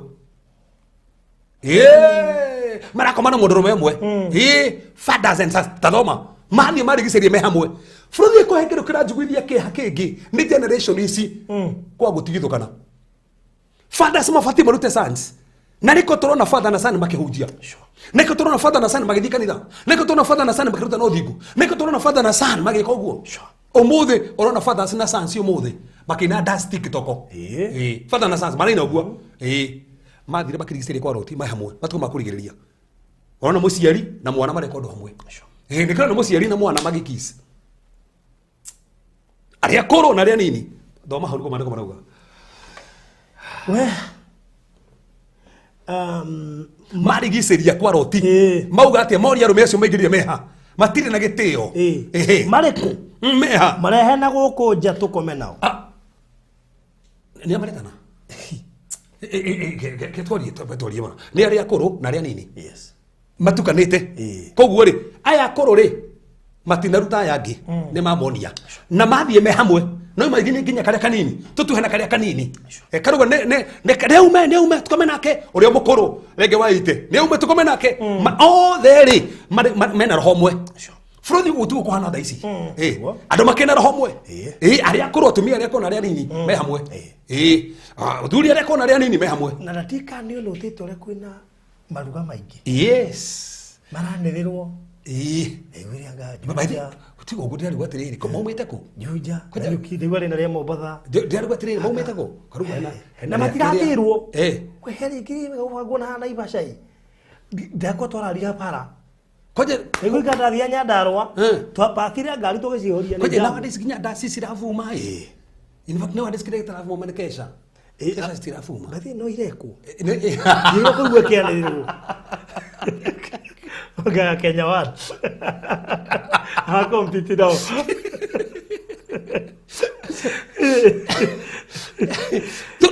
Marakoma na mũndũrũme ũmwe. Fathers and sons tathoma. Mathiĩ marigicĩrie me hamwe. Bũrũri ĩkũhe kĩndũ kĩranjiguithia kĩeha kĩngĩ nĩ generation ici kwa gũtigithũkana. Fathers mabatiĩ marute sons. Na nĩkĩo tũrona father na son makĩhunjia. Nĩkĩo tũrona father na son magĩthiĩ kanitha. Nĩkĩo tũrona father na son makĩruta na ũthingu. Nĩkĩo tũrona father na son magĩka ũguo. Ũmũthĩ ũrona fathers na sons ũmũthĩ makĩina dance TikTok. Father na sons maraina ũguo. Mathire makĩrigicĩria kwa Loti me hamwe matukũ ma kũrigĩrĩria. Ũrona mũciari na mwana mareka ũndũ hamwe. Nĩkĩo mũciari na mwana magĩkiss. Arĩa akũrũ na arĩa anini. Thoma hau nĩguo maandĩko marauga. We. Marigicĩria kwa Loti. Mauga atĩa moria arũme acio maingĩrire meha. Matirĩ na gĩtĩo. Marĩ kũ? Meha. Marehe na gũkũ nja tũkome nao. Nĩ a maretana? Twarie mũno. Nĩ arĩa akũrũ na arĩa anini. Matukanĩte. Koguo rĩ, aya akũrũ rĩ, matinaruta aya angĩ, nĩ mamonia. Na mathiĩ me hamwe. No maithiĩ nginya karĩa kanini. Tũtuhe na karĩa kanini. Karauga nĩ aume, tũkome nake. Ũrĩa mũkũrũ, rĩngĩ wa ite. Nĩ aume tũkome nake. Othe rĩ, mena roho ũmwe. Bũrũri ũguo tiguo kũhana thaa ici. Eh, Nĩguo. andũ makĩna roho mwe. Ĩĩ. Eh, arĩa akũrũ, atumia arĩa akũrũ na arĩa anini me hamwe. Eh, athuri arĩa akũrũ na arĩa anini me hamwe. Na natika nĩ ũnũtĩte ũrĩa kwĩna maruga maingĩ Yes. maranĩrĩrwo. Ĩĩ. Ndaiguire anga By the- Juja. Tiga ũguo ndĩrarigwo atĩrĩrĩ, ko maumĩte kũ? Juja. Kwanja- Nanyuki, ndaigua rĩna rĩa Mombatha. Ndĩrarigwo atĩrĩrĩ, maumĩte kũ? Karugwo hena Na matiratĩrwo. Eh. Kwĩ he rĩngĩ gũbangwo na Naivasha ĩ. Ndakwa twararia bara. Kwanja Ndaigua ndathiĩ Nyandarua. Eh. Twapakire ngari tũgĩcihoria nĩ kwanja jam. nowadays nginya ndaci ciravuma ĩ. In fact nowadays kĩrĩa gĩtaravuma nĩ kesha. Ĩ, Kesha citiravuma. Bathi no irekwo. Eh, nĩ- Ndirwo kũigua kĩanĩrĩrwo. Ngaya Kenya One. Hakompiti nao.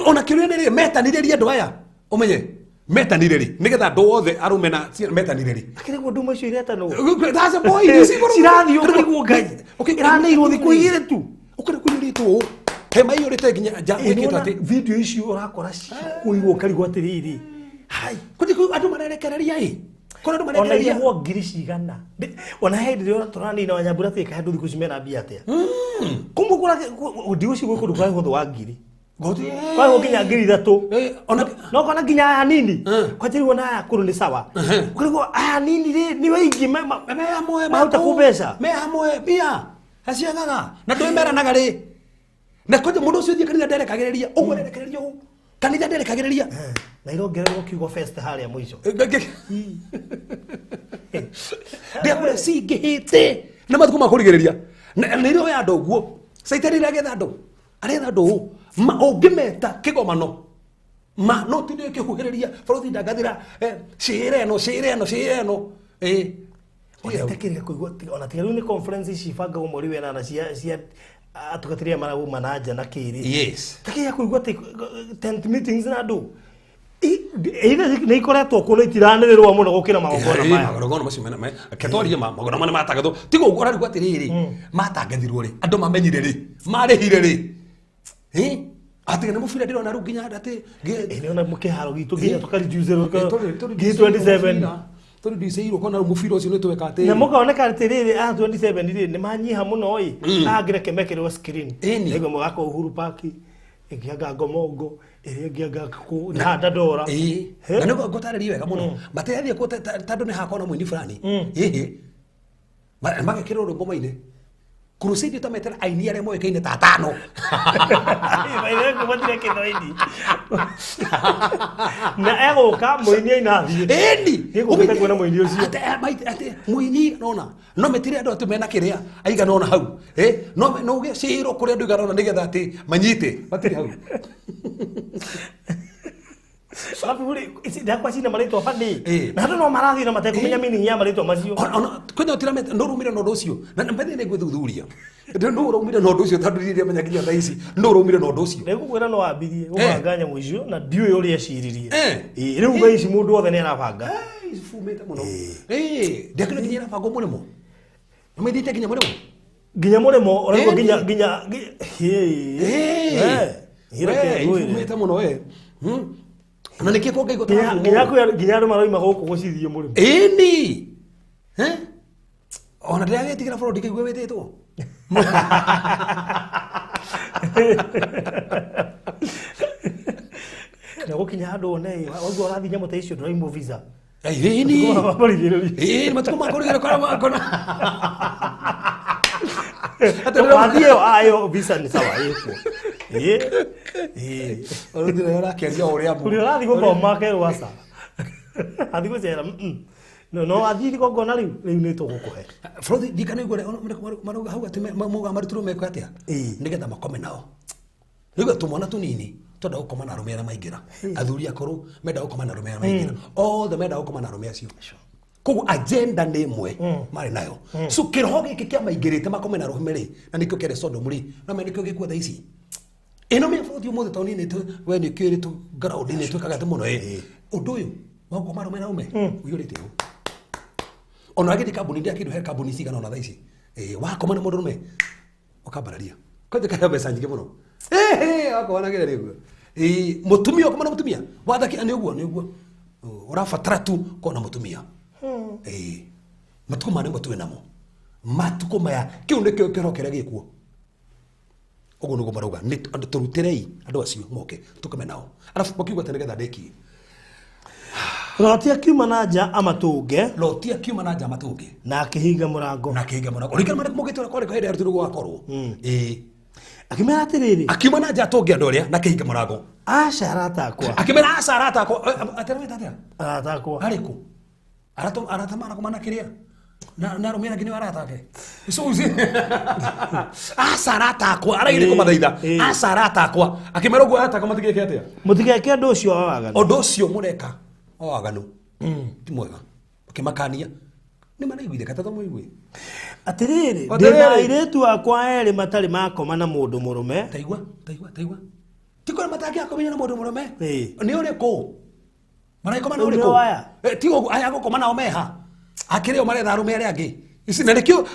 Ona kĩũria nĩ rĩ metanire andũ aya ũmenye metanire rĩ nĩgetha andũ othe arũme na metanire rĩ. Akĩrĩ guo nduma icio iretanwo. That's the point. You see, bro. Cirathiĩ ũkarigwo Ngai. Okay, Ĩranĩirwo thikũ igĩrĩ tu. Ũkĩrĩ kũiyũrĩtwo ũũ. Hema iyũrĩte nginya nja Ĩ, gwĩkĩtwo nĩwona atĩ video icio ũrakora cikũirwo ũkarigwo atĩrĩrĩ. Hai. kũthi kũu andũ marerekereria ĩ. Kũrĩ andũ Ona marekereria. irĩhwo ngiri cigana. Ona he hĩndĩ ĩrĩa tũranina Wanyambura atĩ kahe andũ thikũ ici mena mbia atĩa. Kũmwe ndiũ gwĩ kũndũ kũrarĩhwo thĩ wa ngiri. Gũthi. Kwarĩhwo nginya 3,000. Eh, ona No kona nginya aya nini. Mm. Kwanjĩrĩirwo na aya akũrũ nĩ sawa. Ũkarigwo aya nini rĩ nĩ waingĩ me hamwe mahuta kũ mbeca. Me hamwe mbia. Aciagaga. Na ndũĩ meranaga rĩ. Na kwanja mũndũ ũcio ũthiĩ kanitha nderekagĩrĩria. Ũguo arerekereria ũũ. Kanitha nderekagĩrĩria. Na irongererwo kiugo fest harĩa mũico. Ndĩakũrĩa cingĩhĩte na matukũ ma kũrigĩrĩria na nĩ iroya andũ ũguo caitani aretha andũ aretha andũ ũũ ma ũngĩmeta kĩgomano ma no tinde ĩkĩhuhĩrĩria bũrũri ndangathira cĩĩra ĩno cĩĩra ĩno cĩĩra ĩno ĩ. Ona kũigua ona tiga rĩu nĩ conference ici ibangagwo mweri wa ĩnana cia atungatĩri aya marauma na nja na kĩrĩ. Yes. Takĩya kũigua atĩ tent meetings na andũ either nĩ ikoretwo kuo no itiranĩrĩrwo mũno gũkĩra magongona Ĩ, maya. magongona macio mena ketwarie ma magongona mana matangathwo tiga ũguo ũrarigwo atĩrĩrĩ matangathirwo rĩ andũ mamenyire rĩ marĩhire rĩ ĩ atĩ nĩ mũbira ndĩrona rĩu nginya atĩ Ĩ, nĩ ona kĩharo gitũ nginya tũkareduce nginya 27 tũreduceirwo kona rĩu mũbira ũcio nĩ tweka atĩ na mũkoneka atĩrĩrĩ a 27 rĩ nĩ manyiha mũno ĩ angĩreke mekĩrwo screen. Ĩni. Ndaigua mũgaka Uhuru Park ĩngĩ anga Ngomongo ĩrĩa ĩngĩ anga kũ na Dandora. Ĩĩ. He? Na nĩguo ngũtarĩrie wega mũno matirathiĩ kuo tondũ nĩ hakona mũini fulani ĩhĩ magekĩrwo rwĩmbo maine crusade utametera aini arĩa moĩkaine ta atano. Maithe matire kĩthoini na egũka mũini aina athiĩ. Ĩni. Nĩngũkĩte kuona mũini ũcio. Atĩ mũini nona no metire andũ atĩ mena kĩrĩa aigana ona hau. Eh, no no uge cĩĩrwo kũrĩa andũ aigana ona nĩgetha atĩ manyite matirĩ hau. Alafu rĩ ici ndakwa cina marĩtwa bani Ĩ. na andũ no marathiĩ na matekũmenya meaning ya marĩtwa macio. Ona kwenda utiramete no rumire na ũndũ ũcio na mbere nĩ ngwĩthuthuria no ũraumire na ũndũ ũcio tondũ ndirĩ ndĩramenya nginya thaa ici no ũraumire na ũndũ ũcio. Nĩngũkwĩra no wambirie gũbanga nyamũ icio na ndiũĩ ũrĩa eciririe. Eh. Ĩ, rĩu thaa ici mũndũ wothe nĩ arabanga. Eh, fumĩte mũno. Eh, ndiakĩona nginya ĩrabangwo mũrĩmo nĩmaithĩte nginya mũrĩmo. Nginya mũrĩmo ũraigua Ĩni. nginya nginya Eh. nginya We, ifumĩte mũno we. Na nĩkĩ kwa Ngai nginya gũtarabumwo? nginya andũ maroima gũkũ gũcithio mũrĩmo. Ĩni. Eh? Ona ndĩragetigĩra bũrũri ndikaigua wĩtĩtwo. Na gũkinya handũ one waigua ũrathiĩ nyamũ ta icio ndũraimwo visa. Ĩni. Marigĩrĩria. Ĩni matukũ ma kũrigĩrĩria kora makona. Wathiĩ ĩyo ĩyo visa nĩ sawa ĩkuo. Ĩ. Ĩ. Ũrũthire ũrakĩaria o ũrĩa Ũrĩa ũrathiĩ gũthoma akerwo aca. Athiĩ gũcera no no athiĩ igongona rĩu rĩu nĩ tũgũkũhe. Bũrũri ndikana igua marauga hau atĩ mauga marutirwo meko atĩa Ĩĩ. nĩgetha makome nao rĩu tũmwana tũnini twenda gũkoma na arũme arĩa maingĩra athuri akũrũ menda gũkoma na arũme arĩa maingĩra othe menda gũkoma na arũme acio koguo agenda nĩ ĩmwe marĩ nayo so kĩroho gĩkĩ kĩa maingĩrĩte makome na arũme rĩ na nĩkĩo kĩarĩ Sodom rĩ no me nĩkĩo gĩkuo thaa ici ĩno mĩ bũrũri ũmũthĩ taũni-inĩ we nĩ kĩrĩ tu ground-inĩ twĩkaga atĩ mũno ĩ ũndũ ũyũ wa gũkoma arũme na arũme ũiyũrĩte ũũ ona agĩthiĩ kambuni ndĩa kĩndũ he kambuni cigana ona thaa ici wakoma na mũndũrũme ũkambararia kwanja kana mbeca nyingĩ mũno wakoma na kĩrĩa nĩ ũguo mũtumia ũkoma na mũtumia wathaki nĩ ũguo nĩ ũguo ũrabatara tu kuona mũtumia matukũ ma nĩmo twĩ namo Matukũ maya kĩu nĩkĩo kĩhoro kĩrĩa gĩkuo. Ũguo nĩguo marauga, nĩ andũ tũrutĩrei andũ acio moke tũkome nao. Arabu makiuga atĩ nĩgetha ndĩkie. Loti akiuma na nja amatũnge. Loti akiuma na nja amatũnge. Na akĩhinga mũrango. Na akĩhinga mũrango. Ririkana marĩa mũgĩte ũrĩa kwarĩ hĩndĩ ya rũtũrũ gwakorwo. Ĩĩ. Akĩmera atĩrĩrĩ. Akiuma na nja atũnge andũ arĩa na akĩhinga mũrango. Aca arata akwa. Akĩmera aca arata akwa. Atĩrĩ atĩa? Arata akwa. Arĩkũ? Arata arata marakoma na kĩrĩa? Na na arũme arĩa angĩ nĩo arata ake. So aca arata akwa arageria kũmathaitha. Aca arata akwa. Akĩmera ũguo arata akwa matigeke atĩa? Mũtigeke ũndũ ũcio wa waganu. Ũndũ ũcio mũreka wa waganu ti mwega. Ũkĩmakania nĩ maraiguire kata tũmũigue. Atĩrĩrĩ, ndĩ na airĩtu akwa erĩ matarĩ makoma na mũndũ mũrũme. Taigua, taigua, taigua. Ti kũrĩa matangĩakomire na mũndũ mũrũme. Nĩ ũrĩkũ? Maragĩkoma na Rĩu ũrĩkũ? nĩo aya? Ti ũguo aya gũkoma nao meha. Akĩrĩ o maretha arũme arĩa angĩ. Ici na nĩkĩo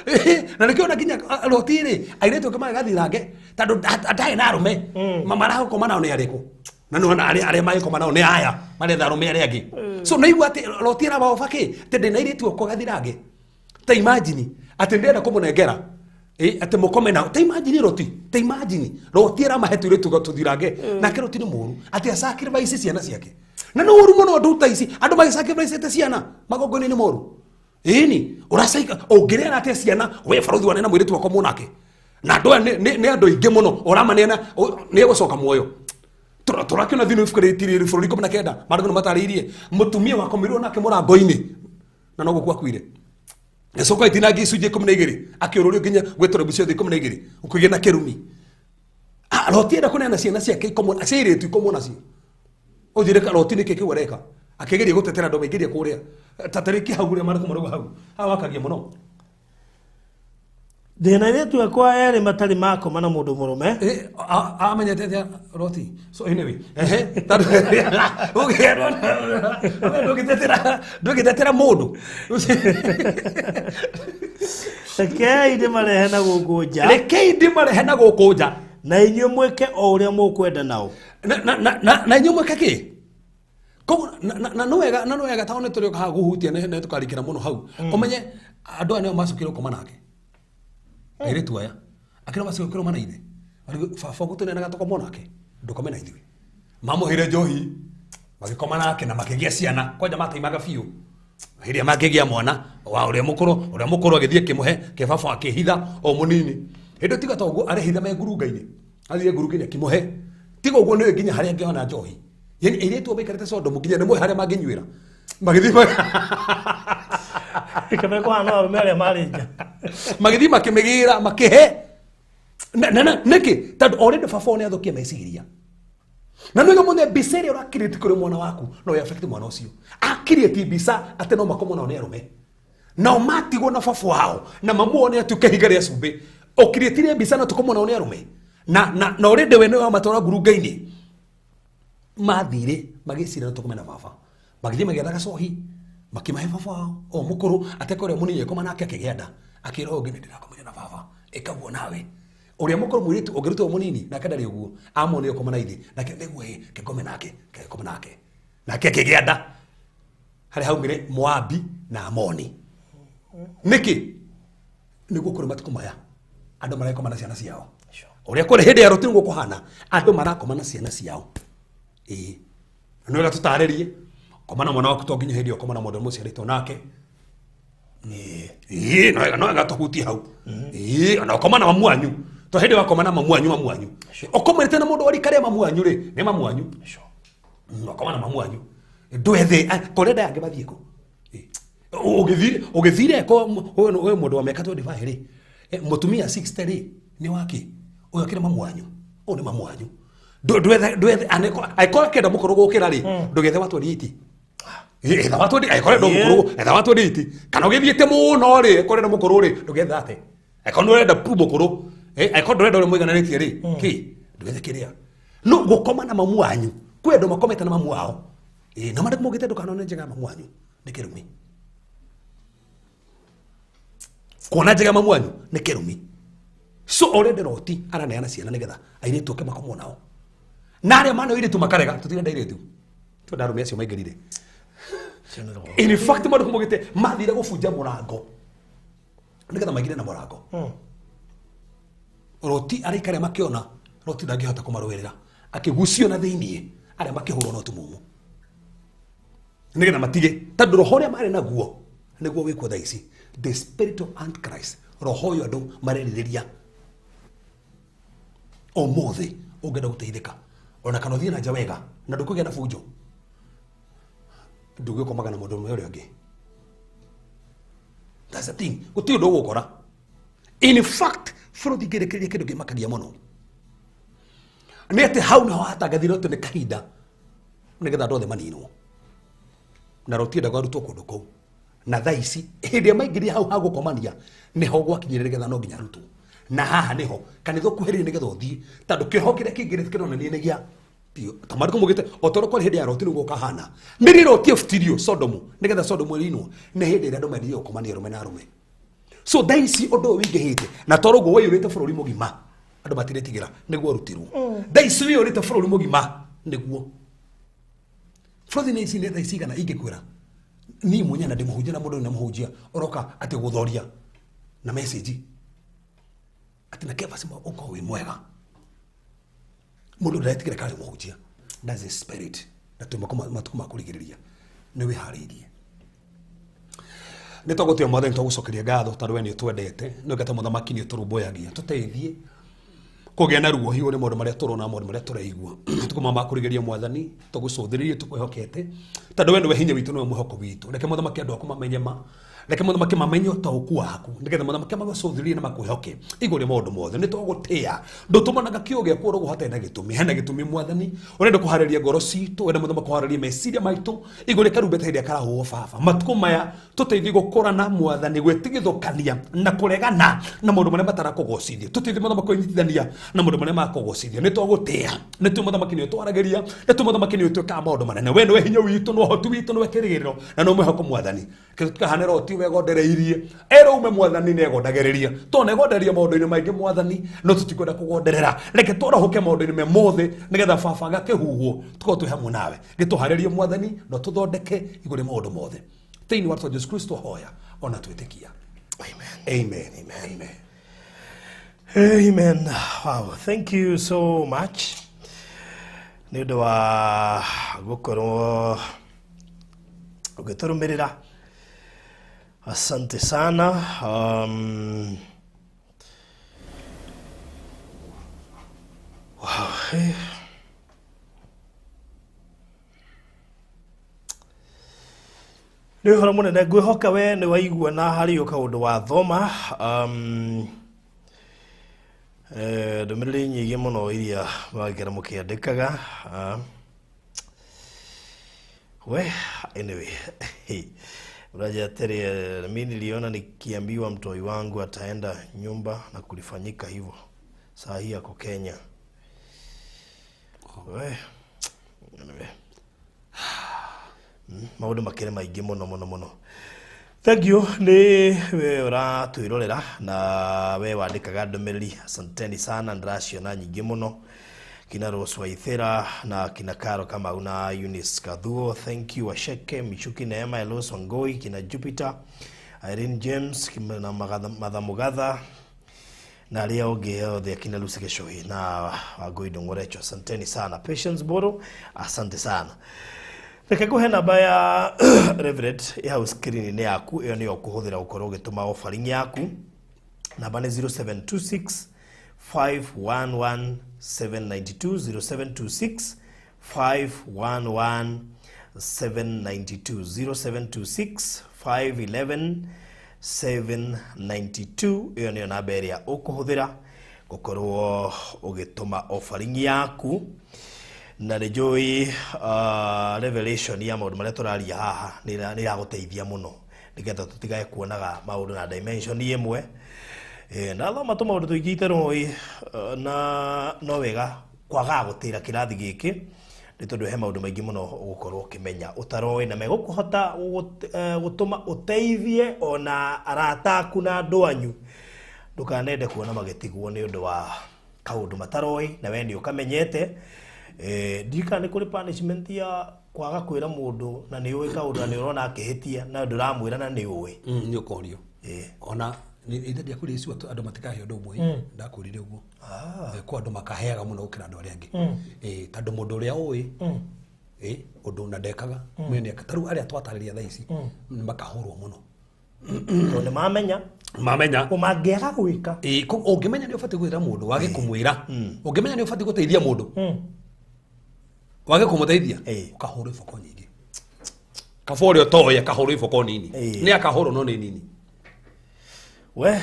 na nĩkĩo na nginya Loti rĩ airĩtu angĩ magathirange tondũ ndarĩ na arũme. Maragũkoma nao nĩ arĩkũ? Na nĩ arĩa arĩa magĩkoma nao nĩ aya maretha arũme arĩa angĩ. So nĩ igua atĩ Loti arabaoba kĩ? Atĩ ndĩna airĩtu akwa gathirange. Ta imagine atĩ ndĩrenda kũmũnengera atĩ mũkome nao. Ta imagine Loti, ta imagine Loti aramahe tũirĩtu tũthirange. Nake Loti nĩ mũũru atĩ asacrifice ciana ciake. Na nĩ ũru mũno andũ ta ici, andũ magĩsacrifice ciana magongona-inĩ moru. Ĩni, ũracaika ũngĩrera atĩa ciana we barothi wanena mũirĩtu wakwa mũnake. Na andũ aya nĩ andũ aingĩ mũno ũramaneana nĩ egũcoka muoyo. Tũrakĩona thĩinĩ wa ibuku rĩrĩ bũrũri 19 maandĩko nĩ matarĩirie mũtumia wakomirwo nake mũrango-inĩ na no gũkua akuire. Gĩcoka itinangia icunjĩ 12 akĩũrũrio nginya gwĩtũra ciothe 12 ũkĩgĩa na kĩrumi. Loti enda kũneana ciana ciake ikomwo, cia airĩtu ikomwo nacio. Ũnjĩre ka Loti nĩkĩ kĩu areka? Akĩgeria gũtetera andũ maingĩrie kũrĩa. Ta tarĩki hau ũrĩa maandĩko marauga hau. Haha wakagia mũno. Ndĩna airĩtu akwa erĩ matarĩ makoma na mũndũ mũrũme. Amenyete atĩa Loti? So anyway, ehe, tondũ ndũngĩtetera mũndũ. Rekei ndĩmarehe na gũkũ nja. Rekei ndĩmarehe na gũkũ nja. Na inyuĩ mwĩke o ũrĩa mũkwenda nao. Na inyuĩ mwĩke kĩ? Koguo na nĩ wega, na nĩ wega tondũ nĩ tũrĩũka haha kũhutia nĩ tũkarikĩra mũno hau. Ũmenye andũ aya nĩo macokire gũkoma nake. Airĩtu aya. Akĩra macokire kũrũma na ithe. Arĩ baba gũtũneanaga tũkomwo nake. Ndũkome na ithuĩ. Mamũheire njohi, magĩkoma nake na makĩgĩa ciana. Kwanja mataimaga biũ. Hĩndĩ ĩrĩa mangĩgĩa mwana wa ũrĩa mũkũrũ, ũrĩa mũkũrũ agĩthiĩ akĩmũhe, kĩbaba akĩhitha o mũnini. Hĩndĩ ĩyo tiga ta ũguo arehitha me ngurunga-inĩ. Athire ngurunga-inĩ akĩmũhe. Tiga ũguo nĩwe nginya harĩa angĩona njohi. Yaani airĩtu maikarĩte Sodom nginya nĩ moĩ harĩa mangĩnyuĩra. Magĩthiĩ Kĩmeko hana arũme arĩa marĩ nja. Magĩthiĩ makĩmĩgĩra, makĩhe. Nĩkĩ? Tondũ already baba wao nĩ athũkia meciria. Na nĩ mũthenya mbica ĩrĩa ũrakirĩtie kũrĩ mwana waku no ĩ affect mwana ũcio. Akirĩtie mbica atĩ no makomwo nao nĩ arũme. Nao matigwo na baba wao na mamu wao nĩ atuĩke ihiga rĩa cumbĩ. Ũkirĩtire mbica no tũkomwo nao nĩ arũme. Na already we nĩwe wamatwara ngurunga-inĩ. Mathire magĩcira no tũkome na baba. Magĩthiĩ magĩetha gacohi, makĩmahe baba wao o mũkũrũ atekwa ũrĩa mũnini agĩkoma nake akĩgĩa nda. Akĩra ũyũ ũngĩ nĩ ndĩrakomire na baba, ĩka ũguo nawe. Ũrĩa mũkũrũ mũirĩtu ũngĩruta ũyũ mũnini nake ndarĩ ũguo, amuonire ũkoma na ithe nake nĩguo ĩ, kĩngome nake, kĩngome nake. Nake akĩgĩa nda. Harĩa haumire Moabi na Amoni. Nĩkĩ? Nĩguo kũrĩ matukũ maya andũ maragĩkoma na ciana ciao. Ũrĩa kũrĩ hĩndĩ ya Loti nĩguo kũhana, andũ marakoma na ciana ciao. Ĩĩ. Na nĩ wega tũtarĩrie, koma na mwana waku to nginya hĩndĩ ĩyo koma na mũndũ mũciarĩtwo nake. Ĩĩ, no wega, no wega tũhutie hau. Ĩĩ, ona ũkoma na mamu wanyu. To hĩndĩ wakoma na mamu wanyu, mamu wanyu. Ũkomanĩte na mũndũ wa rika rĩa mamu wanyu rĩ, nĩ mamu wanyu. Ũkoma na mamu wanyu. Ndwethe, kũrĩa ndaya angĩ mathiĩ kũ? Ũgĩthire ko ũyũ mũndũ wa mĩaka 25 rĩ, mũtumia 60 rĩ, nĩ wake? Ũyũ akĩrĩ mamu wanyu. Ũyũ nĩ mamu wanyu. Ndwethe, ndwethe, angĩkorwo akĩenda mũkũrũ gũkĩra rĩ, ndũgethe wa 28. Etha wa 20, angĩkorwo enda mũkũrũ, etha wa 28. Kana ũgĩthiĩte mũno rĩ, angĩkorwo enda mũkũrũ rĩ, ndũgethe ate. Angĩkorwo ndũrenda pu mũkũrũ, angĩkorwo ndũrenda ũrĩa mũigananĩtie rĩ, kĩ? Ndũgethe kĩrĩa. No gũkoma na mamu wanyu, kwĩ andũ makomete na mamu wao. Na mandĩko maugĩte ndũkanone njega ya mamu wanyu, nĩ kĩrumi. Kuona njega ya mamu wanyu nĩ kĩrumi. So already Loti araneana ciana nĩgetha airĩtu ake makomwo nao. Na arĩa mana airĩtu makarega, tũtirenda airĩtu. Twenda arũme acio maingĩrire. In fact, maũndũ maugĩte mathire gũbunja mũrango. Nĩgetha maingĩre na mũrango. Roti arĩikare makĩona Roti ndangĩhota kũmarũĩrĩra, akĩgucio na thĩiniĩ arĩa makĩhũrwo no tumumu nĩgetha matige, tondũ roho ũrĩa marĩ naguo nĩguo wĩkuo thaa ici, the spirit of Antichrist, roho ũyũ andũ marerirĩria ũmũthĩ. Ũngĩenda gũteithĩka ona kana ũthiĩ na nja wega na ndũkũgĩa na bunjo, ndũgĩkomaga na mũndũ ũmwe ũrĩa ũngĩ. That's the thing, gũtirĩ ũndũ ũgũkora. In fact, bũrũri ngĩrĩkĩrĩria kĩndũ kĩmakagia mũno nĩ atĩ hau naho hatangathirwo atĩ nĩ kahinda nĩgetha andũ othe maninwo, na Roti endaga arutwo kũndũ kũu. Na thaa ici hĩndĩ ĩrĩa maingĩrire hau hagũkomania nĩho gwakinyire nĩgetha no nginya arutwo, na haha nĩho kanitha ũkuhĩrĩirie nĩgetha ũthiĩ, tondũ kĩoho kĩrĩa kĩingĩrĩte kĩronania nĩ gĩa ta marĩkũ mugĩte o ta ũrĩa kwarĩ hĩndĩ ya Roti nĩguo kahana. Nĩ rĩ Roti efutirio Sodomu nĩgetha Sodomu ĩninwo? Nĩ hĩndĩ ĩrĩa andũ mendire gũkomania arũme na arũme. So thaa ici ũndũ ũyũ wĩingĩhĩte na toro ũguo waiyũrĩte bũrũri mũgima, andũ matiretigĩra nĩguo rutirwo. Thaa ici wĩyũrĩte bũrũri mũgima nĩguo bũrũri nĩ ici nĩ thaa ici igana ingĩkwĩra niĩ mwenyewe na ndĩmũhunjia na mũndũ na mũhunjia ũroka atĩ gũthoria na message atĩ na Kefas ũkorwo wĩ mwega, mũndũ ndaretigĩra karĩ mũhunjia. That's the spirit. Na twĩ matukũ ma kũrigĩrĩria, nĩ wĩharĩirie? Nĩ twagũtĩa Mwathani, twagũcokeria ngatho tondũ we nĩ ũtwendete, nĩ ũngĩte mũthamaki nĩ ũtũrũmbũyagia. Tũteithie kũgĩa na ruo hiũ nĩ maũndũ marĩa tũrona, maũndũ marĩa tũraigua matukũ maya ma kũrigĩrĩria. Mwathani, tũgũcũthĩrĩrie, tũkwĩhokete tondũ we nĩwe hinya witũ, nĩwe mwĩhoko witũ. Reke mũthamaki andũ aku mamenye ma, reke mũthamaki mamenye ũtaũku waku, nĩgetha mũthamaki magũcũthĩrĩrie na makwĩhoke igũrũ rĩa maũndũ mothe. Nĩ twagũtĩa, ndũtũmanaga kĩo gĩaku oro hatarĩ na gĩtũmi. Hena gĩtũmi, Mwathani, ũrenda kũharĩria ngoro citũ, ũrenda mũthamaki kũharĩria meciria maitũ igũrũ rĩa karumbeta hĩndĩ ĩrĩa karahũhwo. Baba, matukũ maya tũteithie gũkũrana, Mwathani, gwĩtigithũkania na kũregana na maũndũ marĩa matarakũgocithia. Tũteithie mũthamaki kũnyitithania na maũndũ marĩa makũgocithia. Nĩ twagũtĩa, nĩ tũ mũthamaki nĩ ũtwaragĩria, nĩ tũ mũthamaki nĩ ũtwĩkaga maũndũ manene. We nĩwe hinya witũ, nĩ ũhoti witũ, nĩwe kĩrĩgĩrĩro na nĩ mwĩhoko. Mwathani, tukahane Roti wegondereirie erwo ume. Mwathani, nĩ egondagĩrĩria tondũ egondereria maũndũ-inĩ maingĩ, Mwathani, no tũtikwenda kũgonderera. Reke twarahũke maũndũ-inĩ me mothe nĩgetha baba gakĩhuhwo tukorwo twĩ hamwe nawe. Gĩtũharĩrie, Mwathani, na tũthondeke igũrũ rĩa maũndũ mothe thĩinĩ wa rĩtwa Jesu Kristo hoya ona twĩtĩkia. Amen. Amen, amen, amen. Amen. Wow, thank you so much. Nĩ ũndũ wa gũkorwo ũgĩtũrũmĩrĩra. Asante sana. Wow. Hey. Nĩ ũhoro mũnene, ngwĩhoka we nĩ waigua na harĩ o kaũndũ wathoma. Ndũmĩrĩri nyingĩ mũno iria mwagĩkĩra mũkĩandĩkaga. We anyway, uraja atĩrĩ, mi niliona nikiambiwa mtoi wangu ataenda nyumba na kulifanyika hivyo, saa hii ako Kenya. We anyway, maũndũ makĩrĩ maingĩ mũno mũno mũno. Thank you nĩ we ũratwĩrorera na we wandĩkaga ndũmĩrĩri, asanteni sana, ndĩraciona nyingĩ mũno, kina Rose Waithera na kina Karo Kamau na Eunice Kathuo, thank you. Washeke Michuki, Neema Elos Wangoi, kina Jupiter Irene James na Matha Mugatha na arĩa ũngĩ othe, akina Lucy Gĩcũhĩ na Wangũi Ndũng'ũrecho, asanteni sana. Patience Boro, asante sana. Reke ngũhe namba ya Reverend ĩ hau screen-inĩ yaku, ĩyo nĩyo ũkũhũthĩra gũkorwo ũgĩtũma offering yaku. Namba nĩ 0726 511 792, 0726 511 792, 0726 511 792. Ĩyo nĩyo namba ĩrĩa ũkũhũthĩra gũkorwo ũgĩtũma offering yaku. Na nĩ njũĩ revelation ya maũndũ marĩa tũraria haha nĩ ĩragũteithia mũno, nĩgetha tũtigae kuonaga maũndũ na dimension ĩmwe. Ndathoma tũmaũndũ tũingĩ itaroĩ, na no wega kwagaga gũtĩra kĩrathi gĩkĩ, nĩ tondũ he maũndũ maingĩ mũno ũgũkorwo ũkĩmenya ũtaroĩ na megũkũhota gũtũma ũteithie ona arata aku na andũ anyu. Ndũkanende kuona magĩtigwo nĩ ũndũ wa kaũndũ mataroĩ na we nĩ ũkamenyete. Ndirikana nĩ kũrĩ punishment ya kwaga kwĩra mũndũ na nĩ ũĩ kaũndũ na nĩ ũrona akĩhĩtia na ndũramwĩra na nĩ ũĩ. Nĩ ũkorio. Ona Ithe ndiakwĩrire icio andũ matikahe ũndũ ũmwe, ndakwĩrire ũguo. Kwa andũ makaheaga mũno gũkĩra andũ arĩa angĩ. Tondũ mũndũ ũrĩa ũĩ ũndũ na ndekaga mwene, ta rĩu arĩa twatarĩria thaa ici nĩ makahũrwo mũno. Tondũ nĩ mamenya. Mamenya. O mangĩaga gwĩka. Ũngĩmenya nĩ ũbatiĩ kwĩra mũndũ, wage kũmwĩra. Ũngĩmenya nĩ ũbatiĩ gũteithia mũndũ, wage kũmũteithia, ũkahũrwo iboko nyingĩ. Kaba ũrĩa ũtoĩ akahũrwo iboko nini. Nĩ akahũrwo no nĩ nini. We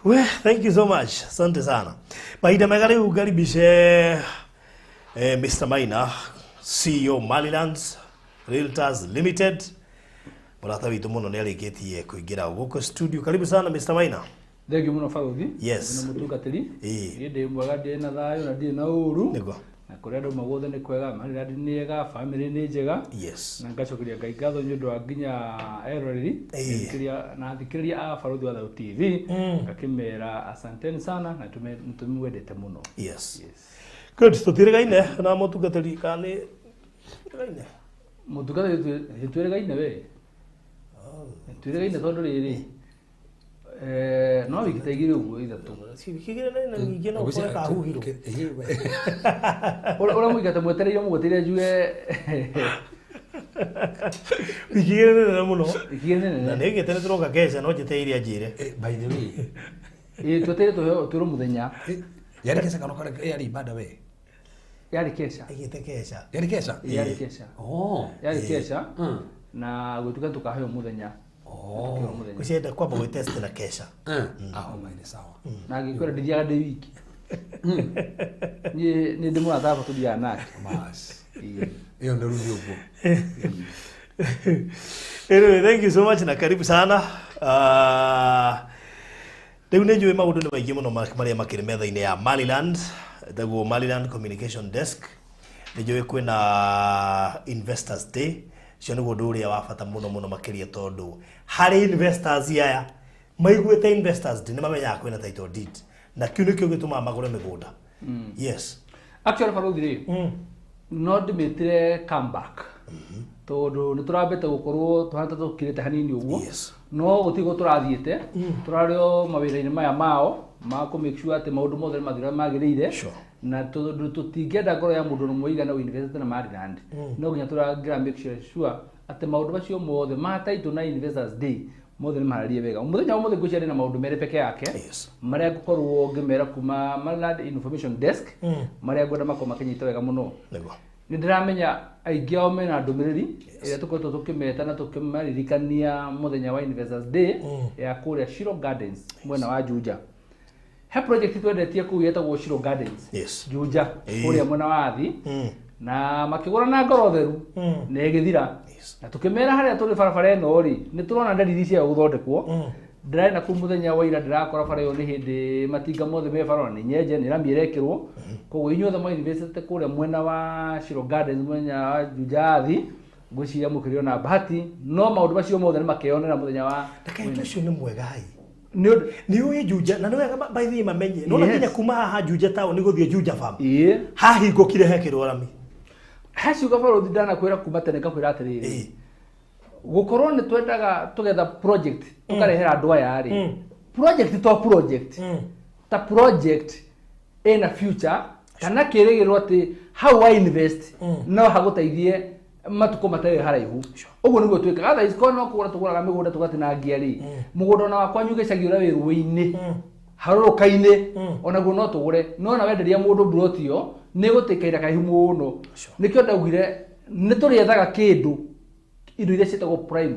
we, thank you so much, asante sana. Mahinda mega rĩu ngaribishe Mr. Maina, CEO Malilands Realtors Limited, mũrata witũ mũno, nĩ arĩkĩtie kũingĩra gũkũ studio. Karibu sana, Mr. Maina. Thengiũ mũno, barothi. Yes. Na mũtungatĩri. Ĩĩ. Niĩ ndĩ mwega, ndĩ na thayũ na ndirĩ na ũru. Nĩguo. Na kũrĩa andũ guothe nĩ kwega, Maryland nĩ ega, family nĩ njega. Na ngacokeria Ngai ngatho nĩ ũndũ wa nginya eroreri na athikĩrĩria a Barothi wa Thayũ TV, ngakĩmera asanteni sana na nĩtũmwendete mũno. Yes. Good, tũtirĩgaine na mũtungatĩri kana nĩ tũtirĩgaine? Mũtungatĩri, nĩtwĩrĩgaine we, nĩtwĩrĩgaine tondũ rĩrĩ no wiki ta igĩrĩ ũguo, ithatũ. Wiki igĩrĩ na nyingĩ no ũkore kahuhirwo. Ũrĩa mũigate mwetereire mũgwetereire njuge. Wiki igĩrĩ nĩ nene mũno. Wiki igĩrĩ nĩ nene. Na nĩ gĩte nĩ tũroka keca no njĩte iria njĩre. By the way, Ĩĩ, twetereire tũheo twĩrwo mũthenya. Yarĩ keca kana ũkare yarĩ ibada we? Yarĩ keca. Ĩgĩte keca. Yarĩ keca. Yarĩ keca. Oh. Yarĩ keca na gwĩtuka tũkaheo mũthenya. Tũkaheo mũthenya. Gũcienda kwamba gwĩ test na keca. Ah, oh, nĩ sawa. Na ngĩkwĩra ndithiaga ndĩ wiki, niĩ nĩ ndĩ mũrata wakwa tũthiaga nake. Bas. Ĩĩ. Ĩyo nĩ rĩu nĩ ũguo. Anyway, thank you so much na karibu sana. Rĩu nĩ njũĩ maũndũ nĩ maingĩ mũno marĩa makĩrĩ metha-inĩ ya Maryland, ĩtagwo Maryland Communication Desk. Nĩ njũĩ kwĩna Investors Day, ũcio nĩguo ũndũ ũrĩa wa bata mũno mũno makĩria, tondũ harĩ investors aya maiguĩte Investors Day nĩ mamenyaga kwĩna title deed, na kĩu nĩkĩo gĩtũmaga magũre mĩgũnda. Yes. Actually, barothi rĩ, no ndĩmĩtire comeback tondũ nĩ tũrambĩte gũkorwo tũhana ta tũkirĩte hanini ũguo. No gũtirĩ tũrathiĩte, tũrarĩ o mawĩra-inĩ maya mao ma kũ make sure atĩ maũndũ mothe nĩ mathiĩ ũrĩa magĩrĩire. Na tondũ tũtingĩenda ngoro ya mũndũ ũmwe ĩigana ũinvestĩte na Maryland, no nginya tũrangĩra make sure atĩ maũndũ macio mothe ma title na Investors Day mothe nĩ maharĩrie wega. Mũthenya wa ũmũthĩ ngwĩciria ndĩna maũndũ merĩ peke yake marĩa ngũkorwo ngĩmera kuma Maryland Information Desk, marĩa ngwenda makorwo makĩnyita wega mũno. Nĩ ndĩramenya aingĩ ao mena ndũmĩrĩri ĩrĩa tũkoretwo tũkĩmeta na tũkĩmaririkania mũthenya wa Investors Day ya kũrĩa Shiro Gardens mwena wa Juja. He project twendetie kũu yetagwo Shiro Gardens Juja, kũrĩa mwena wa Athi, na makĩgũra na ngoro theru na ĩgĩthira. Na tũkĩmera harĩa tũrĩ barabara ĩno rĩ, nĩ tũrona ndariri ciayo gũthondekwo. Ndĩrarĩ na kũu mũthenya wa ira, ndĩrakora bara ĩyo nĩ hĩndĩ matinga mothe me bara, na nĩ nyenje, nĩ rami ĩrekĩrwo. Koguo inyuothe mwa investĩte kũrĩa mwena wa Shiro Gardens, mwena wa Juja Athi, ngwĩciria mũkĩrĩ ona bahati, no maũndũ macio mothe nĩ makeyonera mũthenya wa Ndakae ũcio nĩ mwega i. Nĩ ũndũ Nĩ ũĩ Juja na nĩ wega by the way mamenye. Nona nginya kuma haha Juja town gũthiĩ Juja farm. Hahingũkire hekĩrwo rami. Haciuga barothi, ndanakwĩra kuma tene, ngakwĩra atĩrĩrĩ, gũkorwo nĩ twendaga tũgetha project tũkarehera andũ aya rĩ, project to project ta project ĩna future kana kĩrĩgĩrĩro atĩ hau wa invest no hagũteithie matukũ matarĩ haraihu. Ũguo nĩguo twĩkaga thaa ici. Korwo no kũgũra tũgũraga mĩgũnda tũgatinangia rĩ, mũgũnda ona wa kwanyu gĩcagi ũrĩa wĩ rũĩ-inĩ harũrũka-inĩ onaguo no tũgũre, no na wenderia mũndũ mburoti ĩyo nĩ ĩgũtĩka ihinda karaihu mũno. Nĩkĩo ndaugire nĩ tũrĩethaga kĩndũ, indo iria ciĩtagwo prime.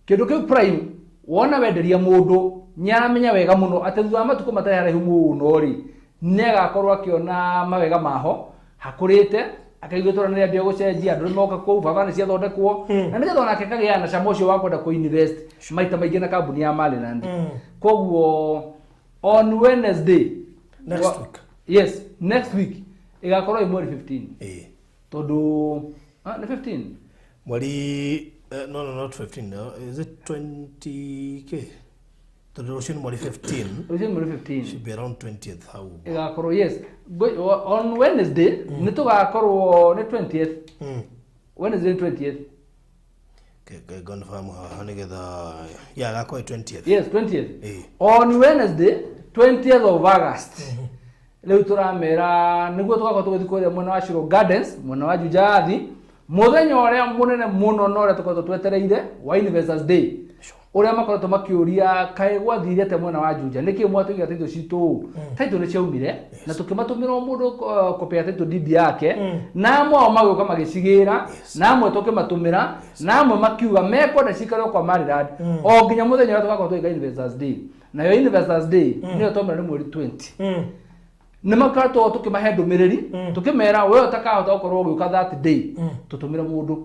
Kĩndũ kĩu prime, wona wenderia mũndũ, nĩaramenya wega mũno atĩ thutha wa matukũ matarĩ haraihu mũno rĩ, nĩ agakorwo akĩona mawega maho hakũrĩte, akaigua itũra nĩ rĩambia gũcenjia, andũ nĩ moka kũu, barabara nĩ ciathondekwo, na nĩgetha onake kagĩa na cama ũcio wa kwenda kũ-invest maita maingĩ na kambuni ya Maryland. Koguo on Wednesday Next week. Yes, next week ĩgakorwo ĩ mweri 15. Tondũ nĩ 15. Mweri no, no, not 15, no. Is it 20 k? Tondũ rũciũ nĩ mweri 15. Rũciũ nĩ mweri 15. Should be around 20th hau. Ĩgakorwo, yes, on Wednesday nĩ tũgakorwo nĩ 20th. Wednesday 20th. Confirm haha nĩgetha ya gakwa 20th. Yes, 20th. Eh. On Wednesday 20th of August, rĩu tũramera nĩguo tũgakorwo tũgĩthiĩ kũrĩa mwena wa Shiro Gardens, mwena wa Jujathi, mũthenya ũrĩa mũnene mũno na ũrĩa tũkoretwo twetereire wa Investors Day, ũrĩa makoretwo makĩũria kaĩ gwathire atĩa mwena wa Juja, nĩkĩ mwatũiga title citũ? Title nĩ ciaumire na tũkĩmatũmĩra o mũndũ copy ya title deed yake, na amwe ao magĩũka magĩcigĩra, na amwe tũkĩmatũmĩra, na amwe makiuga mekwenda cikare o kwa Maryland o nginya mũthenya ũrĩa tũgakorwo tũgĩka Investors Day. Nayo Investors Day nĩyo twamera nĩ mweri 20. Nĩ makoretwo tũkĩmahe ndũmĩrĩri, tũkĩmera we ũtakahota gũkorwo ũgĩũka that day, tũtũmĩre mũndũ,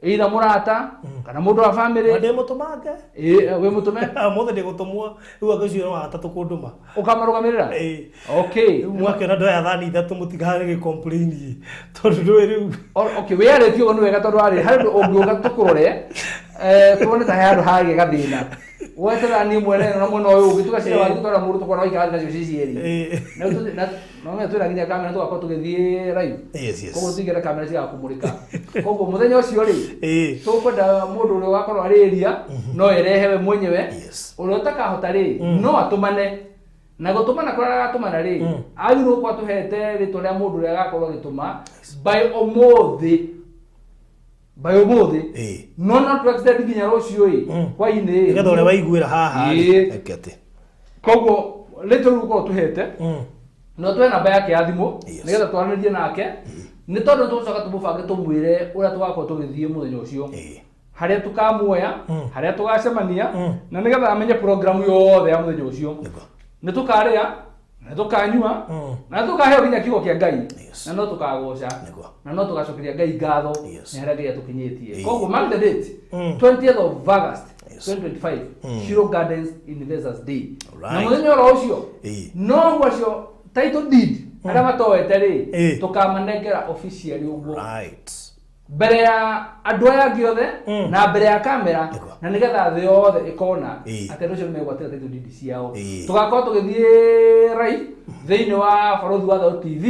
either mũrata kana mũndũ wa family. Ndĩ mũtũmange. Ĩ, wĩ mũtũme. Mũthĩ ndĩ gũtũmwo rĩu, angĩcio wa gatatũ kũndũma. Ũkamarũgamĩrĩra. Ĩ. Okay. Rĩu mwakĩona ndoya thani ithatũ, mũtigaga complain tondũ ndũĩ rĩu. Okay, wĩarĩtie ũguo nĩ wega, tondũ arĩ harĩ ũndũ ũngĩũka tũkũrore, tuone ta he handũ hagĩa gathĩna, wete thani ĩmwe na ĩno na mwena ũyũ ũngĩ, tũgacira wathiĩ gũtwara mũndũ, tũkona waikara nacio ci cierĩ. Na rĩu no menya twĩna nginya kamera, tũgakorwo tũgĩthiĩ live. Yes. Koguo tũingĩre kamera cigakũmũrĩka. Koguo mũthenya ũcio rĩ, tũkwenda mũndũ ũrĩa ũgakorwo arĩ area no erehe we mwenyewe. Ũrĩa ũtakahota rĩ, no atũmane, na gũtũmana kũrĩa agatũmana rĩ, agĩrĩirwo gũkorwo atũhete rĩtwa rĩa mũndũ ũrĩa agakorwo agĩtũma by ũmũthĩ. No to extend nginya rũciũ ĩ hwainĩ. Nĩgetha ũrĩa waiguĩra haha rĩ, eke atĩ. Koguo rĩtwa rĩu gũkorwo tũhete, no tuhe namba yake ya thimũ, nĩgetha twaranĩrie nake, nĩ tondũ tũgũcoka tũmũbange, tũmwĩre ũrĩa tũgakorwo tũgĩthiĩ mũthenya ũcio, harĩa tũkamuoya, harĩa tũgacemania, na nĩgetha amenye programu yothe ya mũthenya ũcio. Nĩ tũkarĩa na nĩ tũkanyua na nĩ tũkaheo nginya kiugo kĩa Ngai, na no tũkagoca, na no tũgacokeria Ngai ngatho nĩ harĩa Ngai atũkinyĩtie. Koguo mark the date, 20th of August 2025, Shiro Gardens, Investors Day. Na mũthenya oro ũcio, no acio title deed arĩa matoete rĩ, tũkamanengera officially ũguo mbere ya andũ aya angĩ othe na mbere ya kamera, na nĩgetha thĩ yothe ĩkona atĩ andũ acio nĩmegwatĩra title deed ciao. Tũgakorwo tũgĩthiĩ live thĩinĩ wa Barũthi wa Thayũ TV,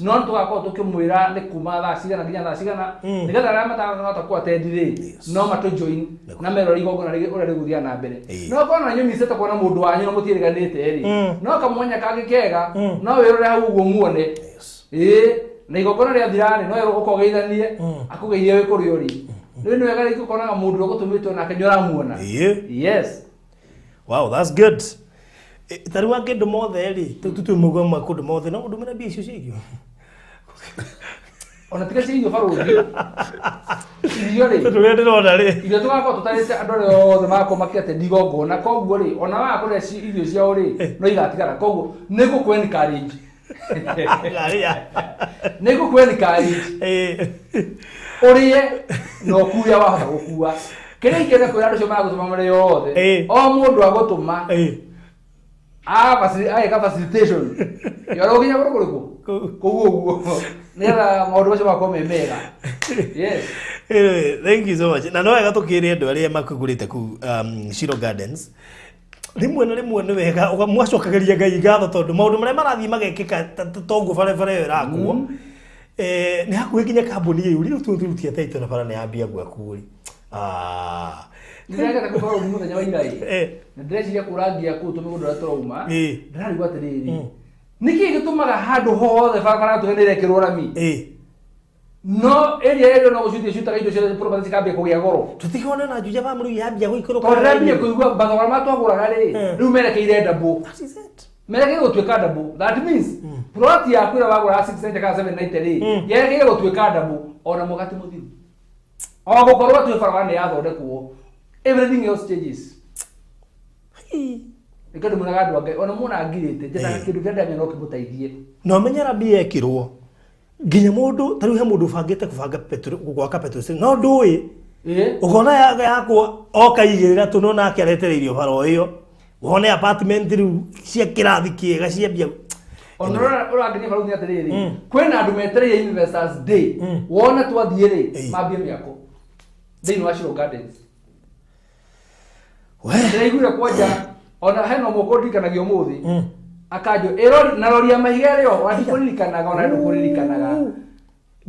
no nĩ tũgakorwo tũkĩmwĩra nĩ kuma thaa cigana nginya thaa cigana, nĩgetha arĩa matakahota kũ attend rĩ, no matũ join na merore igongona ũrĩa rĩgũthiĩ na mbere. No korwo na nyũmicĩte kuona mũndũ wanyu na mũtiĩrĩganĩte rĩ, no kamwanya kangĩ kega no wĩrore hau ũguo muone. Ĩĩ, na igongona rĩathira rĩ, no ũka ũgeithanie, akũgeithie wĩ kũrĩa ũrĩ. Rĩu nĩ wega rĩngĩ ũkonaga mũndũ ũrĩa ũgũtũmĩtwo nake nĩ ũramuona. Yes. Wow, that's good. Ta rĩu angĩ mothe rĩ, tũtue mũgoma kũndũ mothe no ũndũmĩre mbia icio cia irio. Ona tiga cia irio, barũthi, irio rĩ, Tondũ ũrĩa ndĩrona rĩ, irio tũgakorwo tũtarĩte andũ arĩa othe magakorwo makĩate igongona. Koguo rĩ, ona waga kũrĩa irio ciao rĩ, no igatigara. Koguo nĩ ngũkũ encourage, Ngarĩa. nĩ ngũkũ encourage ũrĩe na ũkue wahota gũkua. Kĩrĩa ingĩenda kwĩra andũ acio maragũtũma marĩ othe, o mũndũ agũtũma, ageka facilitation yora ũkinya kũrĩ kũrĩkũ kũu ũguo, nĩgetha maũndũ macio makorwo me mega. Yes. Anyway, thank you so much. Na no wega tũkĩre andũ arĩa makũgũrĩte kũu Shiro Gardens, rĩmwe na rĩmwe nĩ wega mwacokagĩria Ngai ngatho, tondũ maũndũ marĩa marathiĩ magekĩka toguo barabara ĩyo ĩrakwo. Nĩ hakuhĩ nginya kambuni ĩyo rĩu tũrutia taito na bara nĩ yambia gwakwo rĩ. Ah. Ndĩrageta kũbarũthi mũthenya wa ira ĩ, na ndĩreciria kũrangia kũu tũmĩgũnda ũrĩa tũrauma. Ndĩrarigwo atĩrĩrĩ, nĩkĩ gĩtũmaga handũ hothe barabara tuge nĩ ĩrekĩrwo rami, no area ĩyo no gũcutia cutaga indo ciothe, property cikambia kũgĩa goro? Tũtigone na Juja bamũrĩ yambia gũikũrũka. Tondũ ndĩrambia kũigua mathogora marĩa twagũraga rĩ, rĩu merekeire double. That is it. Merekeire gũtuĩka double. That means plot yaku ĩrĩa wagũraga 690 kana 790 rĩ, yerekeire gũtuĩka double ona mwaka ti mũthiru. O gũkorwo atĩ barabara nĩ yathondekwo, everything else changes. Nĩkĩo ndĩmwĩraga andũ a Ngai, ona muona ngirĩte, njethaga kĩndũ kĩrĩa ndĩramenya no kĩmũteithie. Na ũmenye rambi yekĩrwo nginya mũndũ ta rĩu he mũndũ ũbangĩte kũbanga petrol, gwaka petrol station, no ndũĩ ũkona yakwo oka igĩrĩra tu, no nake aretereirio bara o ĩyo wone apartment rĩu cia kĩrathi kĩega ciambia. Ona ũrangenia barũthi atĩrĩrĩ, kwĩna andũ metereire Investors Day, wona twathiĩ rĩ, mambie mĩako thĩinĩ wa Shiro Gardens. We. Ndĩraiguire kwanja ona hena ũmwe ũkũndirikanagia ũmũthĩ, akanjũ ĩrori na rori ya mahiga ĩrĩ oho, ona ndikũririkanaga, ona ndũkũririkanaga.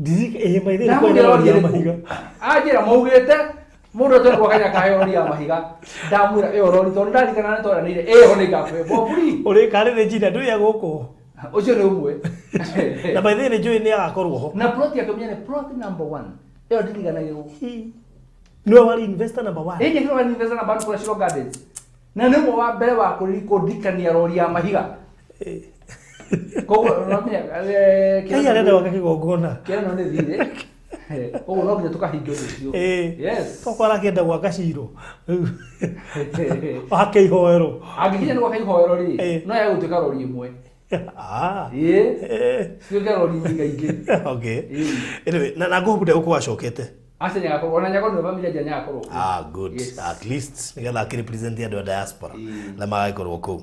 Ĩĩ, maithe nĩ Ndamũria kwenda rori rori ya ĩrĩkũ? mahiga. Anjĩra maugĩte mũndũ ũtwere gwaka nĩakaheo rori ya mahiga. Ndamwĩra ĩyo rori tondũ ndarikana nĩ twaranĩire ĩyo nĩ ngakũhe for free. Ũrĩ karĩ Regina ndũrĩ gũkũ. Ũcio nĩ ũmwe. Na by the way nĩ njũĩ nĩ agakorwo ho. Na plot yake mwenyewe plot number one. Ĩyo ndiriganagĩrwo. Nĩwe warĩ investor number one. Ĩĩ njĩkĩrwo ni investor number one kũrĩa Shiro Gardens. Na nĩ ũmwe wa mbere wa kũndirikania rori ya mahiga. Koguo ũramenya Ngai arenda gwaka kĩgongona. Kĩrano nĩ thirĩ. Koguo no nginya tũkahingia ũndũ ũcio. Yes. Toko arakĩenda gwaka ciro. Wake ihoero. Angĩkinya nĩ gwaka ihoero rĩ, no yage gũtuĩka rori ĩmwe. Ah. Ĩĩ. Cituĩke rori nyingaingĩ. Okay. Ĩĩ. Anyway, na ngũhũbu ndegũkorwo acokete. Aca nĩagakorwo, ona Nyago nĩwe familia nja nĩagakorwo kuo. Ah, good. Yes. At least nĩgetha akĩrepresent andũ a diaspora Ĩĩ. na magagĩkorwo kũu.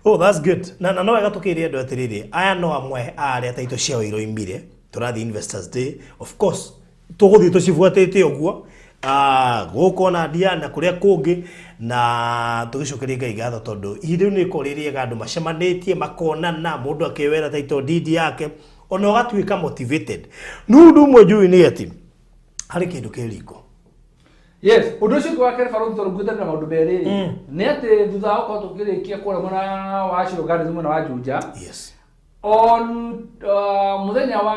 Oh, that's good. Na no wega tũkĩre andũ atĩrĩrĩ, aya no amwe a arĩa taitũ ciao iroimire tũrathiĩ Investors Day. Of course, tũgũthiĩ tũcibuatĩte ũguo Ah, gũkũ ona ndia na kũrĩa kũngĩ na tũgĩcokerie Ngai ngatho tondũ ihinda rĩu nĩrĩkoragwo rĩ rĩega andũ macemanĩtie makonana mũndũ akĩwera title deed yake ona ũgatuĩka motivated. No ũndũ ũmwe njũĩ nĩ atĩ harĩ kĩndũ kĩ riko. Yes, ũndũ ũcio ũngĩ wa kerĩ barũthi tondũ ngwĩte na maũndũ merĩ rĩ, nĩ atĩ thutha wa gũkorwo tũkĩrĩkia kũrĩa mwena wa Shiro Gardens mwena wa Juja, on mũthenya wa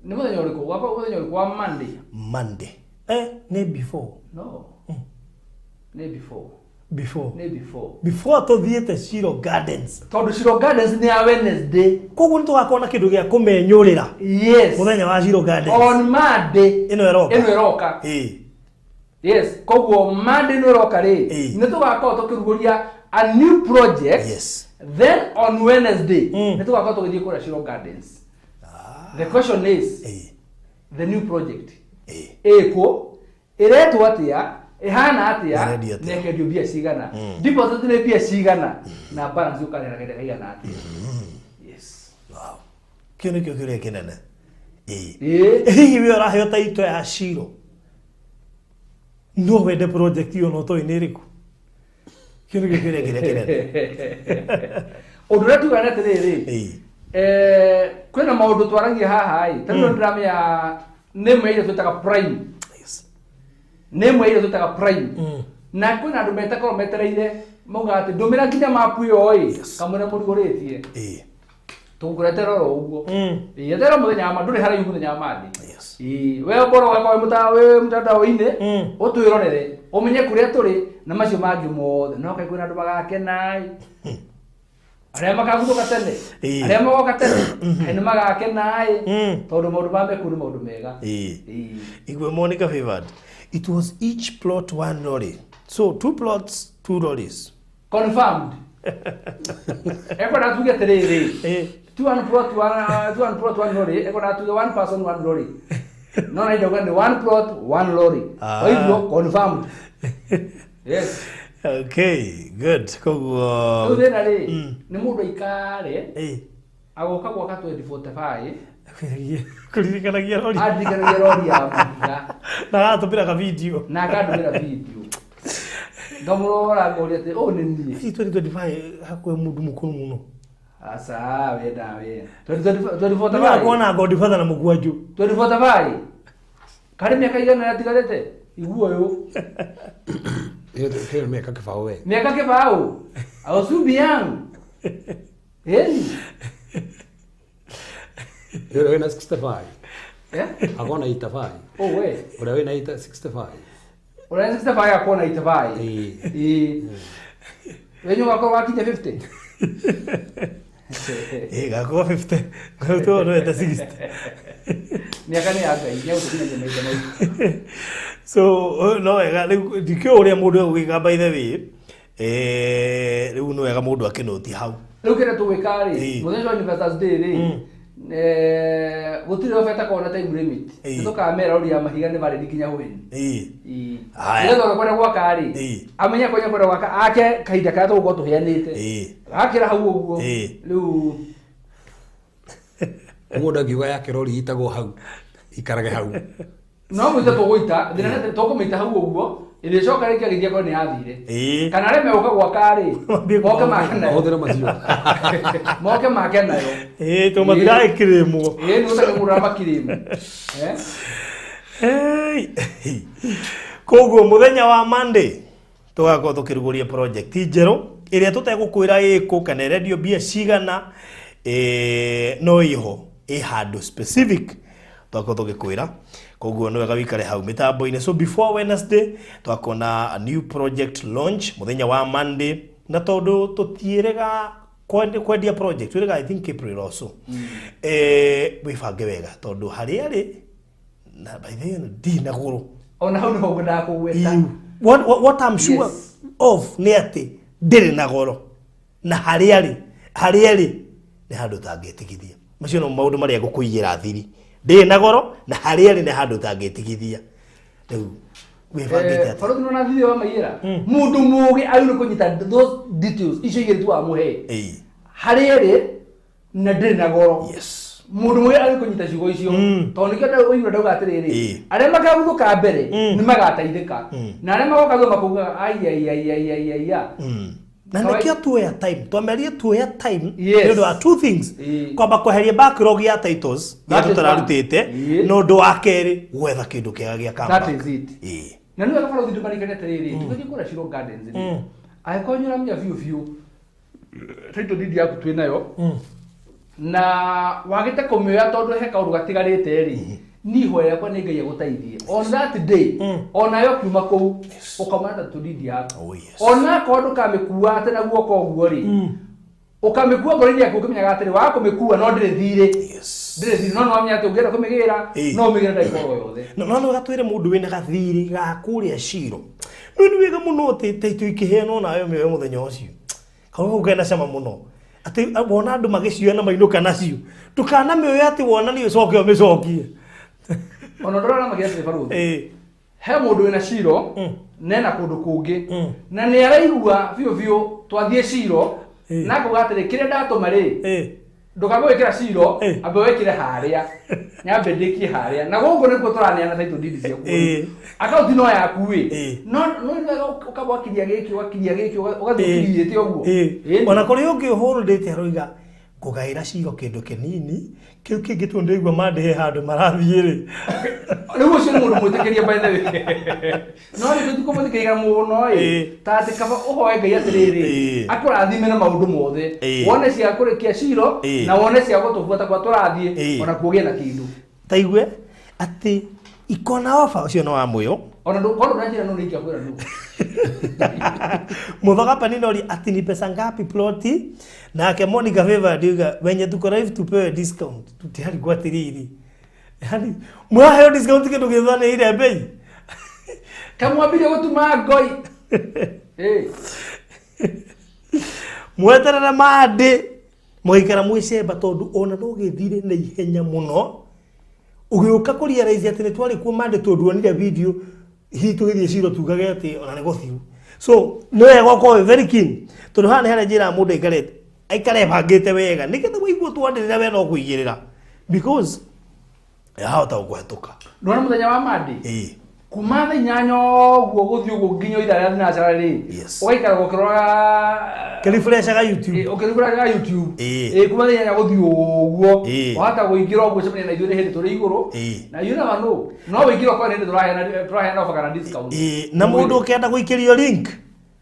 nĩ mũthenya ũrĩkũ? Gwakorwo mũthenya ũrĩkũ wa Monday? Monday. Eh, nĩ before. No. Nĩ before. Before. Nĩ before. Before tũthiĩte Shiro Gardens. Tondũ Shiro Gardens nĩ ya Wednesday. Koguo nĩ tũgakorwo na kĩndũ gĩa kũmenyũrĩra. Yes. Mũthenya wa Shiro Gardens. On Monday. Ĩno ĩroka. Ĩno ĩroka. Ĩĩ. Yes, koguo Monday ĩno ĩroka rĩ, Ĩĩ. nĩ tũgakorwo tũkĩrugũria a new project. Yes. Then on Wednesday, nĩ tũgakorwo tũgĩthiĩ kũrĩa Shiro Gardens. The question is, Ĩĩ. the new project Ĩĩ. ĩkũ, ĩretwo atĩa, ĩhana atĩa, Ĩrendio atĩa? na ĩkendio mbia cigana, deposit nĩ mbia cigana, na balance ũkarĩha kahinda kaigana atĩa. Yes. Wow. Kĩu nĩkĩo kĩũria kĩnene. Ĩĩ. Ĩĩ. Hihi we ũraheo taito ya Shiro no wende project ĩyo no toĩ nĩ ĩrĩkũ? Kĩu nĩkĩo kĩũria kĩrĩa kĩnene. Ũndũ ũrĩa tugaga nĩ atĩrĩrĩ, Ĩĩ. Kwĩna maũndũ twaragia haha ĩ, ta rĩu ndĩramenya nĩ ĩmwe iria twĩtaga prime. Yes. Nĩ ĩmwe iria twĩtaga prime. Na kwĩna andũ metakorwo metereire maugaga atĩ ndũmĩra nginya mapu ĩyo ĩ, kamwĩra mũrugũrĩtie. Ĩĩ. Tũgũkũretera oro ũguo. Ĩĩ, etera mũthenya wa ndũrĩ haraihu mũthenya wa Monday. Yes. Ĩĩ, we ũkorwo ũgakorwo wĩ mũtandao-inĩ, ũtwĩrorere, ũmenye kũrĩa tũrĩ na macio mangĩ mothe. No kaĩ kwĩna andũ magakena ĩ. Arĩa makaguthũka tene, Ĩĩ. arĩa magoka tene, kaĩ nĩ magakena ĩ, tondũ maũndũ ma mekũ nĩ maũndũ mega. Ĩĩ. Ĩĩ. Igwe Monica favored. It was each plot one lorry. So two plots, two lorries. Confirmed. Ekwenda tuge atĩrĩrĩ, Ĩĩ. two one plot one, two one plot one lorry, ekwenda tuge one person one lorry. No na ndauga nĩ one plot one lorry. Ah. Kwa hivyo confirmed. Yes. Okay, good. Koguo Rĩu thĩna rĩ, nĩ mũndũ aikare Ĩĩ. agoka gwaka 2045 Kũririkanagia rori. andirikanagia rori ya mahiga Na agatũmĩra ka video. na akandũmĩra video. Ngamũrora ngoria atĩ ũyũ nĩ niĩ. Hihi 2025 hakuhĩ mũndũ mũkũrũ mũno. Aca we nawe. 2045. Nĩgakorwo na Godfather na mũgwanju. 2045. Karĩ mĩaka igana yatigarĩte? Igua ũyũ. Kĩyo mĩaka kĩbaũ we. Miaka kĩbaũ. I was too young. Ĩni. Ũrĩa wĩna 65. Eh? Akona 85. Oh we. Ũrĩa wĩna 65. Ũrĩa 65 akona 85. Ĩĩ. Ĩĩ. Wenyu ũgakorwo wakinya 50. Ĩĩ gakorwo 50. Gakorwo no eta 60. Mĩaka nĩ ya Ngai, nĩ egũtũkinyagia mahinda maitũ. So no wega rĩu ndikĩũĩ ũrĩa mũndũ egũgĩka by the way. Rĩu nĩ wega mũndũ akĩnũti hau. Rĩu kĩrĩa tũgwĩka rĩ, Ĩĩ. mũthenya wa Investors Day rĩ, gũtirĩ oba ĩtakoragwo na time limit. Ĩĩ. Nĩ tũkamera rori ya mahiga nĩ valid nginya when. Ĩĩ. Ĩĩ. Haya. Nĩgetha ũrĩa kwenda gwaka rĩ, Ĩĩ. amenye kwenye kwenda gwaka, ake kahinda karĩa tũgũkorwo tũheanĩte. Ĩĩ. Gakĩra hau ũguo. Ĩĩ. Rĩu Mũndũ angiuga yake rori itagwo hau ikarage hau. No mũite tũgũita, thĩna nĩ atĩ tũkũmĩita hau ũguo, Ĩrĩcoka rĩngĩ agĩthiĩ akorwo nĩ yathire. Ĩĩ. Kana arĩa megũka gwaka rĩ, Mambie moke make nayo. Mahũthĩre macio. Moke make nayo. Ĩĩ, tondũ matiragĩkĩrĩmwo. Ĩĩ, nĩ gũtarĩ mũndũ ũramakirĩmu. Eh? Hey. Koguo muthenya wa Monday tugakorwo tukĩrugũria project njerũ ĩrĩa tũtegũkwĩra ĩkũ kana ĩrendio mbia cigana, no ĩho ĩ handũ specific twakorwo tũgĩkwĩra. Koguo nĩ wega wikare hau mĩtambo-inĩ. So before Wednesday twakorwo na a new project launch mũthenya wa Monday, na tondũ tũtiĩrĩga kwendia project twĩrĩga I think April or so. Wĩbange wega tondũ harĩa rĩ na by the way ndi na gũrũ. Ona hau nĩho ngwendaga kũgweta. What I'm sure of nĩ atĩ ndĩrĩ na goro na harĩa rĩ, harĩa rĩ nĩ handũ ũtangĩtigithia. Macio no maũndũ marĩa ngũkũigĩra thiri. Ndĩrĩ na goro na harĩa rĩ nĩ handũ ũtangĩtigithia. Rĩu wĩbangĩte atĩa? Barothi nona thiri wa maiyĩra. Mũndũ mũgĩ agĩrĩirwo kũnyita those details icio igĩrĩ tu wamũhe. Harĩa rĩ na ndĩrĩ na goro. Mũndũ mũgĩ agĩrĩirwo kũnyita ciugo icio. Tondũ nĩkĩo ũiguire ndauga atĩrĩrĩ, arĩa makaguthũka mbere nĩ magateithĩka. Na arĩa magoka thutha makaugaga, ai, ai, ai, ai, ai, ai, ai. Na nĩkĩo tuoya time, twamerie tuoya time Yes. nĩ ũndũ wa two things. Kwamba kweheria backlog ya titles iria That is tũtararutĩte, one. na ũndũ wa kerĩ gwetha kĩndũ kĩega gĩa That comeback. is it. Na nĩ wega barothi ndũmarikane atĩrĩrĩ, tũgĩthiĩ kũrĩa Shiro Gardens rĩ, angĩkorwo nĩ ũramenya biũ biũ title deed yaku twĩ nayo, na wagĩte kũmĩoya tondũ he kaũndũ gatigarĩte rĩ, niĩ ihoya rĩakwa nĩ Ngai agũteithie on that day, onayo kiuma kũu ũkauma na title deed yaku. Oh, yes. Ona akorwo ndũkamĩkua atĩ na guoko ũguo rĩ, ũkamĩkua ngoro-inĩ yaku ũkĩmenyaga atĩrĩ, waga kũmĩkua no ndĩrĩ thirĩ. Ndĩrĩ thirĩ, no nĩwamenya atĩ ũngĩenda kũmĩgĩra, no ũmĩgĩre ndagĩka o yothe. No, no, no gatwĩre mũndũ wĩna gathirĩ ga kũrĩa Shiro. No nĩ wega mũno atĩ title ikĩheanwo nawe ũmĩoe mũthenya ũcio. Kau kau kena cama mũno. Atĩ wona andũ magĩcioya na mainũka nacio. Ndũkanamĩoe atĩ wona nĩ ũcoke ũmĩcokie. Ona ndũrona makĩria atĩrĩ barothi. He mũndũ wĩna Shiro, nena kũndũ kũngĩ. Na nĩ araigua biũ biũ twathiĩ Shiro, na akauga atĩrĩ, kĩrĩa ndatũma rĩ, ndũkambe gwĩkĩra Shiro, ambe wĩkĩre harĩa. Nyambe ndĩkie harĩa. Na gũkũ nĩkuo tũraneana title deed ciaku. Akaunti no yaku ĩ. No, no nĩ wega ũkamba ũgakiria gĩkĩ, ũgakiria gĩkĩ, ũgathiĩ ũkiriyĩte ũguo. Ona kũrĩ ũngĩ ũhũrũrĩte aroiga, ngũgaĩra Shiro kĩndũ kĩnini, kĩu kĩngĩ tondũ ndĩraigua mandĩhe handũ marathiĩ rĩ. Rĩu ũcio nĩ mũndũ mwĩtĩkĩrie by the way. No rĩu tũtikũmwĩtĩkĩria mũno ĩ. Ta atĩ kaba ũhoe Ngai atĩrĩrĩ, akũrathime na maũndũ mothe. Wone cia kũrĩkia Shiro, na wone cia gũtũbuata kwa tũrathiĩ, ona kuo ũgĩe na kĩndũ. Ta igue atĩ ikona ofa ũcio nĩ wa mũyo. Ona korwo ndũranjĩra nũ nĩ ingĩakwĩra nũ. Mũthoga Panina ori ati ni pesa ngapi ploti? Nake Monica Favor ndiuga wenye tuko live tupewe discount. Tutiari kwa tiriri. Yaani mwaheo discount kĩndũ gĩthanĩire bei. Kamwambire gũtuma ngoi. Mweterere mandĩ mũgaikara mwĩcemba tondũ ona no gĩthire na ihenya mũno. Ũgĩũka kũ realize atĩ nĩ twarĩ kuo mandĩ tondũ wonire video hihi tũgĩthiĩ Shiro tugage atĩ ona nĩ gũthiu. So nĩ wega ũkorwo wĩ very keen tondũ haha nĩ harĩa njĩraga mũndũ aikare ebangĩte wega nĩgetha waigua twanĩrĩra we no kũigĩrĩra because yahota gũkũhetũka. Ndona mũthenya wa Monday? Kuma thaa inyanya ũguo gũthiĩ ũguo nginya ithaa rĩa thinacara rĩ, ũgaikara ũkĩroraga Kĩrifreshaga YouTube. Ũkĩrifreshaga YouTube. Kuma thaa inyanya gũthiĩ ũguo, wahota kũingĩra ũguo ũcemanie na ithuĩ nĩ hĩndĩ tũrĩ igũrũ. Na you never know. No ũingĩre ũkorwo nĩ hĩndĩ tũraheana offer kana discount. Na mũndũ ũkĩenda gũikĩrio link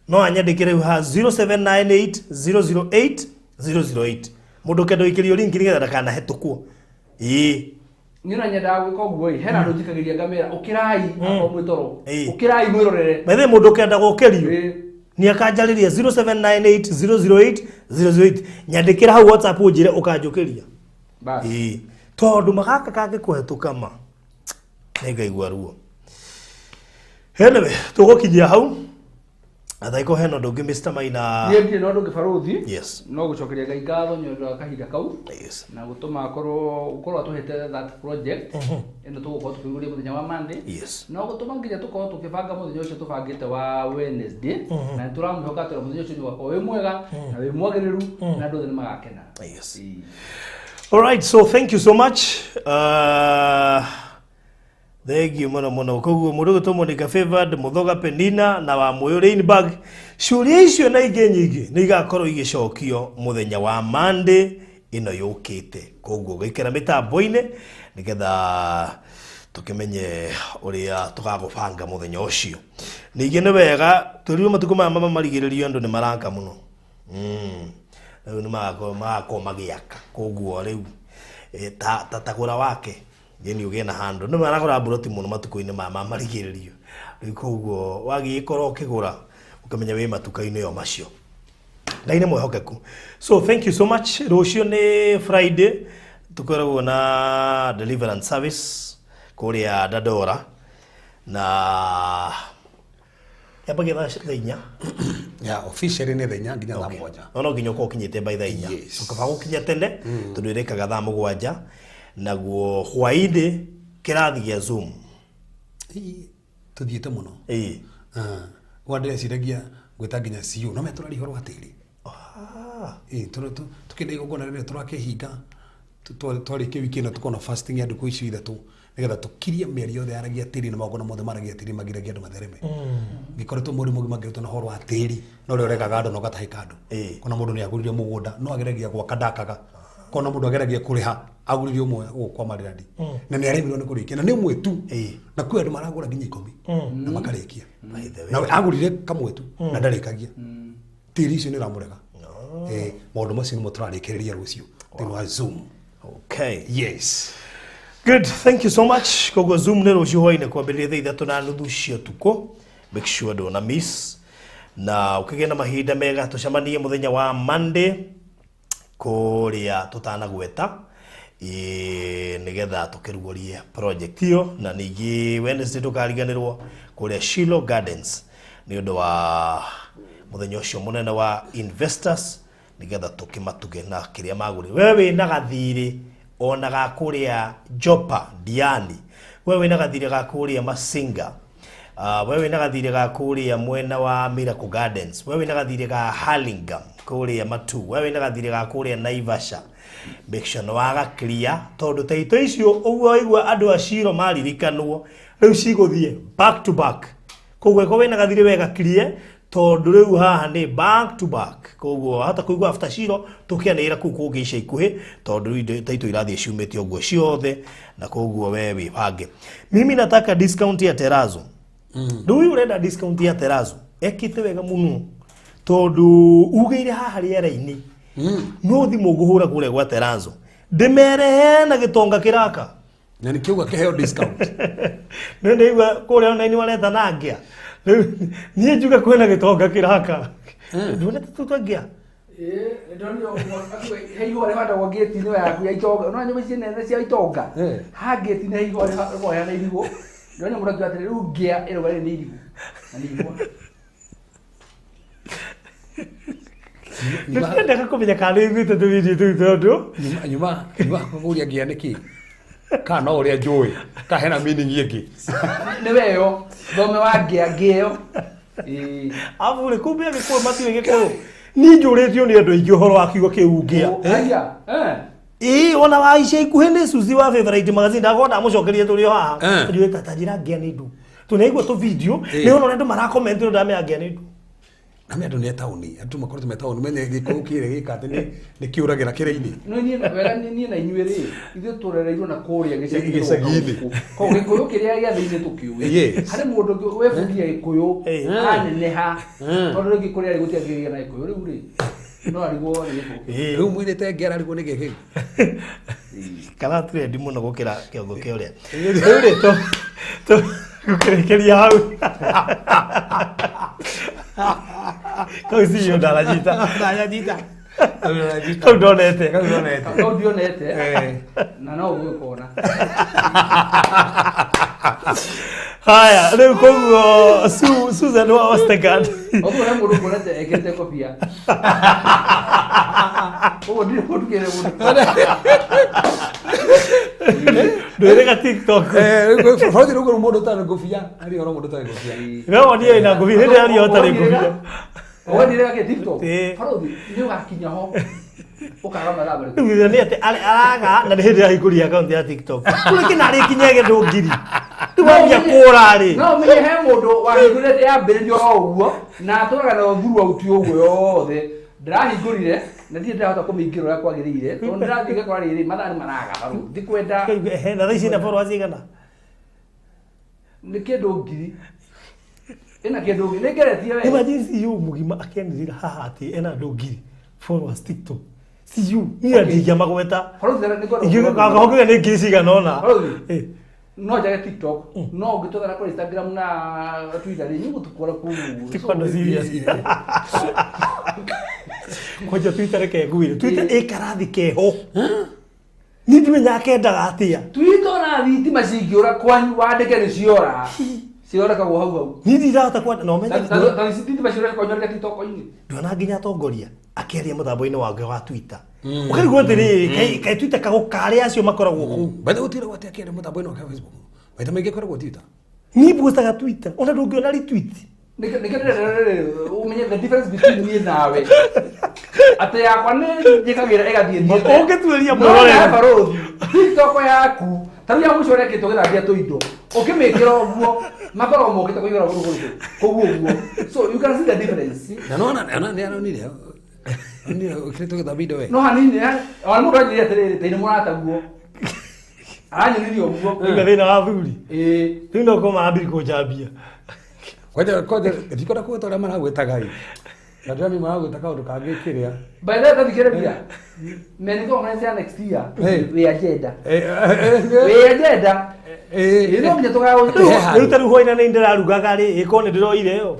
no anyandĩkĩre rĩu ha zero seven nine eight zero zero eight zero zero eight. Mũndũ ũkĩenda gũikĩrio link nĩgetha ndakanahĩtũkwo. Niĩ ona nyendaga gwĩka ũguo ĩ, hena andũ njikagĩria ngamĩra, ũkĩrai, akorwo mwĩ toro. Ũkĩrai mwĩrorere. By the way, mũndũ ũkĩenda gũkĩrio, nĩ akanjarĩria zero seven nine eight zero zero eight zero zero eight. Nyandĩkĩra hau WhatsApp ũnjĩre ũkanjũkĩria. Bas. Tondũ magaka kangĩkũhetũka ma, nĩngaigua ruo. Anyway, tũgũkinyia hau. Athaiko hena ũndũ ũngĩ Mister Maina. Niĩ ndirĩ na ũndũ ũngĩ barũthi. Yes. No gũcokeria Ngai ngatho nĩ ũndũ wa kahinda kau. Yes. Na gũtũma akorwo atũhete that project. Ĩno tũgũkorwo tũkĩrugũria mũthenya wa Monday. Yes. No gũtũma nginya tũkorwo tũkĩbanga mũthenya ũcio tũbangĩte wa Wednesday. Na nĩ tũramwĩhoka atĩ mũthenya ũcio nĩ ũgakorwo wĩ mwega na wĩ mwagĩrĩru na andũ othe nĩ magakena. Yes. Ĩĩ. All right, so thank you so much. Thengiũ mũno mũno. Koguo mũndũ ũgwĩtwo Monica Favored, Mũthoga Penina na wa Mũyũ Rainbag, ciũria icio na ingĩ nyingĩ nĩ igakorwo igĩcokio mũthenya wa Monday ĩno yũkĩte. Koguo gũikara mĩtambo-inĩ nĩgetha tũkĩmenye ũrĩa tũgagũbanga mũthenya ũcio. Ningĩ nĩ wega twĩrirwo matukũ maya marigĩrĩrio andũ nĩ maraka mũno. Rĩu nĩ magakorwo magĩaka. Koguo rĩu ta gũra wake nĩ ũgĩe na handũ. Nĩ maragũra mburoti mũno matukũ-inĩ maya ma marigĩrĩrio. Rĩu koguo wagĩkorwo ũkĩgũra ũkĩmenya wĩ matuka-inĩ o macio. Ngai nĩ mwĩhokeku. So thank you so much. Rũciũ nĩ Friday tũkoragwo na deliverance service kũrĩa Dandora na yambagia thaa 4. Yeah, officially nĩ thaa 4 nginya thaa 7. No nginya ũkorwo ũkinyĩte by thaa 4. Yes. Ũkaba gũkinya tene tondũ ĩrĩkaga thaa 7 naguo hwaĩ-inĩ kĩrathi gĩa Zoom. Tũthiĩte mũno. Ĩĩ. Gwa ndĩreciragia gwĩta nginya CEO no metũraria ũhoro wa tĩri. Tũkĩenda igongona rĩrĩa tũrakĩhinga twarĩkia wiki ĩno tũkona fasting ya ndukũ icio 3 nĩgetha tũkirie mĩario yothe yaragia tĩri na magongona mothe maragia tĩri magiragia andũ mathereme. Ngĩkoretwo mũrimũ mũgima ngĩrutwo na ũhoro wa tĩri na ũrĩa ũregaga andũ na ũgatahĩka andũ. Kona mũndũ nĩ agũrire mũgũnda no ageragia gwaka ndakaga. Kona mũndũ ageragia kũrĩha agũrire ũmwe gũkũ kwa Marirandi na nĩ aremirwo nĩ kũrĩkia na nĩ ũmwe tu na kwĩ andũ maragũra nginya 10 na makarĩkia. By the way. Na agũrire kamwe tu na ndarĩkagia. Tĩri ũcio nĩ ũramũrega. Maũndũ macio nĩmo tũrarĩkĩrĩria rũciũ thĩinĩ wa Zoom. Okay. Yes. Good, thank you so much. Koguo Zoom nĩ rũciũ hwaĩ-inĩ kwambĩrĩria thaa 3:30 cia ũtukũ. Make sure ndũna miss. Na ũkĩgĩe na mahinda mega tũcemanie mũthenya wa Monday kũrĩa tũtanagweta nĩgetha tũkĩrugũrie project ĩyo na ningĩ Wednesday ndũkariganĩrwo kũrĩa Shiloh Gardens nĩ ũndũ wa mũthenya ũcio mũnene wa investors nĩgetha tũkĩmatuge na kĩrĩa magũrire. We wĩna gathirĩ ona ga kũrĩa Jopa Diani, we wĩna gathirĩ ga kũrĩa Masinga, we wĩna gathirĩ ga kũrĩa mwena wa Miracle Gardens, we wĩna gathirĩ ga Hurlingham kũrĩa Matu, we wĩna gathirĩ ga kũrĩa Naivasha. Make sure nĩ waga clear tondũ taito icio ũguo waigua andũ a Shilo maririkanwo rĩu cigũthiĩ back to back. Koguo ĩkorwo wĩna gathirĩ wega clear tondũ rĩu haha nĩ back to back. Koguo wahota kũigua after Shilo tũkĩanĩrĩra kũu kũngĩ ica ikuhĩ tondũ rĩu indo taito irathiĩ ciumĩte ũguo ciothe na koguo we wĩbange. Mimi nataka discount ya Terazo. Rĩu ũyũ ũrenda discount ya Terazo ekĩte wega mũno tondũ ugĩire haha rĩera-inĩ no thimũ ngũhũra kũrĩa gwa Terazo ndĩmere hena gĩtonga kĩraka Na nĩkĩo kĩheo discount. Nĩ ndaigua kũrĩa online mareta na ngĩa. Rĩu niĩ njuge kwĩna gĩtonga kĩraka. Nduonete tu twa ngĩa. He ihũa rĩhandagwo ngĩti-inĩ yaku ya itonga no nyũmba ici nene cia itonga ha ngĩti-inĩ he ihũa rĩkoragwo rĩhana irigũ ndĩrona mũndũ akiuga atĩrĩ rĩu ngĩa ĩrauga rĩrĩ nĩ irigũ na nĩ ihũa. Nĩndendaga kũmenya kana nĩ ũiguĩte tũvideo tũu tondũ Nyuma kũria ngĩa nĩkĩ? Kana no ũrĩa njũĩ ka hena meaning ĩngĩ. Nĩ weyo thome wa ngĩa ngĩo. Arabu rĩ kumbe Agĩkũyũ matiũĩ Gĩkũyũ. Niĩ njũrĩtio nĩ andũ aingĩ ũhoro wa kiugo kĩu ngĩa. Ĩĩ ona wa ica ikuhĩ nĩ Suzy wa Favorite Magazine ndakorwo ndamũcokeria tũrĩ o haha. Ndiũĩ ta njĩra ngĩa nĩ ndu. Tũnaigua tũ video nĩ ona ũrĩa andũ marakomenti ndamenya ngĩa nĩ ndu. Na me andũ nĩ taũni andũ makoretwo me taũni menye Gĩkũyũ kĩrĩa gĩka atĩ nĩ kĩũragĩra kĩrĩa-inĩ. No niĩ wega niĩ na inyuĩ rĩ ithuĩ tũrereirwo na kũrĩa gĩcagi-inĩ. Koguo Gĩkũyũ kĩrĩa gĩa thĩinĩ tũkĩũĩ. Harĩ mũndũ ũngĩ webundithia Gĩkũyũ aneneha tondũ rĩngĩ kũrĩa arĩ gũtiangĩgĩa na Gĩkũyũ rĩu rĩ no arigwo nĩ Gĩkũyũ. Rĩu mwĩrĩte ngĩa ararigwo nĩ gĩkĩ. Kana trendi mũno gũkĩra kĩongo kĩa ũrĩa. Rĩu rĩ tũkĩrĩkĩria hau. Kau CEO ndaranyita. Ndaranyita. Kau ndonete. Kau ndonete. Kau ndionete. Na no ũgũkona. Haya, rĩu koguo Susan wa Ostergaard. Ũguo he mũndũ kuonete ekĩrĩte kobia. Ũguo ndirĩ mũndũ kĩrĩ mũndũ. Ndwĩrĩga TikTok. Bũrũri rĩu mũndũ ũtarĩ ngũbia, arĩ ũhoro mũndũ ũtarĩ ngũbia. We wonire ĩna ngũbia, hĩndĩ ĩrĩa ũtarĩ ngũbia. Wonire gake TikTok. Bũrũri nĩ ũgakinya ho. Ũkaga mathaa marĩkũ? Rĩu nĩ atĩ araga na nĩ hĩndĩ ahingũria account ya TikTok. Kũrĩ kĩna arĩkinyage andũ ngiri. Rĩu wambia kũra rĩ. No ũmenye he mũndũ wahingũrire yambĩrĩrio o ũguo na atũraga na thuru auti ũguo yothe. Ndĩrahingũrire na ndirĩ ndĩrahota kũmĩingĩra ũrĩa kwagĩrĩire tondũ ndĩrathiĩ ngakora rĩrĩ mathaa nĩ maraga rĩu ndikwenda. Ehe, na thaa ici ina followers igana? Nĩ kĩndũ ngiri. Ĩna kĩndũ ngiri. Nĩ ngeretie we. Imagine CEO mũgima akĩanĩrĩra haha atĩ ena andũ ngiri followers TikTok. CEO niĩ ndingĩamagweta. Balothi nĩ ngwenda Ingĩũka nĩ ngiri cigana ũna. Balothi. No njage TikTok, no ũngĩtũthara kũrĩ Instagram na Twitter rĩ, nĩũgũtũkora kũu ũguo. Ti kwandũ serious. Kwanja Twitter reke ngwĩre. Twitter ĩ karathi keho. Niĩ ndimenyaga kendaga atĩa. Twitter ona thitima cingĩũra kwanyu wandĩke nĩ ciora. Cirorekagwo hau hau. Niĩ ndirahota kwenda na ũmenye Ta thitima ciũra kwanyu wandĩke TikTok-inĩ. Ndona nginya atongoria akĩaria mũtambo-inĩ wake wa Twitter. Ũkarigwo atĩrĩrĩ, kaĩ Twitter kagũkarĩa acio makoragwo kũu. By the way, gũtirĩ gwatĩ akĩaria mũtambo-inĩ wake wa Facebook. Maita maingĩ akoragwo Twitter. Niĩ postaga Twitter, ona ndũngĩona retweet. Nĩkĩo ndĩrenda rĩrĩ, ũmenye the difference between niĩ nawe. Atĩ yakwa nĩ njĩkagĩra ĩgathiĩ thiĩte. Ũngĩtuĩria No mwĩroreri. nawe barũthi, TikTok yaku, ta rĩu ya mũico ũrĩa ĩkĩtwo gĩthambia tũindo, ũkĩmĩkĩra ũguo, makoragwo mokĩte kũihũra gũkũ gũkũ, kũu ũguo. So you can see the difference. Na nona na nĩ aronire. Onire ũkĩrĩtwo gĩthambia indo we. No hanini, ona mũndũ anjĩrire atĩrĩrĩ, ta inĩ mũrataguo. Aranyonirie ũguo. Rĩu thĩna wa athuri. Ĩĩ. Rĩu no korwo marambiri kũnjambia. Kwanja kwanja ndikwenda kũgweta ũrĩa maragwĩtaga ĩ. Na ndĩrona maragwĩta kaũndũ kangĩ kĩrĩa. By the way, tathikĩrĩria. Many conference ya next year. Hey. We agenda. Eh, eh, eh, We agenda. eh, Ĩĩ no nginya tũgaũ. He handũ. Rĩu ta rĩu hwaĩ-inĩ nĩ ndĩrarugaga rĩ, ĩkorwo nĩ ndĩroire ĩyo.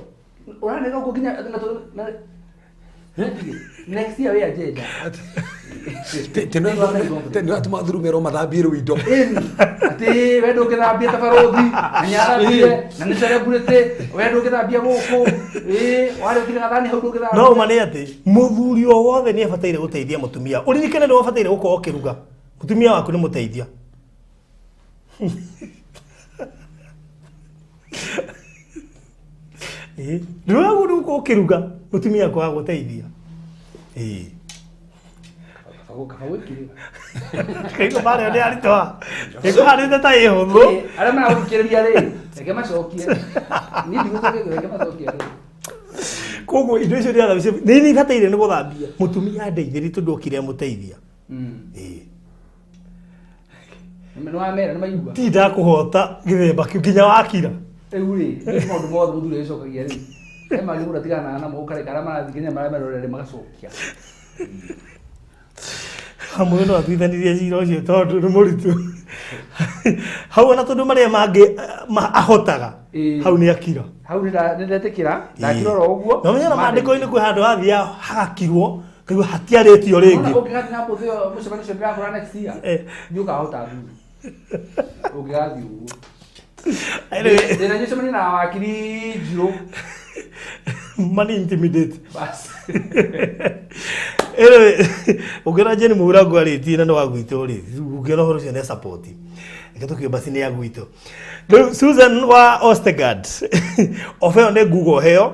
Ũranĩra ũguo nginya na next year we agenda. Tene atuma athuri merwo mathambie rĩu indo. Ĩni. Atĩ we ndũngĩthambia ta barũthi, na nĩathambire, na nĩ celebrity, we ndũngĩthambia gũkũ. Ĩĩ, warĩ ũtiga gathani hau ndũngĩthambia. No ũma nĩ atĩ mũthuri o wothe nĩ abataire gũteithia mũtumia. Ũririkane nĩ ũbataire gũkorwo ũkĩruga. Mũtumia waku nĩ mũteithia. Ĩĩ, ndũragwo nĩ gũkorwo ũkĩruga, mũtumia waku agũteithia. Ĩĩ. Kaba gwĩkĩrĩra. Kaigua marĩa nĩ aritũha. Ĩkũhanĩte ta ĩ hũthũ. Ĩĩ, arĩa maragũthikĩrĩria rĩ, reke macokie. Niĩ ndigũcokia, reke macokie rĩ. Koguo indo icio ndĩrathambia nĩ ibataire nĩ gũthambia. Mũtumia andeithĩrie tondũ okire amũteithia. Ĩĩ. Nĩ wamera, nĩ maigua. Ti ndakũhota gĩthemba kĩu nginya wakira. Rĩu rĩ, nĩ maũndũ mothe mũthuri agĩcokagia rĩ. He mangĩ mũndũ atiganaga namo ũkareka arĩa marathiĩ nginya marĩa merorere magacokia. Hamwe no atuithanirie cira ũcio tondũ nĩ mũritũ. Hau ona tondũ marĩa mangĩ ahotaga hau nĩ akira. Hau nĩ ndetĩkĩra, ndakira oro ũguo. Na ũmenye na maandĩko-inĩ kwĩ handũ hathiaga hagakirwo, kaigua hatiarĩtio rĩngĩ. Wona ũngĩgathiĩ na mbũthĩ ĩyo mũcemanio ũcio ndĩrakora next year, nĩ ũkahota athuri. Ũngĩgathiĩ ũguo. Anyway. Ndĩna nyũcemania na wakiri Njirũ. Money intimidate. Bas. Anyway, ũngĩona Jane Mũrango arĩtie na nĩ wa gwitũ rĩ, ũngĩona ũhoro ũcio nĩ support. Reke tũkiuge basi nĩ ya gwitũ. Rĩu Susan wa Ostergaard, oba ĩyo nĩ nguga ũheo.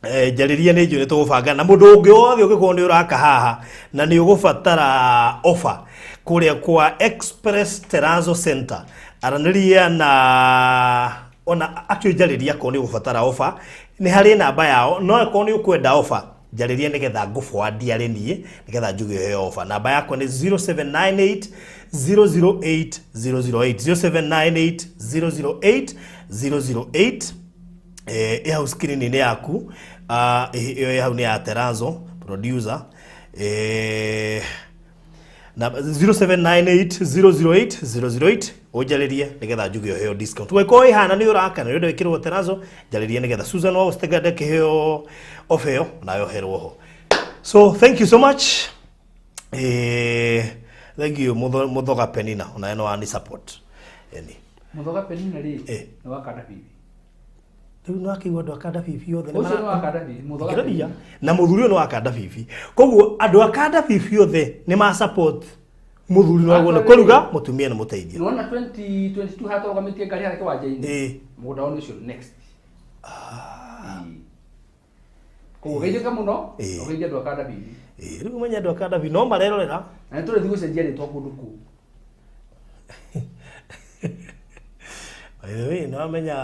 Njarĩria nĩ njũĩ nĩ tũgũbanga na mũndũ ũngĩ wothe ũngĩkorwo nĩ ũraka haha na nĩ ũgũbatara offer kũrĩa kwa Express Terrazzo Center. Aranĩria na ona actually njarĩria akorwo nĩ ũgũbatara offer, nĩ harĩ namba yao, no akorwo nĩ ũkwenda offer njarĩria nĩgetha ngũforward arĩ niĩ nĩgetha njuge ũheo offer. Namba yakwa nĩ 0798 008 008, 0798 008 008. Ĩ hau screen-inĩ yaku, ĩyo ĩ hau nĩ ya Terrazzo producer. Na 0798 008 008 ũnjarĩrie nĩgetha njuge ũheo discount. Ũngĩkorwo ĩhana nĩ ũraka na nĩ ũrenda wĩkĩrwo Terrazzo, njarĩrie nĩgetha Susan wa Ostergaard akĩheo ofa ĩyo nawe ũherwo ho. So thank you so much. Thank you Muthoga Penina ona ĩno wani support. Eni. Muthoga Penina rĩ, nĩ wa Kanda Bibi. Rĩu nĩ wakĩigua andũ a Kanda Bibi othe nĩ Ũcio nĩ wa Kanda Bibi, Muthoga Ngĩroria. Penina. Na mũthuri ũyũ nĩ wa Kanda Bibi. Koguo andũ a Kanda Bibi othe nĩ ma support mũthuri no agwo nĩ kũruga, mũtumia nĩ mũteithia. Nĩwona 2022 harĩa twarũgamĩtie ngari harĩa kĩwanja-inĩ? Mũgũnda wao nĩ ũcio next. Koguo geithĩka mũno, ũgeithie andũ a Kanda Bibi. Rĩu ũmenye andũ a Kanda Bibi no marerorera. Na nĩ tũrĩthiĩ gũcenjia rĩtwa kũndũ kũu. By the way, nĩ wamenya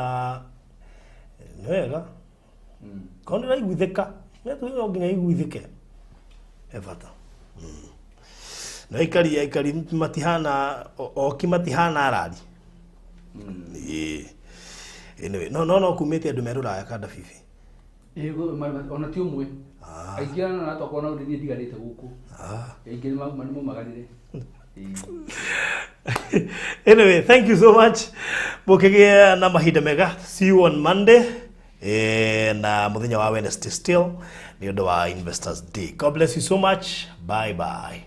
nĩ wega korwo nĩraiguithĩka, nĩ no nginya iguithĩke, he bata. No aikari matihana oki, matihana arari. Ĩĩ. Anyway, no kumĩte andũ me rũraya kanda bibi. Ĩĩ, ona ti ũmwe, aingĩ ona tokorwo no niĩ ndigarĩte gũkũ. Aingĩ nĩ maumagarire. Ĩĩ. Anyway, thank you so much. Mũkĩgĩe na mahinda mega. See you on Monday, na mũthenya wa Wednesday still nĩ ũndũ wa Investors Day. God bless you so much. Bye bye.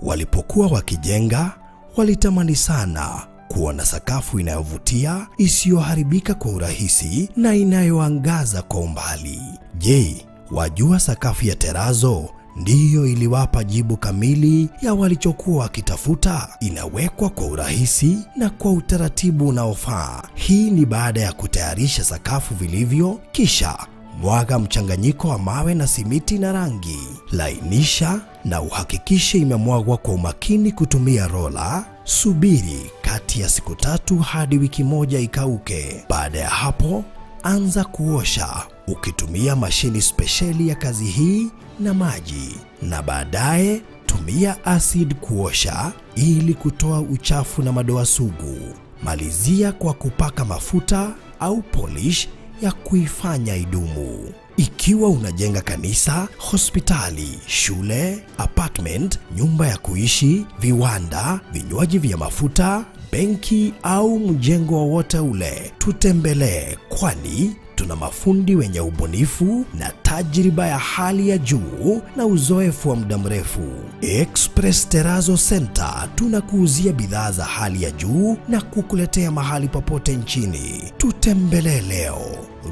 Walipokuwa wakijenga, walitamani sana kuona sakafu inayovutia, isiyoharibika kwa urahisi na inayoangaza kwa umbali. Je, wajua sakafu ya terazo ndiyo iliwapa jibu kamili ya walichokuwa wakitafuta? Inawekwa kwa urahisi na kwa utaratibu unaofaa. Hii ni baada ya kutayarisha sakafu vilivyo, kisha mwaga mchanganyiko wa mawe na simiti na rangi. Lainisha na uhakikishe imemwagwa kwa umakini kutumia rola. Subiri kati ya siku 3 hadi wiki 1 ikauke. Baada ya hapo, anza kuosha ukitumia mashini spesheli ya kazi hii na maji, na baadaye tumia acid kuosha ili kutoa uchafu na madoa sugu. Malizia kwa kupaka mafuta au polish ya kuifanya idumu. Ikiwa unajenga kanisa, hospitali, shule, apartment, nyumba ya kuishi, viwanda, vinywaji vya mafuta, benki au mjengo wowote ule, tutembelee, kwani tuna mafundi wenye ubunifu na tajriba ya hali ya juu na uzoefu wa muda mrefu. Express Terrazzo Center tunakuuzia bidhaa za hali ya juu na kukuletea mahali popote nchini. Tutembelee leo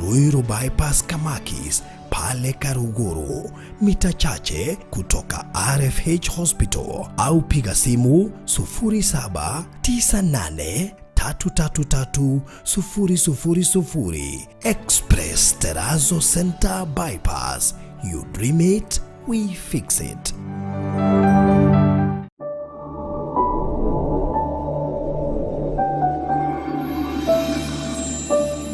Ruiru Bypass Kamakis pale Karuguru, mita chache kutoka RFH Hospital, au piga simu 0798 333 000. Express Terrazzo Center Bypass. You dream it, we fix it.